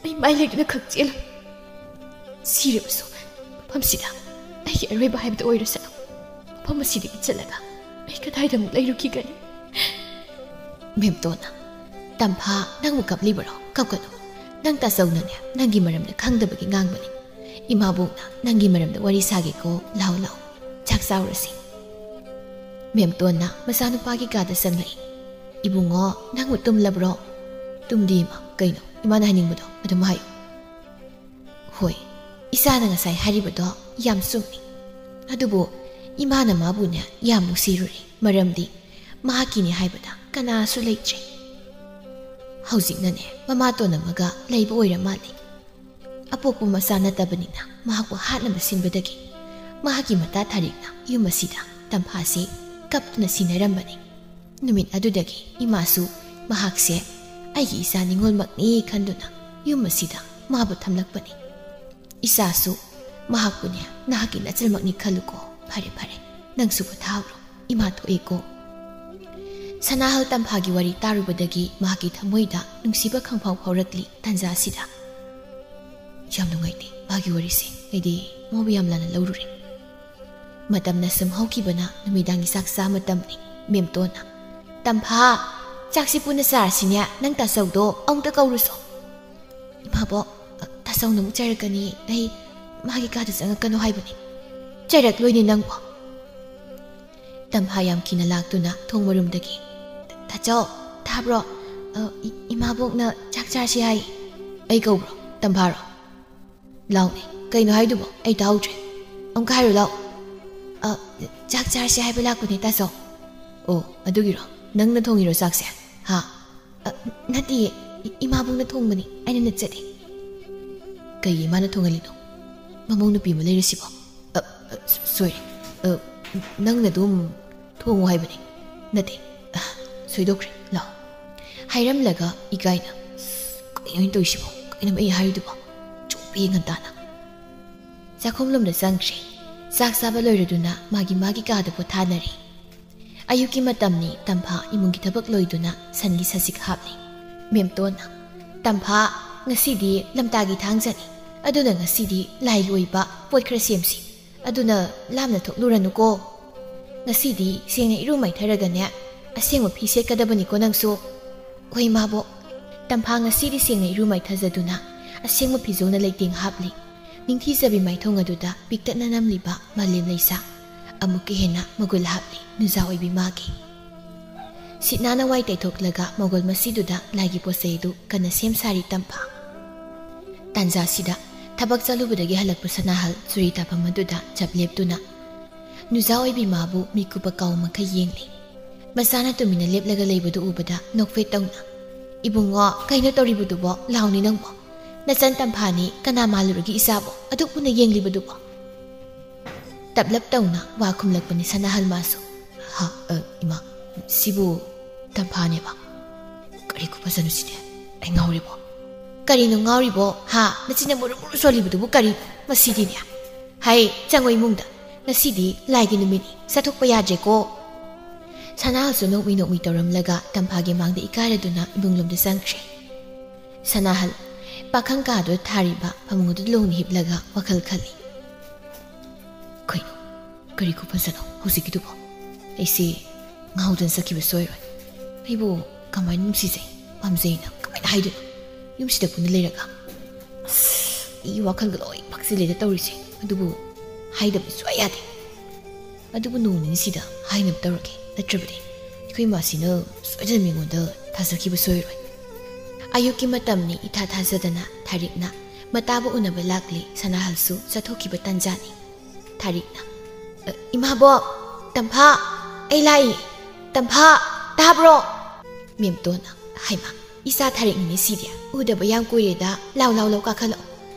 ꯑꯩ ꯃꯥꯏ ꯂꯩꯗꯨꯅ ꯈꯛ ꯆꯦꯜꯂꯣꯏ꯫ ꯁꯤꯔꯕꯁꯨ ꯃꯐꯝꯁꯤꯗ ꯑꯩꯒꯤ ꯑꯔꯣꯏꯕ ꯍꯥꯏꯕꯗꯨ ꯑꯣꯏꯔꯁꯅꯨ꯫ ꯃꯐꯝ ꯑꯁꯤꯗꯒꯤ ꯆꯠꯂꯒ ꯑꯩ ꯀꯗꯥꯏꯗ ꯑꯃꯨꯛ ꯂꯩꯔꯨꯈꯤꯒꯅꯤ? ꯃꯦꯝꯇꯣꯟꯅ, ꯇꯝꯐꯥ, ꯅꯪꯕꯨ ꯀꯞꯂꯤꯕꯔꯣ? ꯀꯞꯀꯅꯨ꯫ ꯅꯪ ꯇꯥꯆꯧꯅꯅꯦ, ꯅꯪꯒꯤ ꯃꯔꯝꯗ ꯈꯪꯗꯕꯒꯤ ꯉꯥꯡꯕꯅꯤ꯫ ꯏꯃꯥꯕꯣꯛꯅ ꯅꯪꯒꯤ ꯃꯔꯝꯗ ꯋꯥꯔꯤ ꯁꯥꯒꯦꯀꯣ꯫ ꯂꯥꯎ, ꯂꯥꯎ, ꯆꯥꯛ ꯆꯥꯎꯔꯁꯤ꯫ ꯃꯦꯝꯇꯣꯟꯅ ꯃꯆꯥꯅꯨꯄꯥꯒꯤ ꯀꯥꯗ ꯆꯪꯂꯛꯏ꯫ ꯏꯕꯨꯡꯉꯣ, ꯅꯪꯕꯨ ꯇꯨꯝꯂꯕ꯭ꯔꯣ? ꯇꯨꯝꯗꯦ, ꯏꯃꯥ꯫ ꯀꯩꯅꯣ ꯏꯃꯥꯅ ꯍꯥꯏꯅꯤꯡꯕꯗꯣ ꯑꯗꯨꯝ ꯍꯥꯏꯌꯨ꯫ ꯍꯣꯏ, ꯏꯆꯥꯅ ꯉꯁꯥꯏ ꯍꯥꯏꯔꯤꯕꯗꯣ ꯌꯥꯝ ꯆꯨꯝꯃꯤ꯫ ꯑꯗꯨꯕꯨ ꯏꯃꯥꯅ ꯃꯥꯕꯨꯅꯦ ꯌꯥꯝ ꯅꯨꯡꯁꯤꯔꯨꯔꯦ, ꯃꯔꯝꯗꯤ ꯃꯍꯥꯛꯀꯤꯅꯤ ꯍꯥꯏꯕꯗ ꯀꯅꯥꯁꯨ ꯂꯩꯇ꯭ꯔꯦ꯫ ꯍꯧꯖꯤꯛꯅꯅꯦ ꯃꯃꯥꯇꯣꯟ ꯑꯃꯒ ꯂꯩꯕ ꯑꯣꯏꯔ ꯃꯥꯜꯂꯦ꯫ ꯑꯄꯣꯛꯄ ꯃꯆꯥ ꯅꯠꯇꯕꯅꯤꯅ ꯃꯍꯥꯛꯄꯨ ꯍꯥꯠꯅꯕ ꯁꯤꯟꯕꯗꯒꯤ ꯃꯍꯥꯛꯀꯤ ꯃꯇꯥ ꯊꯥꯔꯤꯛꯅ ꯌꯨꯝ ꯑꯁꯤꯗ ꯇꯝꯐꯥꯁꯤ ꯀꯞꯇꯨꯅ ꯁꯤꯟꯅꯔꯝꯕꯅꯤ꯫ ꯅꯨꯃꯤꯠ ꯑꯗꯨꯗꯒꯤ ꯏꯃꯥꯁꯨ ꯃꯍꯥꯛꯁꯦ ꯑꯩꯒꯤ ꯏꯆꯥ ꯅꯤꯉꯣꯜꯃꯛꯅꯤ ꯈꯟꯗꯨꯅ ꯌꯨꯝ ꯑꯁꯤꯗ ꯃꯥꯕꯨ ꯊꯝꯂꯛꯄꯅꯤ꯫ ꯏꯆꯥꯁꯨ ꯃꯍꯥꯛꯄꯨꯅꯦ ꯅꯍꯥꯛꯀꯤ ꯅꯆꯜꯃꯛꯅꯤ ꯈꯜꯂꯨꯀꯣ꯫ ꯐꯔꯦ, ꯐꯔꯦ, ꯅꯪꯁꯨ ꯄꯣꯊꯥꯍꯧꯔꯣ꯫ ꯏꯃꯥ ꯊꯣꯛꯑꯦꯀꯣ꯫ ꯁꯅꯥꯍꯜ ꯇꯝꯐꯥꯒꯤ ꯋꯥꯔꯤ ꯇꯥꯔꯨꯕꯗꯒꯤ ꯃꯍꯥꯛꯀꯤ ꯊꯃꯣꯏꯗ ꯅꯨꯡꯁꯤꯕ ꯈꯪꯐꯥꯎ ꯐꯥꯎꯔꯛꯂꯤ꯫ ꯇꯥꯟꯖꯥ ꯑꯁꯤꯗ, ꯌꯥꯝ ꯅꯨꯡꯉꯥꯏꯇꯦ ꯃꯥꯒꯤ ꯋꯥꯔꯤꯁꯦ꯫ ꯑꯩꯗꯤ ꯃꯥꯕꯨ ꯌꯥꯝ ꯂꯥꯟꯅ ꯂꯧꯔꯨꯔꯦ꯫ ꯃꯇꯝꯅ ꯁꯨꯝ ꯍꯧꯈꯤꯕꯅ ꯅꯨꯃꯤꯗꯥꯡꯒꯤ ꯆꯥꯛ ꯆꯥ ꯃꯇꯝꯅꯤ꯫ ꯃꯦꯝꯇꯣꯟꯅ, "ꯇꯝꯐꯥ, ꯆꯥꯛꯁꯤ ꯄꯨꯟꯅ ꯆꯥꯔꯁꯤꯅꯦ꯫ ꯅꯪ ꯇꯥꯆꯧꯗꯣ ꯑꯃꯨꯛꯇ ꯀꯧꯔꯨꯁꯣ꯫" "ꯏꯃꯥꯕꯣꯛ, ꯇꯥꯆꯧꯅ ꯑꯃꯨꯛ ꯆꯩꯔꯛꯀꯅꯤ꯫ ꯑꯩ ꯃꯥꯒꯤ ꯀꯥꯗ ꯆꯪꯉꯛꯀꯅꯨ ꯍꯥꯏꯕꯅꯤ꯫" "ꯆꯩꯔꯛꯂꯣꯏꯅꯦ ꯅꯪꯕꯣ꯫" ꯇꯝꯐꯥ ꯌꯥꯝ ꯀꯤꯅ ꯂꯥꯛꯇꯨꯅ ꯊꯣꯡ ꯃꯔꯨꯝꯗꯒꯤ, "ꯇꯥꯆꯧ, ꯇꯥꯕ꯭ꯔꯣ? ꯑ, ꯏ-, ꯏꯃꯥꯕꯣꯛꯅ ꯆꯥꯛ ꯆꯥꯔꯁꯤ ꯍꯥꯏ꯫" "ꯑꯩ ꯀꯧꯕ꯭ꯔꯣ? ꯇꯝꯐꯥꯔꯣ? ꯂꯥꯎꯅꯦ, ꯀꯩꯅꯣ ꯍꯥꯏꯗꯨꯕꯣ? ꯑꯩ ꯇꯥꯍꯧꯗ꯭ꯔꯦ꯫ ꯑꯃꯨꯛꯀ ꯍꯥꯏꯔꯣ, ꯂꯥꯎ꯫" "ꯑ, ꯆꯥꯛ ꯆꯥꯔꯁꯤ ꯍꯥꯏꯕ ꯂꯥꯛꯄꯅꯦ, ꯇꯥꯆꯧ꯫" "ꯑꯣ, ꯑꯗꯨꯒꯤꯔꯣ? ꯅꯪꯅ ꯊꯣꯡꯉꯤꯔꯣ ꯆꯥꯛꯁꯦ? ꯍꯥ?" "ꯑ, ꯅꯠꯇꯤꯌꯦ, ꯏ-, ꯏꯃꯥꯕꯣꯛꯅ ꯊꯣꯡꯕꯅꯤ, ꯑꯩꯅ ꯅꯠꯆꯗꯦ꯫" "ꯀꯩꯒꯤ ꯏꯃꯥꯅ ꯊꯣꯡꯍꯜꯂꯤꯅꯣ? ꯃꯃꯧ ꯅꯨꯄꯤ ꯑꯃ ꯂꯩꯔꯁꯤꯕꯣ?" "ꯑ, ꯑ, ꯁ-, ꯁꯣꯏꯔꯦ꯫ ꯑ, ꯅꯪꯅ ꯑꯗꯨꯝ ꯊꯣꯡꯉꯨ ꯍꯥꯏꯕꯅꯤ꯫" "ꯅꯠꯇꯦ, ꯑ, ꯁꯣꯏꯗꯣꯛꯈ꯭ꯔꯦ, ꯂꯥꯎ꯫" ꯍꯥꯏꯔꯝꯂꯒ ꯏꯀꯥꯏꯅ, "ꯀꯩꯅꯣ ꯑꯩꯅ ꯇꯧꯔꯤꯁꯤꯕꯣ? ꯀꯩꯅꯣ ꯑꯩ ꯍꯥꯏꯔꯤꯗꯨꯕꯣ?" ꯆꯣꯞꯄꯤ ꯉꯟꯇꯥꯅ꯫ ꯆꯥꯛꯈꯨꯝꯂꯣꯝꯗ ꯆꯪꯈ꯭ꯔꯦ꯫ ꯆꯥꯛ ꯆꯥꯕ ꯂꯣꯏꯔꯗꯨꯅ ꯃꯥꯒꯤ ꯃꯥꯒꯤ ꯀꯥꯗ ꯄꯣꯊꯥꯅꯔꯦ꯫ ꯑꯌꯨꯛꯀꯤ ꯃꯇꯝꯅꯤ꯫ ꯇꯝꯐꯥ ꯏꯃꯨꯡꯒꯤ ꯊꯕꯛ ꯂꯣꯏꯗꯨꯅ ꯁꯟꯒꯤ ꯁꯖꯤꯛ ꯍꯥꯞꯂꯤ꯫ ꯃꯦꯝꯇꯣꯟꯅ, "ꯇꯝꯐꯥ, ꯉꯁꯤꯗꯤ ꯂꯝꯇꯥꯒꯤ ꯊꯥꯡꯖꯅꯤ, ꯑꯗꯨꯅ ꯉꯁꯤꯗꯤ ꯂꯥꯏꯒꯤ ꯑꯣꯏꯕ ꯄꯣꯠ ꯈꯔ ꯁꯦꯝꯁꯤ꯫ ꯑꯗꯨꯅ ꯂꯥꯝꯅ ꯊꯣꯛꯂꯨꯔꯅꯨꯀꯣ꯫ ꯉꯁꯤꯗꯤ ꯁꯦꯡꯅ ꯏꯔꯨ ꯃꯥꯏꯊꯔꯒꯅꯦ, ꯑꯁꯦꯡꯕ ꯐꯤ ꯁꯦꯠꯀꯗꯕꯅꯤꯀꯣ ꯅꯪꯁꯨ꯫" "ꯍꯣꯏ, ꯏꯃꯥꯕꯣꯛ꯫" ꯇꯝꯐꯥ ꯉꯁꯤꯗꯤ ꯁꯦꯡꯅ ꯏꯔꯨ ꯃꯥꯏꯊꯖꯗꯨꯅ ꯑꯁꯦꯡꯕ ꯐꯤꯖꯣꯜꯅ ꯂꯩꯇꯦꯡ ꯍꯥꯞꯂꯤ꯫ ꯅꯤꯡꯊꯤꯖꯕꯤ ꯃꯥꯏꯊꯣꯡ ꯑꯗꯨꯗ ꯄꯤꯛꯇꯛꯅ ꯅꯝꯂꯤꯕ ꯃꯥꯂꯦꯝ ꯂꯩꯁꯥ ꯑꯃꯨꯛꯀ ꯍꯦꯟꯅ ꯃꯒꯨꯟ ꯍꯥꯞꯂꯤ ꯅꯨꯖꯥ ꯑꯣꯏꯕꯤ ꯃꯥꯒꯤ꯫ ꯁꯤꯠ ꯅꯥꯟꯅ ꯋꯥꯏ ꯇꯩꯊꯣꯛꯂꯒ ꯃꯒꯣꯜ ꯃꯁꯤꯗꯨꯗ ꯂꯥꯏꯒꯤ ꯄꯣꯠꯆꯩ ꯑꯗꯨ ꯀꯟꯅ ꯁꯦꯝ ꯁꯥꯔꯤ ꯇꯝꯐꯥ꯫ ꯇꯥꯟꯖꯥꯁꯤꯗ ꯊꯕꯛ ꯆꯠꯂꯨꯕꯗꯒꯤ ꯍꯜꯂꯛꯄ ꯁꯅꯥꯍꯜ ꯆꯨꯔꯤ ꯇꯥꯐꯝ ꯑꯗꯨꯗ ꯆꯞ ꯂꯦꯞꯇꯨꯅ ꯅꯨꯖꯥ ꯑꯣꯏꯕꯤ ꯃꯥꯕꯨ ꯃꯤꯀꯨꯞ ꯑꯀꯥꯎ ꯑꯃꯈꯛ ꯌꯦꯡꯂꯤ꯫ ꯃꯆꯥꯅ ꯇꯨꯃꯤꯟꯅ ꯂꯦꯞꯂꯒ ꯂꯩꯕꯗꯨ ꯎꯕꯗ ꯅꯣꯛꯐꯦꯠ ꯇꯧꯅ, "ꯏꯕꯨꯡꯉꯣ, ꯀꯩꯅꯣ ꯇꯧꯔꯤꯕꯗꯨꯕꯣ? ꯂꯥꯎꯅꯤ ꯅꯪꯕꯣ꯫ ꯅꯆꯟ ꯇꯝꯐꯥꯅꯤ, ꯀꯅꯥ ꯃꯥꯜꯂꯨꯔꯒꯦ ꯏꯆꯥꯕꯣ? ꯑꯗꯨꯛ ꯃꯨꯟꯅ ꯌꯦꯡꯂꯤꯕꯗꯨꯕꯣ?" ꯇꯞꯂꯞ ꯇꯧꯅ ꯋꯥ ꯈꯨꯝꯂꯛꯄꯅꯤ ꯁꯅꯥꯍꯜ ꯃꯥꯁꯨ꯫ "ꯍꯥ, ꯑ, ꯏꯃꯥ, ꯁꯤꯕꯨ ꯇꯝꯐꯥꯅꯦꯕ꯫ ꯀꯔꯤ ꯈꯨꯐꯖꯅꯣ ꯁꯤꯗꯤ? ꯑꯩ ꯉꯥꯎꯔꯤꯕꯣ?" "ꯀꯔꯤꯅꯣ ꯉꯥꯎꯔꯤꯕꯣ? ꯍꯥ? ꯅꯆꯤꯟꯅ ꯃꯨꯔꯨ ꯃꯨꯔꯨ ꯁꯣꯜꯂꯤꯕꯗꯨꯕꯨ ꯀꯔꯤꯅꯣ? ꯃꯁꯤꯗꯤꯅꯦ꯫ ꯍꯩ, ꯆꯪꯉꯣ ꯏꯃꯨꯡꯗ꯫ ꯉꯁꯤꯗꯤ ꯂꯥꯏꯒꯤ ꯅꯨꯃꯤꯠꯅꯤ꯫ ꯆꯠꯊꯣꯛꯄ ꯌꯥꯗ꯭ꯔꯦꯀꯣ꯫" ꯁꯅꯥꯍꯜꯁꯨ ꯅꯣꯛꯃꯤ ꯅꯣꯛꯃꯤ ꯇꯧꯔꯝꯂꯒ ꯇꯝꯐꯥꯒꯤ ꯃꯥꯡꯗ ꯏꯀꯥꯏꯔꯗꯨꯅ ꯏꯃꯨꯡꯂꯣꯝꯗ ꯆꯪꯈ꯭ꯔꯦ꯫ ꯁꯅꯥꯍꯜ ꯄꯥꯈꯪ ꯀꯥꯗꯨꯗ ꯊꯥꯔꯤꯕ ꯐꯃꯨꯡ ꯑꯗꯨꯗ ꯂꯣꯡꯅ ꯍꯤꯞꯂꯒ ꯋꯥꯈꯜ ꯈꯜꯂꯤ꯫ "ꯀꯩꯅꯣ? ꯀꯔꯤ ꯈꯨꯐꯖꯅꯣ ꯍꯧꯖꯤꯛꯀꯤꯗꯨꯕꯣ? ꯑꯩꯁꯦ ꯉꯥꯎꯗꯅ ꯆꯠꯈꯤꯕ ꯁꯣꯏꯔꯣꯏ꯫ ꯑꯩꯕꯨ ꯀꯃꯥꯏꯅ ꯅꯨꯡꯁꯤꯖꯩ, ꯄꯥꯝꯖꯩꯅ ꯀꯃꯥꯏꯅ ꯍꯥꯏꯗꯣꯏꯅꯣ? ꯌꯨꯝꯁꯤꯗ ꯄꯨꯟꯅ ꯂꯩꯔꯒ꯫ ꯑꯁ, ꯑꯩꯒꯤ ꯋꯥꯈꯜꯒ ꯂꯣꯏ ꯐꯛꯆꯤꯜꯂꯦꯗ ꯇꯧꯔꯤꯁꯦ꯫ ꯑꯗꯨꯕꯨ ꯍꯥꯏꯗꯕ ꯁꯨꯡꯌꯥ ꯌꯥꯗꯦ꯫ ꯑꯗꯨꯕꯨ ꯅꯣꯡ ꯅꯤꯅꯤꯁꯤꯗ ꯍꯥꯏꯅꯕ ꯇꯧꯔꯒꯦ, ꯅꯠꯇ꯭ꯔꯕꯗꯤ ꯑꯩꯈꯣꯏ ꯏꯃꯥꯁꯤꯅ ꯁꯣꯏꯗꯅ ꯃꯤꯉꯣꯟꯗ ꯊꯥꯖꯈꯤꯕ ꯁꯣꯏꯔꯣꯏ꯫ ꯑꯌꯨꯛꯀꯤ ꯃꯇꯝꯅꯤ, ꯏꯊꯥ ꯊꯥꯖꯗꯅ ꯊꯥꯔꯤꯛꯅ ꯃꯇꯥꯕꯨ ꯎꯅꯕ ꯂꯥꯛꯂꯤ꯫ ꯁꯅꯥꯍꯜꯁꯨ ꯆꯠꯊꯣꯛꯈꯤꯕ ꯇꯥꯟꯖꯥꯅꯤ꯫ ꯊꯥꯔꯤꯛꯅ, "ꯑ, ꯏꯃꯥꯕꯣꯛ, ꯇꯝꯐꯥ, ꯑꯩ ꯂꯥꯛꯏ꯫ ꯇꯝꯐꯥ, ꯇꯥꯕ꯭ꯔꯣ?" ꯃꯦꯝꯇꯣꯟꯅ, "ꯍꯩꯃꯥ, ꯏꯆꯥ ꯊꯥꯔꯤꯛꯅꯤꯅꯦ ꯁꯤꯗꯤ꯫ ꯎꯗꯕ ꯌꯥꯝ ꯀꯨꯏꯔꯦꯗ꯫ ꯂꯥꯎ, ꯂꯥꯎ, ꯂꯥꯎ, ꯀꯥꯈꯠꯂꯛꯑꯣ꯫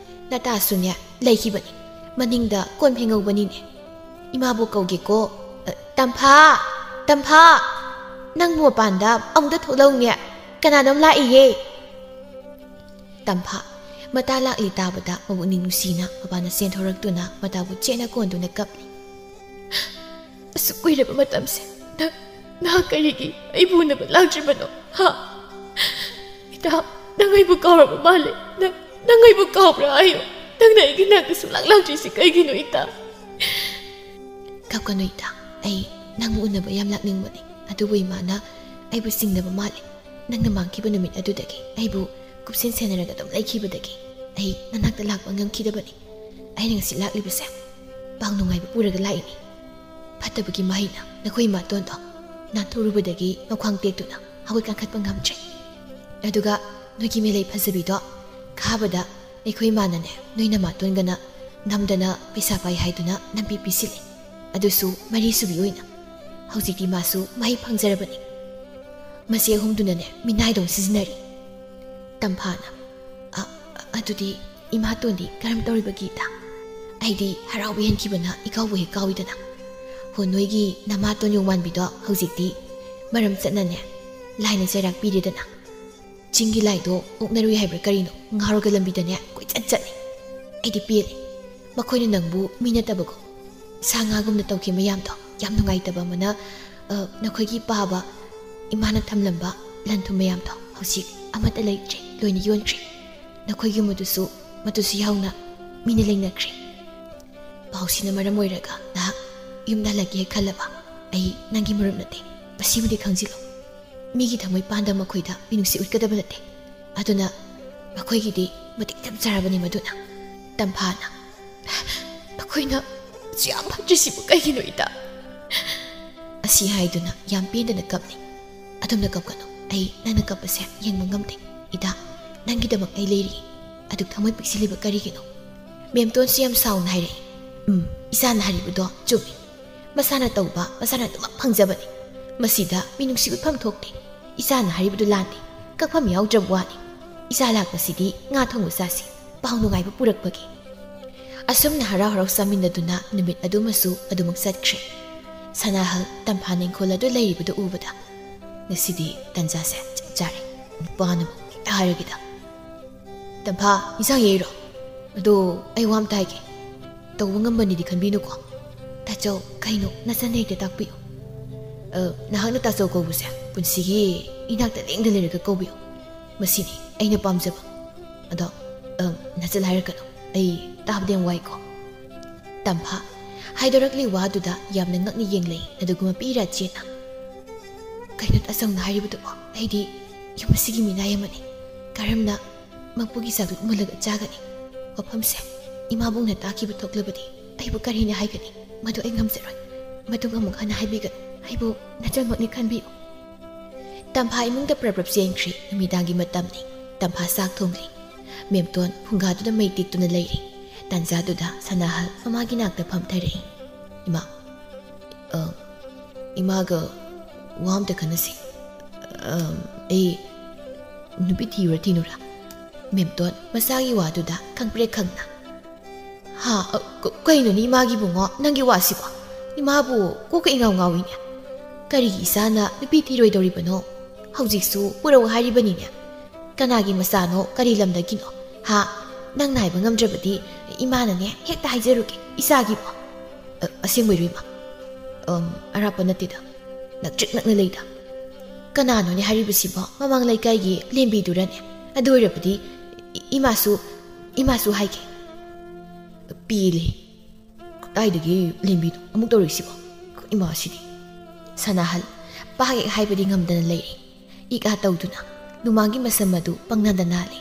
ꯅꯇꯥꯁꯨꯅꯦ ꯂꯩꯈꯤꯕꯅꯤ꯫ ꯃꯅꯤꯡꯗ ꯀꯣꯟ ꯐꯦꯡꯍꯧꯕꯅꯤꯅꯦ꯫ ꯏꯃꯥꯕꯣꯛ ꯀꯧꯒꯦꯀꯣ꯫ ꯑ, ꯇꯝꯐꯥ! ꯇꯝꯐꯥ! ꯅꯪꯕꯨ ꯃꯄꯥꯟꯗ ꯑꯃꯨꯛꯇ ꯊꯣꯛꯂꯛꯎꯅꯦ꯫ ꯀꯅꯥꯅꯣꯝ ꯂꯥꯛꯏꯌꯦ!" ꯇꯝꯐꯥ ꯃꯇꯥ ꯂꯥꯛꯂꯤ ꯇꯥꯕꯗ ꯃꯄꯨꯛꯅꯤꯡ ꯅꯨꯡꯁꯤꯅ ꯃꯄꯥꯟꯗ ꯆꯦꯟꯊꯣꯔꯛꯇꯨꯅ ꯃꯇꯥꯕꯨ ꯆꯦꯠꯅ ꯀꯣꯟꯗꯨꯅ ꯀꯞꯂꯤ꯫ "ꯑꯁꯨꯛ ꯀꯨꯏꯔꯕ ꯃꯇꯝꯁꯦ ꯅꯪ, ꯅꯍꯥꯛ ꯀꯔꯤꯒꯤ ꯑꯩꯕꯨ ꯎꯅꯕ ꯂꯥꯛꯇ꯭ꯔꯤꯕꯅꯣ? ꯍꯥ? ꯏꯇꯥ, ꯅꯪ ꯑꯩꯕꯨ ꯀꯥꯎꯔꯕ ꯃꯥꯜꯂꯦ꯫ ꯅꯪ, ꯅꯪ ꯑꯩꯕꯨ ꯀꯥꯎꯕ꯭ꯔꯥ ꯍꯥꯏꯌꯨ꯫ ꯅꯪꯅ ꯑꯩꯒꯤ ꯅꯥꯛꯇ ꯁꯨꯡꯂꯥꯛ ꯂꯥꯛꯇ꯭ꯔꯤꯁꯤ ꯀꯩꯒꯤꯅꯣ, ꯏꯇꯥ?" "ꯀꯞꯀꯅꯨ ꯏꯇꯥ, ꯑꯩ ꯅꯪꯕꯨ ꯎꯅꯕ ꯌꯥꯝ ꯂꯥꯛꯅꯤꯡꯕꯅꯤ꯫ ꯑꯗꯨꯕꯨ ꯏꯃꯥꯅ ꯑꯩꯕꯨ ꯆꯤꯡꯅꯕ ꯃꯥꯜꯂꯦ꯫ ꯅꯪꯅ ꯃꯥꯡꯈꯤꯕ ꯅꯨꯃꯤꯠ ꯑꯗꯨꯗꯒꯤ ꯑꯩꯕꯨ ꯀꯨꯞꯁꯦꯟ ꯁꯦꯟꯅꯔꯒ ꯑꯗꯨꯝ ꯂꯩꯈꯤꯕꯗꯒꯤ ꯑꯩ ꯅꯅꯥꯛꯇ ꯂꯥꯛꯄ ꯉꯝꯈꯤꯗꯕꯅꯤ꯫ ꯑꯩꯅ ꯉꯁꯤ ꯂꯥꯛꯂꯤꯕꯁꯦ ꯄꯥꯎ ꯅꯨꯡꯉꯥꯏꯕ ꯄꯨꯔꯒ ꯂꯥꯛꯏꯅꯤ꯫ ꯐꯠꯇꯕꯒꯤ ꯃꯍꯩꯅ ꯅꯈꯣꯏ ꯏꯃꯥꯇꯣꯟꯗꯣ ꯅꯥꯟꯊꯣꯛꯂꯨꯕꯗꯒꯤ ꯃꯈ꯭ꯋꯥꯡ ꯇꯦꯛꯇꯨꯅ ꯍꯧꯒꯠ ꯀꯥꯡꯈꯠꯄ ꯉꯝꯗ꯭ꯔꯦ꯫ ꯑꯗꯨꯒ ꯅꯣꯏꯒꯤ ꯃꯦꯂꯩ ꯐꯖꯕꯤꯗꯣ ꯈꯥꯕꯗ ꯑꯩꯈꯣꯏ ꯏꯃꯥꯅꯅꯦ, ꯅꯣꯏ ꯅꯃꯥꯇꯣꯟꯒꯅ ꯅꯝꯗꯅ ꯄꯩꯁꯥ ꯄꯥꯏ ꯍꯥꯏꯗꯨꯅ ꯅꯝꯕꯤ ꯄꯤꯁꯤꯜꯂꯦ꯫ ꯑꯗꯨꯁꯨ ꯃꯔꯤ ꯁꯨꯕꯤ ꯑꯣꯏꯅ꯫ ꯍꯧꯖꯤꯛꯇꯤ ꯃꯥꯁꯨ ꯃꯍꯩ ꯐꯪꯖꯔꯕꯅꯤ꯫ ꯃꯁꯤ ꯑꯍꯨꯝꯗꯨꯅꯅꯦ ꯃꯤꯅꯥꯏꯗꯧ ꯁꯤꯖꯤꯟꯅꯔꯤ꯫" ꯇꯝꯐꯥꯅ, "ꯑ, ꯑꯗꯨꯗꯤ ꯏꯃꯥꯇꯣꯟꯗꯤ ꯀꯔꯝ ꯇꯧꯔꯤꯕꯒꯦ ꯏꯇꯥ? ꯑꯩꯗꯤ ꯍꯔꯥꯎꯕ ꯍꯦꯟꯈꯤꯕꯅ ꯏꯀꯥꯎꯕꯨ ꯍꯦꯛ ꯀꯥꯎꯏꯗꯅ꯫ ꯍꯣ, ꯅꯣꯏꯒꯤ ꯅꯃꯥꯇꯣꯟ ꯌꯣꯡꯃꯥꯟꯕꯤꯗꯣ ꯍꯧꯖꯤꯛꯇꯤ ꯃꯔꯝ ꯆꯠꯅꯅꯦ ꯂꯥꯏꯅ ꯆꯩꯔꯥꯛ ꯄꯤꯔꯦꯗꯅ꯫ ꯆꯤꯡꯒꯤ ꯂꯥꯏꯗꯣ ꯑꯣꯛꯅꯔꯨꯏ ꯍꯥꯏꯕ꯭ꯔꯥ ꯀꯔꯤꯅꯣ, ꯉꯥꯎꯔꯒ ꯂꯝꯕꯤꯗꯅꯦ ꯀꯣꯏꯆꯠ ꯆꯠꯂꯤ꯫ ꯑꯩꯗꯤ ꯄꯦꯜꯂꯦ꯫ ꯃꯈꯣꯏꯅ ꯅꯪꯕꯨ ꯃꯤ ꯅꯠꯇꯕꯒꯨꯝ ꯁꯥ ꯉꯥꯒꯨꯝꯅ ꯇꯧꯈꯤ ꯃꯌꯥꯝꯗꯣ ꯌꯥꯝ ꯅꯨꯡꯉꯥꯏꯇꯕ ꯑꯃꯅ, ꯑ, ꯅꯈꯣꯏꯒꯤ ꯄꯥꯕ ꯏꯃꯥꯅ ꯊꯝꯂꯝꯕ ꯂꯟ ꯊꯨꯝ ꯃꯌꯥꯝꯗꯣ ꯍꯧꯖꯤꯛ ꯑꯃꯠꯇ ꯂꯩꯇ꯭ꯔꯦ, ꯂꯣꯏꯅ ꯌꯣꯟꯈ꯭ꯔꯦ꯫ ꯅꯈꯣꯏꯒꯤ ꯃꯗꯨꯁꯨ, ꯃꯗꯨꯁꯨ ꯌꯥꯎꯅ ꯃꯤꯅ ꯂꯩꯅꯈ꯭ꯔꯦ꯫ ꯄꯥꯎꯁꯤꯅ ꯃꯔꯝ ꯑꯣꯏꯔꯒ ꯅꯍꯥꯛ ꯌꯨꯝꯗ ꯍꯜꯂꯛꯀꯦ ꯍꯦꯛ ꯈꯜꯂꯕ? ꯑꯩ ꯅꯪꯒꯤ ꯃꯔꯨꯞ ꯅꯠꯇꯦ, ꯃꯁꯤꯃꯗꯤ ꯈꯪꯖꯤꯜꯂꯨ꯫ ꯃꯤꯒꯤ ꯊꯃꯣꯏ ꯄꯥꯟꯗ ꯃꯈꯣꯏꯗ ꯃꯤꯅꯨꯡꯁꯤ ꯎꯠꯀꯗꯕ ꯅꯠꯇꯦ꯫ ꯑꯗꯨꯅ ꯃꯈꯣꯏꯒꯤꯗꯤ ꯃꯇꯤꯛ ꯆꯞ ꯆꯥꯔꯕꯅꯤ ꯃꯗꯨꯅ꯫" ꯇꯝꯐꯥꯅ, "ꯃꯈꯣꯏꯅ ꯑꯁꯨꯛ ꯌꯥꯝ ꯐꯠꯇ꯭ꯔꯤꯁꯤꯕꯨ ꯀꯩꯒꯤꯅꯣ, ꯏꯇꯥ? ꯑꯁꯤ ꯍꯥꯏꯗꯨꯅ ꯌꯥꯝ ꯄꯦꯟꯗꯅ ꯀꯞꯂꯤ꯫ "ꯑꯗꯨꯝꯅ ꯀꯞꯀꯅꯨ꯫ ꯑꯩ ꯅꯪꯅ ꯀꯞꯄꯁꯦ ꯌꯦꯡꯕ ꯉꯝꯗꯦ꯫ ꯏꯇꯥ, ꯅꯪꯒꯤꯗꯃꯛ ꯑꯩ ꯂꯩꯔꯤ꯫ ꯑꯗꯨꯛ ꯊꯃꯣꯏ ꯄꯤꯛꯁꯤꯜꯂꯤꯕ ꯀꯔꯤꯒꯤꯅꯣ?" ꯃꯦꯝꯇꯣꯟꯁꯨ ꯌꯥꯝ ꯁꯥꯎꯅ ꯍꯥꯏꯔꯛꯏ꯫ "ꯎꯝ, ꯏꯆꯥꯅ ꯍꯥꯏꯔꯤꯕꯗꯣ ꯆꯨꯝꯃꯤ꯫ ꯃꯁꯥꯅ ꯇꯧꯕ, ꯃꯁꯥꯅ ꯑꯗꯨꯃꯛ ꯐꯪꯖꯕꯅꯤ꯫ ꯃꯁꯤꯗ ꯃꯤꯅꯨꯡꯁꯤ ꯎꯠꯐꯝ ꯊꯣꯛꯇꯦ꯫ ꯏꯆꯥꯅ ꯍꯥꯏꯔꯤꯕꯗꯨ ꯂꯥꯟꯗꯦ꯫ ꯀꯛꯐꯝ ꯌꯥꯎꯗ꯭ꯔꯕ ꯋꯥꯅꯤ꯫ ꯏꯆꯥ ꯂꯥꯛꯄꯁꯤꯗꯤ ꯉꯥ ꯊꯣꯡꯕ ꯆꯥꯁꯤ, ꯄꯥꯎ ꯅꯨꯡꯉꯥꯏꯕ ꯄꯨꯔꯛꯄꯒꯤ꯫" ꯑꯁꯨꯝꯅ ꯍꯔꯥꯎ ꯍꯔꯥꯎ ꯆꯥꯃꯤꯟꯅꯗꯨꯅ ꯅꯨꯃꯤꯠ ꯑꯗꯨꯃꯁꯨ ꯑꯗꯨꯃꯛ ꯆꯠꯈ꯭ꯔꯦ꯫ ꯁꯅꯥꯍꯜ ꯇꯝꯐꯥ ꯅꯤꯡꯈꯣꯜ ꯑꯗꯨ ꯂꯩꯔꯤꯕꯗꯨ ꯎꯕꯗ, "ꯉꯁꯤꯗꯤ ꯇꯟꯖꯥꯁꯦ ꯆꯞ ꯆꯥꯔꯦ꯫ ꯅꯨꯄꯥꯅꯕꯨ ꯍꯦꯛꯇ ꯍꯥꯏꯔꯒꯦꯗ꯫" "ꯇꯝꯐꯥ, ꯏꯟꯁꯥꯡ ꯌꯩꯔꯣ? ꯑꯗꯣ ꯑꯩ ꯋꯥ ꯑꯝꯇ ꯍꯥꯏꯒꯦ꯫ ꯇꯧꯕ ꯉꯝꯕꯅꯤꯗꯤ ꯈꯟꯕꯤꯅꯨꯀꯣ꯫" "ꯇꯥꯆꯧ, ꯀꯩꯅꯣ? ꯅꯆꯟ ꯍꯦꯛꯇ ꯇꯥꯛꯄꯤꯌꯨ꯫" "ꯑ, ꯅꯍꯥꯛꯅ ꯇꯥꯆꯧ ꯀꯧꯕꯁꯦ ꯄꯨꯟꯁꯤꯒꯤ ꯏꯅꯥꯛꯇ ꯂꯦꯡꯗ ꯂꯩꯔꯒ ꯀꯧꯕꯤꯌꯨ꯫ ꯃꯁꯤꯅꯤ ꯑꯩꯅ ꯄꯥꯝꯖꯕ꯫ ꯑꯗꯣ, ꯑ, ꯅꯆꯟ ꯍꯥꯏꯔꯛꯀꯅꯨ꯫ ꯑꯩ ꯇꯥꯕꯗ ꯌꯥꯝ ꯋꯥꯏꯀꯣ꯫" ꯇꯝꯐꯥ ꯍꯥꯏꯗꯣꯔꯛꯂꯤ ꯋꯥꯗꯨꯗ ꯌꯥꯝꯅ ꯉꯛꯅ ꯌꯦꯡꯂꯩ, ꯑꯗꯨꯒ ꯃꯄꯤ ꯏꯔꯥ ꯆꯦꯠꯅ, "ꯀꯩꯅꯣ ꯇꯥꯆꯧꯅ ꯍꯥꯏꯔꯤꯕꯗꯨꯕꯣ? ꯑꯩꯗꯤ ꯌꯨꯝ ꯑꯁꯤꯒꯤ ꯃꯤꯅꯥꯏ ꯑꯃꯅꯤ꯫ ꯀꯔꯝꯅ ꯃꯄꯨꯒꯤ ꯆꯥꯛꯂꯨꯛ ꯃꯨꯜꯂꯒ ꯆꯥꯒꯅꯤ? ꯋꯥꯐꯝꯁꯦ ꯏꯃꯥꯕꯨꯡꯅ ꯇꯥꯈꯤꯕ ꯊꯣꯛꯂꯕꯗꯤ ꯑꯩꯕꯨ ꯀꯔꯤꯅ ꯍꯥꯏꯒꯅꯤ? ꯃꯗꯨ ꯑꯩ ꯉꯝꯖꯔꯣꯏ꯫ ꯃꯇꯨꯡ ꯑꯃꯨꯛ ꯍꯟꯅ ꯍꯥꯏꯕꯤꯒꯅꯨ꯫ ꯑꯩꯕꯨ ꯅꯆꯟꯃꯛꯅꯤ ꯈꯟꯕꯤꯌꯨ꯫" ꯇꯝꯐꯥ ꯏꯃꯨꯡꯗ ꯄ꯭ꯔꯞ ꯄ꯭ꯔꯞ ꯆꯦꯟꯈ꯭ꯔꯤ꯫ ꯅꯨꯃꯤꯗꯥꯡꯒꯤ ꯃꯇꯝꯅꯤ꯫ ꯇꯝꯐꯥ ꯆꯥꯛ ꯊꯣꯡꯂꯤ꯫ ꯃꯦꯝꯇꯣꯟ ꯐꯨꯡꯒꯥꯗꯨꯗ ꯃꯩ ꯇꯤꯛꯇꯨꯅ ꯂꯩꯔꯤ꯫ ꯇꯥꯟꯖꯥꯗꯨꯗ ꯁꯅꯥꯍꯜ ꯃꯃꯥꯒꯤ ꯅꯥꯛꯇ ꯐꯝꯊꯔꯛꯏ꯫ "ꯏꯃꯥ, ꯑ, ꯏꯃꯥꯒ ꯋꯥ ꯑꯝꯇ ꯈꯟꯅꯁꯤ꯫ ꯑ, ꯑꯩ ꯅꯨꯄꯤ ꯊꯤꯔꯨꯔ ꯊꯤꯅꯨꯔꯥ?" ꯃꯦꯝꯇꯣꯟ ꯃꯆꯥꯒꯤ ꯋꯥꯗꯨꯗ ꯈꯪꯄ꯭ꯔꯦꯛ ꯈꯪꯅ꯫ "ꯍꯥ? ꯑ, ꯀ-, ꯀꯩꯅꯣꯅꯦ ꯏꯃꯥꯒꯤ ꯏꯕꯨꯡꯉꯣ, ꯅꯪꯒꯤ ꯋꯥꯁꯤꯕꯣ? ꯏꯃꯥꯕꯨ ꯀꯣꯛꯀ ꯏꯉꯥꯎ ꯉꯥꯎꯏꯅꯦ꯫ ꯀꯔꯤꯒꯤ ꯏꯆꯥꯅ ꯅꯨꯄꯤ ꯊꯤꯔꯣꯏꯗꯧꯔꯤꯕꯅꯣ? ꯍꯧꯖꯤꯛꯁꯨ ꯄꯨꯔꯛꯎ ꯍꯥꯏꯔꯤꯕꯅꯤꯅꯦ꯫ ꯀꯅꯥꯒꯤ ꯃꯆꯥꯅꯣ, ꯀꯔꯤ ꯂꯝꯗꯒꯤꯅꯣ? ꯍꯥ? ꯅꯪꯅ ꯍꯥꯏꯕ ꯉꯝꯗ꯭ꯔꯕꯗꯤ ꯏꯃꯥꯅꯅꯦ ꯍꯦꯛꯇ ꯍꯥꯏꯖꯔꯨꯒꯦ, ꯏꯆꯥꯒꯤꯕꯣ꯫" "ꯑ, ꯑꯁꯦꯡꯕꯩꯔꯣ ꯏꯃꯥ?" "ꯑꯝ, ꯑꯔꯥꯞꯄ ꯅꯠꯇꯦꯗ, ꯅꯛꯇ꯭ꯔꯤꯛ ꯅꯛꯅ ꯂꯩꯗ꯫" "ꯀꯅꯥꯅꯣꯅꯦ ꯍꯥꯏꯔꯤꯕꯁꯤꯕꯣ? ꯃꯃꯥꯡ ꯂꯩꯀꯥꯏꯒꯤ ꯂꯦꯝꯕꯤꯗꯨꯔꯅꯦ? ꯑꯗꯨ ꯑꯣꯏꯔꯕꯗꯤ ꯏ-, ꯏꯃꯥꯁꯨ, ꯏꯃꯥꯁꯨ ꯍꯥꯏꯒꯦ꯫" "ꯄꯦꯜꯂꯦ꯫ ꯀꯗꯥꯏꯗꯒꯤ ꯂꯦꯝꯕꯤꯅꯣ ꯑꯃꯨꯛ ꯇꯧꯔꯛꯏꯁꯤꯕꯣ? ꯏꯃꯥꯁꯤꯗꯤ꯫" ꯁꯅꯥꯍꯜ ꯄꯥꯛ ꯍꯦꯛ ꯍꯥꯏꯕꯗꯤ ꯉꯝꯗꯅ ꯂꯩꯔꯦ꯫ ꯏꯛ ꯑꯥ ꯇꯧꯗꯨꯅ ꯂꯨꯃꯥꯡꯒꯤ ꯃꯁꯝ ꯑꯗꯨ ꯄꯪꯅꯥꯟꯗ ꯅꯥꯜꯂꯤ꯫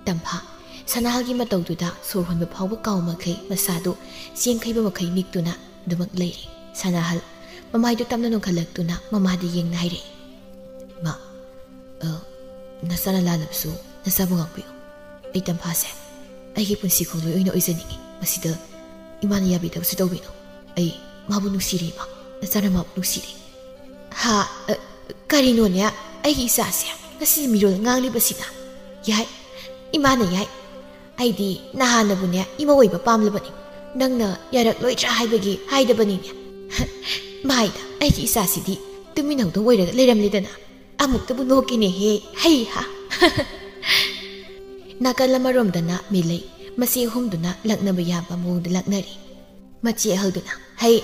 ꯇꯝꯐꯥ ꯁꯅꯥꯍꯜꯒꯤ ꯃꯇꯧꯗꯨꯗ ꯁꯣꯔ ꯍꯣꯟꯕ ꯐꯥꯎꯕ ꯀꯥꯎ ꯃꯈꯩ ꯃꯁꯥꯗꯨ ꯆꯦꯡꯈꯩꯕ ꯃꯈꯩ ꯅꯤꯛꯇꯨꯅ ꯑꯗꯨꯃꯛ ꯂꯩꯔꯤ꯫ ꯁꯅꯥꯍꯜ ꯃꯃꯥꯏꯗꯨ ꯇꯞꯅ ꯅꯣꯟꯈꯠꯂꯛꯇꯨꯅ ꯃꯃꯥꯗ ꯌꯦꯡꯅ ꯍꯥꯏꯔꯛꯏ, "ꯏꯃꯥ, ꯑ, ꯅꯆꯥꯅ ꯂꯥꯜꯂꯕꯁꯨ ꯅꯆꯥꯕꯨ ꯉꯥꯛꯄꯤꯌꯨ꯫ ꯑꯩ ꯇꯝꯐꯥꯁꯦ ꯑꯩꯒꯤ ꯄꯨꯟꯁꯤ ꯈꯣꯡꯂꯣꯏ ꯑꯣꯏꯅ ꯑꯣꯏꯖꯅꯤꯡꯉꯤ꯫ ꯃꯁꯤꯗ ꯏꯃꯥꯅ ꯌꯥꯕꯤꯗꯕꯁꯨ ꯇꯧꯕꯤꯅꯨ꯫ ꯑꯩ ꯃꯥꯕꯨ ꯅꯨꯡꯁꯤꯔꯤ ꯏꯃꯥ, ꯅꯆꯥꯅ ꯃꯥꯕꯨ ꯅꯨꯡꯁꯤꯔꯤ꯫" "ꯍꯥ? ꯑ, ꯀꯔꯤꯅꯣꯅꯦ ꯑꯩꯒꯤ ꯏꯆꯥꯁꯦ ꯉꯁꯤ ꯃꯤꯔꯣꯜ ꯉꯥꯡꯂꯤꯕꯁꯤꯅ?" "ꯌꯥꯏ, ꯏꯃꯥꯅ ꯌꯥꯏ꯫ ꯑꯩꯗꯤ ꯅꯍꯥꯟꯅꯕꯨꯅꯦ ꯏꯃꯧ ꯑꯣꯏꯕ ꯄꯥꯝꯂꯕꯅꯤ꯫ ꯅꯪꯅ ꯌꯥꯔꯛꯂꯣꯏꯗ꯭ꯔꯥ ꯍꯥꯏꯕꯒꯤ ꯍꯥꯏꯗꯕꯅꯤꯅꯦ꯫" "ꯃꯥꯏꯗ, ꯑꯩꯒꯤ ꯏꯆꯥꯁꯤꯗꯤ ꯇꯨꯃꯤꯟ ꯍꯧꯗꯣꯡ ꯑꯣꯏꯔꯒ ꯂꯩꯔꯝꯂꯦꯗꯅ꯫ ꯑꯃꯨꯛꯇꯕꯨ ꯅꯣꯛꯀꯦꯅꯦꯍꯦ, ꯍꯩ ꯍꯥ!" ꯅꯥꯀꯜ ꯑꯃꯔꯣꯝꯗꯅ ꯃꯦꯂꯩ ꯃꯆꯦ ꯑꯍꯨꯝꯗꯨꯅ ꯂꯛꯅꯕ ꯌꯥꯕ ꯃꯑꯣꯡꯗ ꯂꯛꯅꯔꯤ꯫ ꯃꯆꯦ ꯑꯍꯜꯗꯨꯅ, "ꯍꯩ,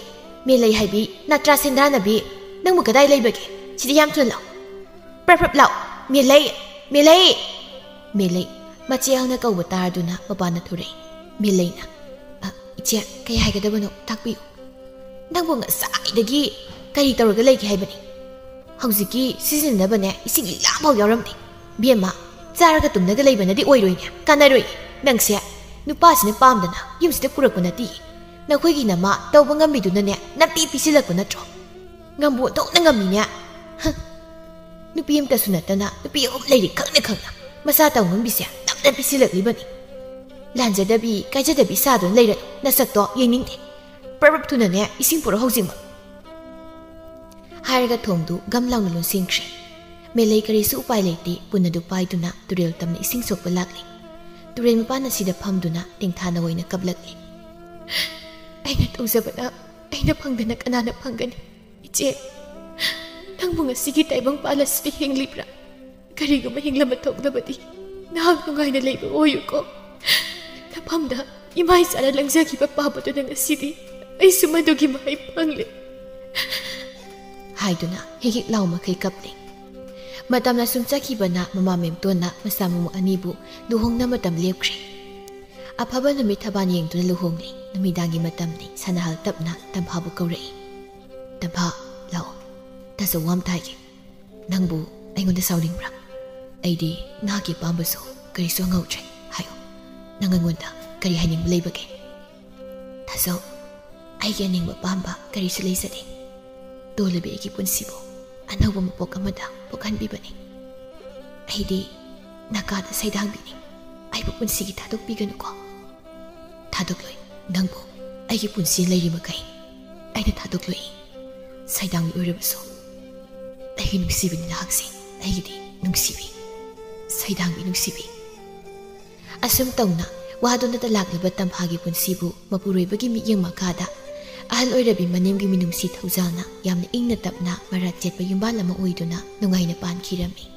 ꯃꯦꯂꯩ ꯍꯥꯏꯕꯤ, ꯅꯠꯇ꯭ꯔꯥ ꯁꯦꯟꯗ꯭ꯔꯥꯅꯕꯤ, ꯅꯪꯕꯨ ꯀꯗꯥꯏ ꯂꯩꯕꯒꯦ? ꯁꯤꯗ ꯌꯥꯝ ꯊꯨꯅ ꯂꯥꯛꯑꯣ꯫ ꯄ꯭ꯔꯞ ꯄ꯭ꯔꯞ ꯂꯥꯛꯑꯣ꯫ ꯃꯦꯂꯩ, ꯃꯦꯂꯩ!" ꯃꯦꯂꯩ ꯃꯆꯦ ꯑꯍꯜꯅ ꯀꯧꯕ ꯇꯥꯔꯗꯨꯅ ꯃꯄꯥꯟꯗ ꯊꯣꯔꯛꯏ꯫ ꯃꯦꯂꯩꯅ, "ꯑ, ꯏꯆꯦ, ꯀꯩ ꯍꯥꯏꯒꯗꯕꯅꯣ ꯇꯥꯛꯄꯤꯌꯨ꯫ ꯅꯪꯕꯨ ꯉꯁꯥꯏꯗꯒꯤ ꯀꯔꯤ ꯇꯧꯔꯒ ꯂꯩꯒꯦ ꯍꯥꯏꯕꯅꯤ? ꯍꯧꯖꯤꯛꯀꯤ ꯁꯤꯖꯤꯟꯅꯅꯕꯅꯦ ꯏꯁꯤꯡ ꯂꯤꯛꯂꯥ ꯑꯃꯐꯥꯎ ꯌꯥꯎꯔꯝꯗꯦ꯫ ꯕꯦꯝꯃ, ꯆꯥꯔꯒ ꯇꯨꯝꯂꯒ ꯂꯩꯕꯅꯗꯤ ꯑꯣꯏꯔꯣꯏꯅꯦ, ꯀꯥꯟꯅꯔꯣꯏ꯫ ꯅꯪꯁꯦ ꯅꯨꯄꯥꯁꯤꯅ ꯄꯥꯝꯗꯅ ꯌꯨꯝꯁꯤꯗ ꯄꯨꯔꯛꯄ ꯅꯠꯇꯦ꯫ ꯅꯈꯣꯏꯒꯤ ꯅꯃꯥ ꯇꯧꯕ ꯉꯝꯃꯤꯗꯨꯅꯅꯦ ꯅꯝꯄꯤ ꯄꯤꯁꯤꯜꯂꯛꯄ ꯅꯠꯇ꯭ꯔꯣ? ꯉꯝꯕꯨ ꯑꯣꯟꯊꯣꯛꯅ ꯉꯝꯃꯤꯅꯦ꯫ ꯍ! ꯅꯨꯄꯤ ꯑꯃꯇꯁꯨ ꯅꯠꯇꯅ ꯅꯨꯄꯤ ꯑꯍꯨꯝ ꯂꯩꯔꯤ ꯈꯪꯅ ꯈꯪꯅ ꯃꯆꯥ ꯇꯧ ꯉꯝꯕꯤꯁꯦ ꯅꯝꯅ ꯄꯤꯁꯤꯜꯂꯛꯂꯤꯕꯅꯤ꯫ ꯂꯥꯟꯖꯗꯕꯤ, ꯀꯥꯏꯖꯗꯕꯤ ꯁꯥꯗꯨꯅ ꯂꯩꯔꯅꯨ, ꯅꯁꯛꯇꯣ ꯌꯦꯡꯅꯤꯡꯗꯦ꯫ ꯄ꯭ꯔꯞ ꯄ꯭ꯔꯞ ꯊꯨꯅꯅꯦ ꯏꯁꯤꯡ ꯄꯨꯔꯛ ꯍꯧꯖꯤꯛꯃꯛ꯫" ꯍꯥꯏꯔꯒ ꯊꯣꯡꯗꯨ ꯒꯝ ꯂꯥꯎꯅ ꯂꯣꯟꯁꯤꯟꯈ꯭ꯔꯦ꯫ ꯃꯦꯂꯩ ꯀꯔꯤꯁꯨ ꯎꯄꯥꯏ ꯂꯩꯇꯦ, ꯄꯨꯟ ꯑꯗꯨ ꯄꯥꯏꯗꯨꯅ ꯇꯨꯔꯦꯜ ꯇꯝꯅ ꯏꯁꯤꯡ ꯁꯣꯛꯄ ꯂꯥꯛꯂꯤ꯫ ꯇꯨꯔꯦꯜ ꯃꯄꯥꯟ ꯑꯁꯤꯗ ꯐꯝꯗꯨꯅ ꯇꯦꯡꯊꯥꯅ ꯑꯣꯏꯅ ꯀꯞꯂꯛꯂꯤ꯫ "ꯑꯩꯅ ꯇꯧꯖꯕꯅ ꯑꯩꯅ ꯐꯪꯗꯅ ꯀꯅꯥꯅ ꯐꯪꯒꯅꯤ? ꯏꯆꯦ, ꯅꯪꯕꯨ ꯉꯁꯤꯒꯤ ꯇꯥꯏꯕꯪ ꯄꯥꯜ ꯑꯁꯤꯗ ꯍꯤꯡꯂꯤꯕ꯭ꯔꯥ? ꯀꯔꯤꯒꯨꯝꯕ ꯍꯤꯡꯂꯝꯕ ꯊꯣꯛꯂꯕꯗꯤ ꯅꯍꯥꯛ ꯅꯨꯡꯉꯥꯏꯅ ꯂꯩꯕ ꯑꯣꯏꯌꯨꯀꯣ꯫ ꯅꯐꯝꯗ ꯏꯃꯥ ꯏꯆꯥꯅ ꯂꯪꯖꯈꯤꯕ ꯄꯥꯞ ꯑꯗꯨꯅ ꯉꯁꯤꯗꯤ ꯑꯩꯁꯨ ꯃꯗꯨꯒꯤ ꯃꯍꯩ ꯐꯪꯂꯦ꯫" ꯍꯥꯏꯗꯨꯅ ꯍꯤꯛ ꯍꯤꯛ ꯂꯥꯎ ꯃꯈꯩ ꯀꯞꯂꯤ꯫ ꯃꯇꯝꯅ ꯁꯨꯝ ꯆꯠꯈꯤꯕꯅ ꯃꯃꯥ ꯃꯦꯝꯇꯣꯟꯅ ꯃꯆꯥ ꯃꯃꯧ ꯑꯅꯤꯕꯨ ꯂꯨꯍꯣꯡꯅ ꯃꯇꯝ ꯂꯦꯞꯈ꯭ꯔꯦ꯫ ꯑꯐꯕ ꯅꯨꯃꯤꯠ ꯊꯕꯥꯟ ꯌꯦꯡꯗꯨꯅ ꯂꯨꯍꯣꯡꯂꯤ꯫ ꯅꯨꯃꯤꯗꯥꯡꯒꯤ ꯃꯇꯝꯅꯤ꯫ ꯁꯅꯥꯍꯜ ꯇꯞꯅ ꯇꯝꯐꯥꯕꯨ ꯀꯧꯔꯛꯏ꯫ "ꯇꯝꯐꯥ, ꯂꯥꯛꯑꯣ꯫ ꯇꯥꯆꯧ ꯋꯥ ꯑꯝꯇ ꯍꯥꯏꯒꯦ꯫ ꯅꯪꯕꯨ ꯑꯩꯉꯣꯟꯗ ꯁꯥꯎꯅꯤꯡꯕ꯭ꯔꯥ? ꯑꯩꯗꯤ ꯅꯍꯥꯛꯀꯤ ꯑꯄꯥꯝꯕꯁꯨ ꯀꯔꯤꯁꯨ ꯍꯪꯍꯧꯗ꯭ꯔꯦ꯫ ꯍꯥꯏꯌꯨ꯫" ꯅꯪ ꯑꯩꯉꯣꯟꯗ ꯀꯔꯤ ꯍꯥꯏꯅꯤꯡꯕ ꯂꯩꯕꯒꯦ? ꯊꯥꯖꯧ, ꯑꯩꯒꯤ ꯑꯅꯤꯡꯕ ꯄꯥꯝꯕ ꯀꯔꯤꯁꯨ ꯂꯩꯖꯗꯦ꯫ ꯇꯣꯜꯂꯕꯤ ꯑꯩꯒꯤ ꯄꯨꯟꯁꯤꯕꯨ ꯑꯅꯧꯕ ꯃꯄꯣꯛ ꯑꯃꯗ ꯄꯣꯛꯍꯟꯕꯤꯕꯅꯤ꯫ ꯑꯩꯗꯤ ꯅꯀꯥꯗ ꯁꯩꯗꯥꯡꯕꯤꯅꯤ꯫ ꯑꯩꯕꯨ ꯄꯨꯟꯁꯤꯒꯤ ꯊꯥꯗꯣꯛꯄꯤꯒꯅꯨꯀꯣ꯫ ꯊꯥꯗꯣꯛꯂꯣꯏ꯫ ꯅꯪꯕꯨ ꯑꯩꯒꯤ ꯄꯨꯟꯁꯤ ꯂꯩꯔꯤ ꯃꯈꯩ ꯑꯩꯅ ꯊꯥꯗꯣꯛꯂꯣꯏ꯫ ꯁꯩꯗꯥꯡꯕꯤ ꯑꯣꯏꯔꯕꯁꯨ ꯑꯩꯒꯤ ꯅꯨꯡꯁꯤꯕꯅꯤ ꯅꯍꯥꯛꯁꯦ꯫ ꯑꯩꯒꯤꯗꯤ ꯅꯨꯡꯁꯤꯕꯤ, ꯁꯩꯗꯥꯡꯕꯤ ꯅꯨꯡꯁꯤꯕꯤ꯫ ꯑꯁꯨꯝ ꯇꯧꯅ ꯋꯥꯗꯨꯅꯇ ꯂꯥꯛꯂꯕ ꯇꯝꯐꯥꯒꯤ ꯄꯨꯟꯁꯤꯕꯨ ꯃꯄꯨꯔꯣꯏꯕꯒꯤ ꯃꯤꯠꯌꯦꯡ ꯃꯈꯥꯗ ꯑꯍꯜ ꯑꯣꯏꯔꯕꯤ ꯃꯅꯦꯝꯒꯤ ꯃꯤꯅꯨꯡꯁꯤ ꯊꯧꯖꯥꯜꯅ ꯌꯥꯝꯅ ꯏꯪꯅ ꯇꯞꯅ ꯃꯔꯥ ꯆꯦꯠꯄ ꯌꯨꯝꯕꯥꯜ ꯑꯃ ꯑꯣꯏꯗꯨꯅ ꯅꯨꯡꯉꯥꯏꯅ ꯄꯥꯟꯈꯤꯔꯝꯃꯤ꯫